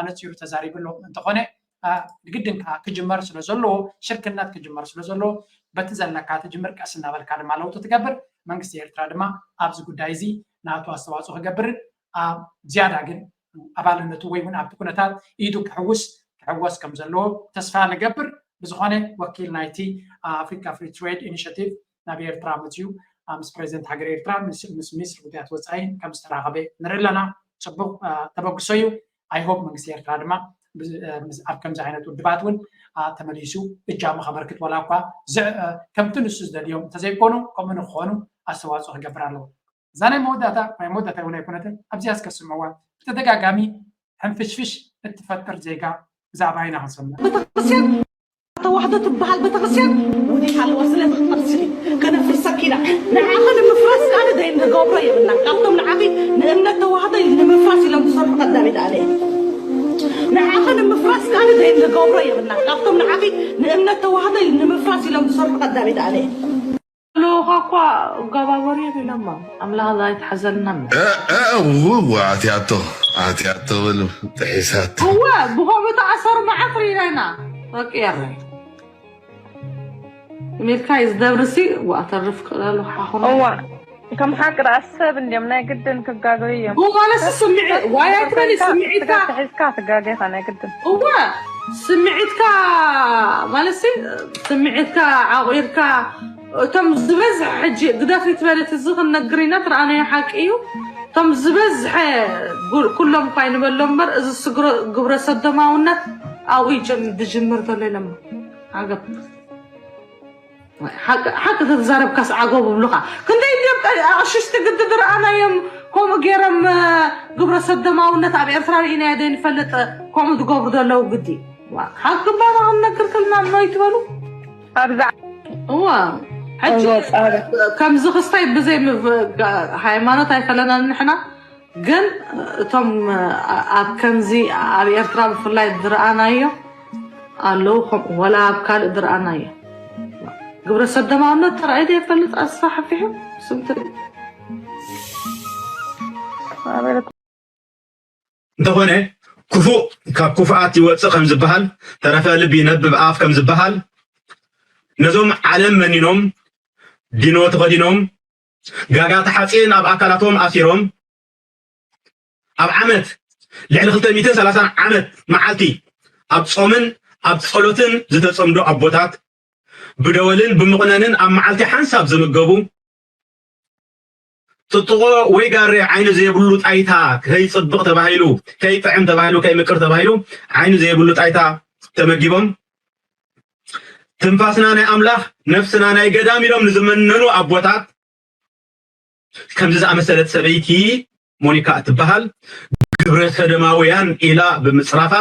ኣነፂሩ ተዛሪቡ ኣሎ። እንተኾነ ግድን ከዓ ክጅመር ስለ ዘለዎ ሽርክነት ክጅመር ስለ ዘለዎ በቲ ዘለካ ትጅምር ቀስ እናበልካ ድማ ለውጢ ትገብር። መንግስቲ ኤርትራ ድማ ኣብዚ ጉዳይ እዚ ናቱ ኣስተዋፅኦ ክገብርን ኣብ ዝያዳ ግን ኣባልነቱ ወይ እውን ኣብቲ ኩነታት ኢዱ ክሕውስ ክሕወስ ከም ዘለዎ ተስፋ ንገብር። ብዝኾነ ወኪል ናይቲ ኣፍሪካ ፍሪ ትሬድ ኢኒሽቲቭ ናብ ኤርትራ መፅዩ ምስ ፕሬዚደንት ሃገር ኤርትራ ምስ ሚኒስትሪ ጉዳያት ወፃኢ ከም ዝተራኸበ ንርኢ ኣለና። ፅቡቅ ተበግሶ እዩ። I hope መንግስቲ ኤርትራ ድማ ኣብ ከምዚ ዓይነት ውድባት እውን ተመሊሱ እጃሙ ከበርክት ወላ እኳ ከምቲ ንሱ ዝደልዮም እንተዘይኮኑ ከምኡ ንክኾኑ ኣስተዋፅኦ ክገብር ኣለዎ። እዛ ናይ መወዳእታ ናይ መወዳእታ እውን ኣይኮነትን። ኣብዚኣ እስከ ስምዕዋ። ብተደጋጋሚ ሕንፍሽፍሽ እትፈጥር ዜጋ ብዛዕባ ኢና ክንሰምዕ። ቤተክርስቲያን ተዋህዶ ትበሃል ቤተክርስቲያን ውዲት ኣለዋ። ስለዚ ክትጠፍሲ ከነፍርሰኪ ኢና። ንዓኺ ንምፍራስ ካለ ደይ ንገብሮ የብልና። ካብቶም ንዓኺ ንእምነት ተዋህዶ ንምፍራስ ኢሎም ዝሰርሑ ክገብሮ የብልና። ካብቶም ንዓኺ ንእምነት ተዋህዶ ንምፍራስ ኢሎም ዝሰርሑ ቀዳሚት ኣነ እየ። ልኡኻ እኳ እጋባበሩ እዮም ኢሎማ። ኣምላኽ ኣይትሓዘልና። ኣትያቶ ኣትያቶ በሉ ጥሒሳቶ። እወ ብኸምኡ ተኣሰሩ መዓት ርኢና ኢና። በቂ የረ ሚልካ እዩ ዝደብርሲ። ዋ ተርፍ ክእለሉ ሓኹና። እዋ ከም ሓቂ ደኣ ሰብ እንድዮም ናይ ግድን ክጋገዩ እዮም። ማለት ስምዒ ዋይ ኣይትበሊ። ስምዒትካ ሒዝካ ትጋገ ኢኻ ናይ ግድን። እወ ስምዒትካ ማለት ስምዒትካ ዓቑርካ እቶም ዝበዝሐ ሕጂ ግደፍ ይትበለት እዚ ክንነግር ኢና ትረኣናዮ ሓቂ እዩ። እቶም ዝበዝሐ ኩሎም እኳ ይንበሎ እምበር እዚ ስግሮ ግብረ ሰዶማውነት ኣብኡ ይጅምር ዘሎ ኢሎም ዓገብ ሓቂ ተተዛረብካስ ዓገብ ብሉኻ። ክንደይ ድዮም ኣቕሽሽቲ ግዲ ዝረኣናዮም ከምኡ ገይሮም ግብረ ሰዶማውነት ኣብ ኤርትራ ርኢናዮ ዘይንፈልጥ ከምኡ ዝገብሩ ዘለዉ ግዲ ሓቂ ባባ ክንነግር ከልና እሞ ይትበሉ። ኣብዛ እዋ ሕጂ ከምዚ ክስታይ ብዘይ ሃይማኖት ኣይፈለናን ንሕና ግን እቶም ኣብ ከምዚ ኣብ ኤርትራ ብፍላይ ዝረኣናዮ ኣለዉ ከምኡ ወላ ኣብ ካልእ ዝረኣናዮ ግብረ ሰዶማውነት ተራእዩ ዘይፈልጥ ኣስፋሕፊሑ ስምትሪ እንተኾነ ክፉእ ካብ ክፉኣት ይወፅእ ከም ዝበሃል ተረፈ ልቢ ይነብብ ኣፍ ከም ዝበሃል ነዞም ዓለም መኒኖም ዲኖ ተኸዲኖም ጋጋ ተሓፂን ኣብ ኣካላቶም ኣሲሮም ኣብ ዓመት ልዕሊ ክልተ ሚእትን ሰላሳን ዓመት መዓልቲ ኣብ ጾምን ኣብ ጸሎትን ዝተጸምዶ ኣቦታት ብደወልን ብምቕነንን ኣብ መዓልቲ ሓንሳብ ዝምገቡ ጥጥቖ ወይ ጋሬ ዓይኒ ዘይብሉ ጣይታ ከይጽብቕ ተባሂሉ ከይጥዕም ተባሂሉ ከይምቅር ተባሂሉ ዓይኒ ዘይብሉ ጣይታ ተመጊቦም ትንፋስና ናይ ኣምላኽ ነፍስና ናይ ገዳም ኢሎም ንዝመነኑ ኣቦታት ከምዚ ዝኣመሰለት ሰበይቲ ሞኒካ እትበሃል ግብረ ሰደማውያን ኢላ ብምፅራፋ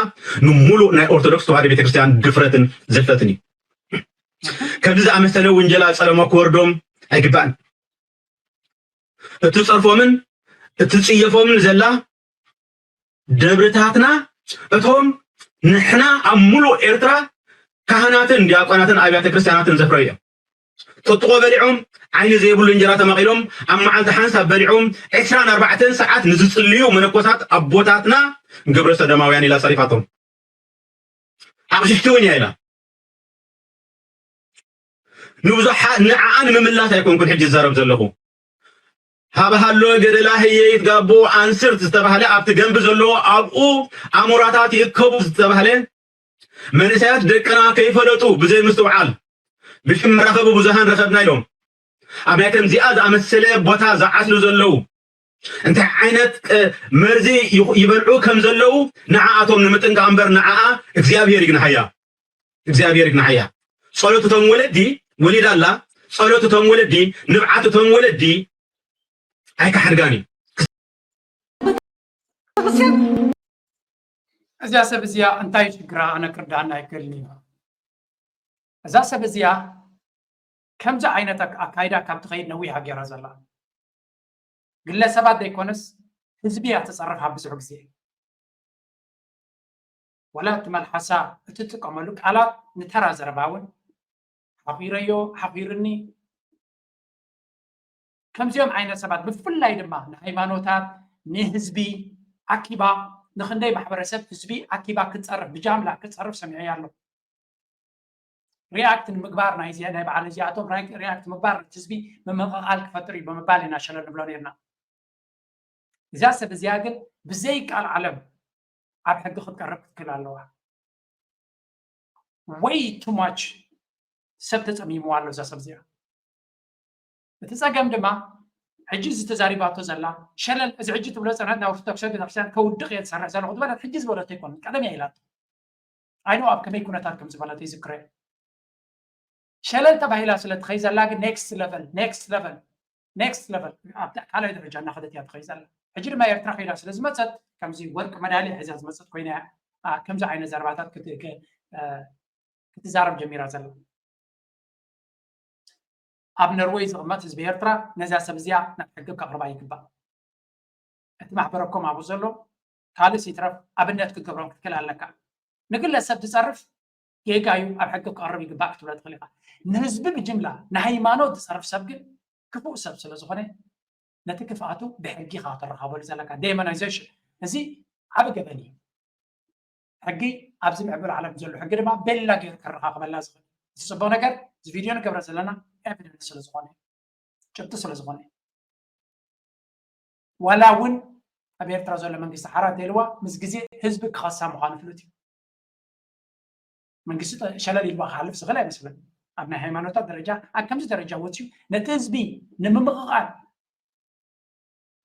ንሙሉእ ናይ ኦርቶዶክስ ተዋህዶ ቤተክርስትያን ድፍረትን ዝፈትን እዩ። ከምዚ ዝኣመሰለ ውንጀላ ፀለማ ክወርዶም ኣይግባእን። እትፀርፎምን እትፅየፎምን ዘላ ደብርታትና እቶም ንሕና ኣብ ሙሉእ ኤርትራ ካህናትን ዲያቆናትን ኣብያተ ክርስትያናትን ዘፍረዩ እዮም። ጥጥቆ በሊዖም ዓይኒ ዘይብሉ እንጀራ ተማቒሎም ኣብ መዓልቲ ሓንሳብ በሊዖም ዕስራን ኣርባዕተን ሰዓት ንዝጽልዩ መነኮሳት ኣቦታትና ግብረ ሰዶማውያን ኢላ ጸሪፋቶም። ኣቕሽሽቲ እውን እያ ኢላ። ንብዙሓት ንዓኣ ንምምላስ ኣይኮንኩን ሕጂ ዝዛረብ ዘለኹ። ሃብሃሎ ገደላ ህየ ይትጋቦ ኣንስርት ዝተባህለ ኣብቲ ገንቢ ዘለዎ ኣብኡ ኣሞራታት ይእከቡ ዝተባህለ መንእሰያት ደቅና ከይፈለጡ ብዘይ ምስትውዓል ብሽም መራኸቢ ብዙሃን ረኸብና ኢሎም ኣብ ናይ ከምዚኣ ዝኣመሰለ ቦታ ዝዓስሉ ዘለዉ እንታይ ዓይነት መርዚ ይበልዑ ከም ዘለዉ ንዓኣቶም ንምጥንቃቕ እምበር ንዓኣ እግዚኣብሔር ይግንሓያ እግዚኣብሔር ይግንሓያ ጸሎት እቶም ወለዲ ወሊዳ ኣላ ጸሎት እቶም ወለዲ ንብዓት እቶም ወለዲ ኣይከሓድጋን እዩ እዚኣ ሰብ እዚኣ እንታይ ሽግራ ኣነ ክርዳኣና ኣይክእልን እዩ እዛ ሰብ እዚኣ ከምዚ ዓይነት ኣካይዳ ካብ ትኸይድ ነዊሓ ገይራ ዘላ ግለሰባት ዘይኮነስ ህዝቢ እያ ትፀርፍ ኣብ ብዙሕ ግዜ ወላ እቲ መልሓሳ እትጥቀመሉ ቃላት ንተራ ዘረባ እውን ሓኺረዮ ሓኺርኒ ከምዚኦም ዓይነት ሰባት ብፍላይ ድማ ንሃይማኖታት ንህዝቢ ኣኪባ ንክንደይ ማሕበረሰብ ህዝቢ ኣኪባ ክትፀርፍ ብጃምላ ክትፀርፍ ሰሚዐያ ኣሎ ሪያክት ንምግባር ናይ በዓል እዚኣቶም ሪያክት ምግባር ህዝቢ ምምቕቓል ክፈጥር እዩ ብምባል ኢና ሸለል ንብሎ ነርና እዛ ሰብ እዚኣ ግን ብዘይ ቃል ዓለም ኣብ ሕጊ ክትቀርብ ክትክእል ኣለዋ ወይ ቱማች ሰብ ተፀሚምዋ ኣሎ እዛ ሰብ እዚኣ እቲ ፀገም ድማ ሕጂ እዚ ተዛሪባቶ ዘላ ሸለል እዚ ሕጂ ትብሎ ፀናት ናይ ኦርቶዶክስ ቤተክርስትያን ከውድቕ እየ ዝሰርሕ ዘለኹ ዝበለት ሕጂ ዝበለቶ ኣይኮነን ቀደም እያ ኢላቶ ኣይኖ ኣብ ከመይ ኩነታት ከም ዝበለቶ ይዝክረ ሸለል ተባሂላ ስለ ትኸይ ዘላ ግን next level next level next level ኣብታ ካልኣይ ደረጃ እናኸደት እያ ትኸይ ዘላ ሕጂ ድማ ኤርትራ ከይዳ ስለ ዝመፀት ከምዚ ወርቂ መዳልያ ሒዛ ዝመፀት ኮይና እያ ከምዚ ዓይነት ዘረባታት ክትዛረብ ጀሚራ ዘላ ኣብ ነርወይ ዝቕመጥ ህዝቢ ኤርትራ ነዛ ሰብ እዚኣ ናብ ሕጊ ከቕርባ ይግባእ እቲ ማሕበረኮም ኣብኡ ዘሎ ካልእ ሲትረፍ ኣብነት ክትገብሮም ክትክእል ኣለካ ንግለሰብ ዝፀርፍ ጌጋ እዩ፣ ኣብ ሕጊ ክቐርብ ይግባእ ክትብሎ ትኽእል ኢኻ። ንህዝቢ ብጅምላ ንሃይማኖት ዝፀርፍ ሰብ ግን ክፉእ ሰብ ስለ ዝኾነ ነቲ ክፍኣቱ ብሕጊ ኢኻ ክትረኻበሉ ዘለካ። ዴሞናይዜሽን እዚ ዓቢ ገበን እዩ። ሕጊ ኣብዚ ምዕቡል ዓለም ዘሎ ሕጊ ድማ ቤላ ገይሩ ከረኻኽበልና ዝኽእል። እቲ ፅቡቕ ነገር እዚ ቪድዮ ንገብረ ዘለና ኤቪደንስ ስለ ዝኾነ፣ ጭብጢ ስለ ዝኾነ፣ ዋላ እውን ኣብ ኤርትራ ዘሎ መንግስቲ ሓራ እንተኢልዋ ምስ ግዜ ህዝቢ ክኸሳ ምዃኑ ፍሉጥ እዩ። መንግስቲ ጠ- ሸለል ኢልዋ ክሓልፍ ዝኽእል ኣይመስለን። ኣብ ናይ ሃይማኖታት ደረጃ ኣብ ከምዚ ደረጃ ወፅዩ ነቲ ህዝቢ ንምምቕቓል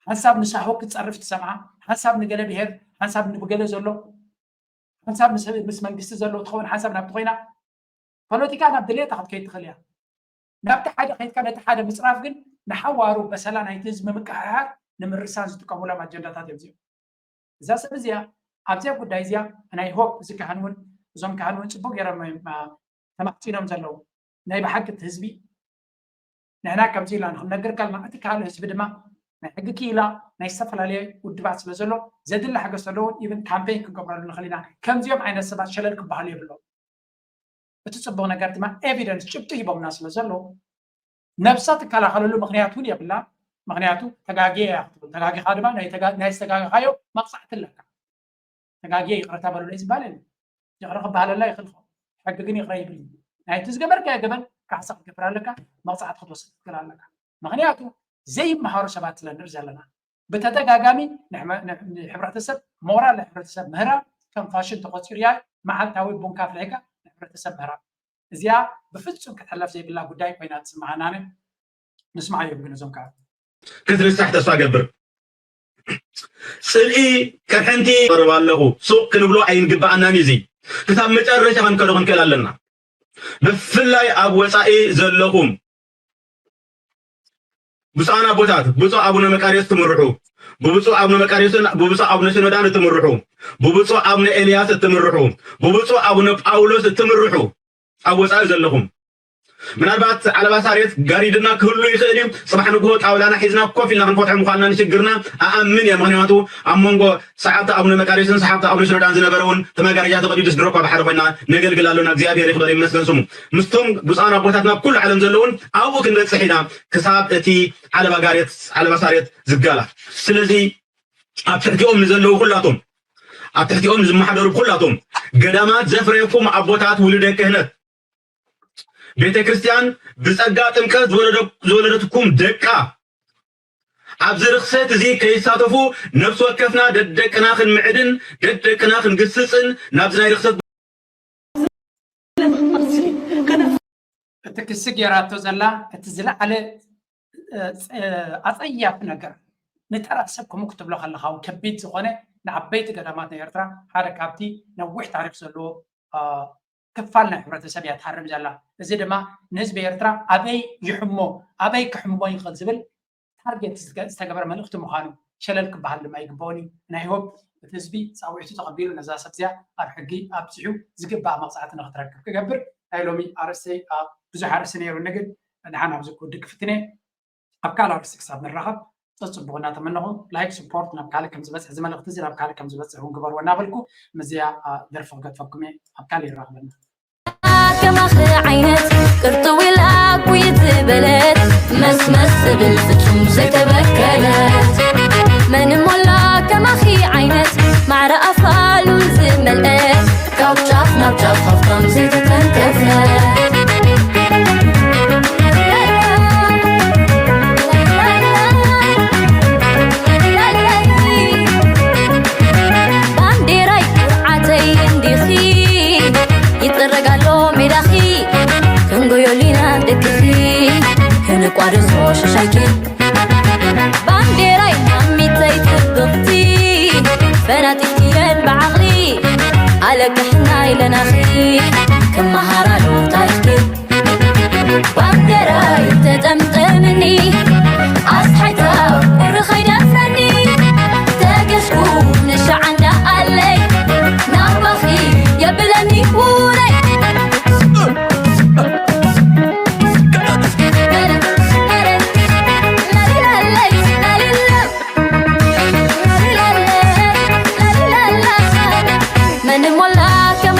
ሓንሳብ ንሳሆ ክትፀርፍ ትሰምዓ፣ ሓንሳብ ንገለ ብሄር፣ ሓንሳብ ንብገለ ዘሎ፣ ሓንሳብ ምስ መንግስቲ ዘሎ ትኸውን ሓንሳብ ናብቲ ኮይና ፖለቲካ ናብ ድሌታ ክትከይድ ትኽእል እያ። ናብቲ ሓደ ከይድካ ነቲ ሓደ ምፅራፍ ግን ንሓዋሩ በሰላ ናይቲ ህዝቢ ምቅሕሓር ንምርሳን ዝጥቀሙሎም ኣጀንዳታት እዮም እዚኦም። እዛ ሰብ እዚኣ ኣብዚኣ ጉዳይ እዚኣ ናይ ሆፕ እዚ ካህን እውን እዞም ካህን እውን ፅቡቅ ገይሮም ተማሕፂኖም ዘለዉ ናይ ብሓቂ እቲ ህዝቢ ንሕና ከምዚ ኢላ ንክነግር ከልና እቲ ካልእ ህዝቢ ድማ ናይ ሕጊ ክኢላ ናይ ዝተፈላለየ ውድባት ስለ ዘሎ ዘድሊ ሓገዝ ተለውን ኢቨን ካምፔን ክንገብረሉ ንኽእል ኢና። ከምዚኦም ዓይነት ሰባት ሸለል ክበሃሉ የብሎም። እቲ ፅቡቅ ነገር ድማ ኤቪደንስ ጭብጢ ሂቦምና ስለ ዘለዉ ነብሳ ትከላኸለሉ ምክንያት እውን የብላ። ምክንያቱ ተጋጊየ እያ ክትብል ተጋጊኻ ድማ ናይ ዝተጋገኻዮ መቕፃዕቲ ኣለካ። ተጋጊየ ይቕረታ በሉለይ ዝበሃል የለን። ይቕረ ክበሃለላ ይኽእል ኸውን። ሕጊ ግን ይቕረ ይብል። ናይቲ ዝገበርካዮ ገበን ካሕሳ ክትገብር ኣለካ፣ መቕፃዕቲ ክትወስድ ትኽእል ኣለካ። ምኽንያቱ ዘይመሃሩ ሰባት ስለ ንርኢ ዘለና ብተደጋጋሚ ንሕብረተሰብ ሞራል ንሕብረተሰብ ምህራም ከም ፋሽን ተቆፂሩ እያ። መዓልታዊ ቡንካ ኣፍሊሕካ ንሕብረተሰብ ምህራም እዚኣ ብፍፁም ክትሕለፍ ዘይብላ ጉዳይ ኮይና ትስምዓናነ። ንስምዓዮም ግን እዞም ከዓ ክትንሳሕ ተስፋ ገብር። ጽልኢ ቅርሕንቲ ቀርብ ኣለኹ ሱቕ ክንብሎ ኣይንግብኣናን እዩ። እዚ ክሳብ መጨረሻ ክንከዶ ክንክእል ኣለና። ብፍላይ ኣብ ወጻኢ ዘለኹም ብፁዓን ኣቦታት ብፁዕ ኣቡነ መቃርዮስ ትምርሑ፣ ብብፁዕ ኣቡነ መቃርዮስን ብብፁዕ ኣቡነ ሲኖዳን እትምርሑ፣ ብብፁዕ ኣቡነ ኤልያስ እትምርሑ፣ ብብፁዕ ኣቡነ ጳውሎስ እትምርሑ ኣብ ወጻኢ ዘለኹም ምናልባት ዓለባ ሳሬት ጋሪድና ክህሉ ይኽእል እዩ። ፅባሕ ንግሆ ጣውላና ሒዝና ኮፍ ኢልና ክንፈትሖ ምዃንና ንሽግርና ኣኣምን እየ። ምክንያቱ ኣብ መንጎ ሰዓብቲ ኣቡነ መቃርዮስን ሰዓብቲ ኣቡነ ሽኖዳን ዝነበረ እውን እቲ መጋረጃ ተቐዲዱ ስድሮ እኳ ብሓደ ኮይና ነገልግል ኣለና። እግዚኣብሔር ይኽበር ይመስገን ስሙ። ምስቶም ብፁዓን ኣቦታትና ኣብ ኩሉ ዓለም ዘለውን ኣብኡ ክንበፅሕ ኢና ክሳብ እቲ ዓለባ ጋሬት ዓለባ ሳሬት ዝጋላ። ስለዚ ኣብ ትሕቲኦም ንዘለዉ ኩላቶም ኣብ ትሕቲኦም ዝመሓደሩ ኩላቶም ገዳማት ዘፍረየኩም ኣቦታት ውሉደ ክህነት ቤተ ክርስቲያን ብጸጋ ጥምቀት ዝወለደትኩም ደቃ ኣብዚ ርኽሰት እዚ ከይሳተፉ ነፍሲ ወከፍና ደደቅና ክንምዕድን ደደቅና ክንግስጽን ናብዚ ናይ ርኽሰት እቲ ክሲ ጌራቶ ዘላ እቲ ዝለዓለ ኣጸያፊ ነገር ንተራ ሰብ ከምኡ ክትብሎ ከለኻ እውን ከቢድ ዝኾነ ንዓበይቲ ገዳማት ናይ ኤርትራ ሓደ ካብቲ ነዊሕ ታሪክ ዘለዎ ክፋል ናይ ሕብረተሰብ እያ ትሃርም ዘላ። እዚ ድማ ንህዝቢ ኤርትራ ኣበይ ይሕሞ ኣበይ ክሕምሞ ይኽእል ዝብል ታርጌት ዝተገበረ መልእኽቲ ምዃኑ ሸለል ክበሃል ድማ ይግበኦን እዩ። ናይ ሆፕ እቲ ህዝቢ ፃውዒቱ ተቐቢሉ ነዛ ሰብ እዚኣ ኣብ ሕጊ ኣብፂሑ ዝግባእ መቕፃዕቲ ንክትረክብ ክገብር ናይ ሎሚ ኣርእስተይ ብዙሕ ኣርእስቲ ነይሩ ግን ንሓን ኣብዚ ክውድእ ክፍትን እየ። ኣብ ካልእ ኣርእስቲ ክሳብ ንራኸብ ፀፅቡቕ እናተመነኹ ላይክ ስፖርት ናብ ካልእ ከም ዝበፅሕ እዚ መልእኽቲ እዚ ናብ ካልእ ከም ዝበፅሕ እውን ግበርዎ እናበልኩ ምስዚኣ ደርፊ ክገድፈኩም እየ። ኣብ ካልእ ይራኽበና። ከማኺ ዓይነት ቅርጥው ኢላ ኩይት ዝበለት መስመስ ትብል ፍጹም ዘይተበከለት መን እሞ ኣላ ከማኺ ዓይነት ማዕረ ኣፋ ሉል ዝመልአ ካብ ጫፍ ናብ ጫፍ ሃፍታም ዘይተተንከፈ ባንዴራይ ኩርዓተይ እንዲኺ ይጥረግ ኣሎ ሜዳኺ ክንጎዮ ሊና ደቅኺ ክንቋደሶ ሽሻይኪ ባንዴራይ ማሚተይ ጽብቕቲ ፈናጢትየን ብዓቕሊ ኣለቅሕና ኢለናኺ ክመሃራሉ ታሪኽኪ ባንዴራይ ተጠምጠምኒ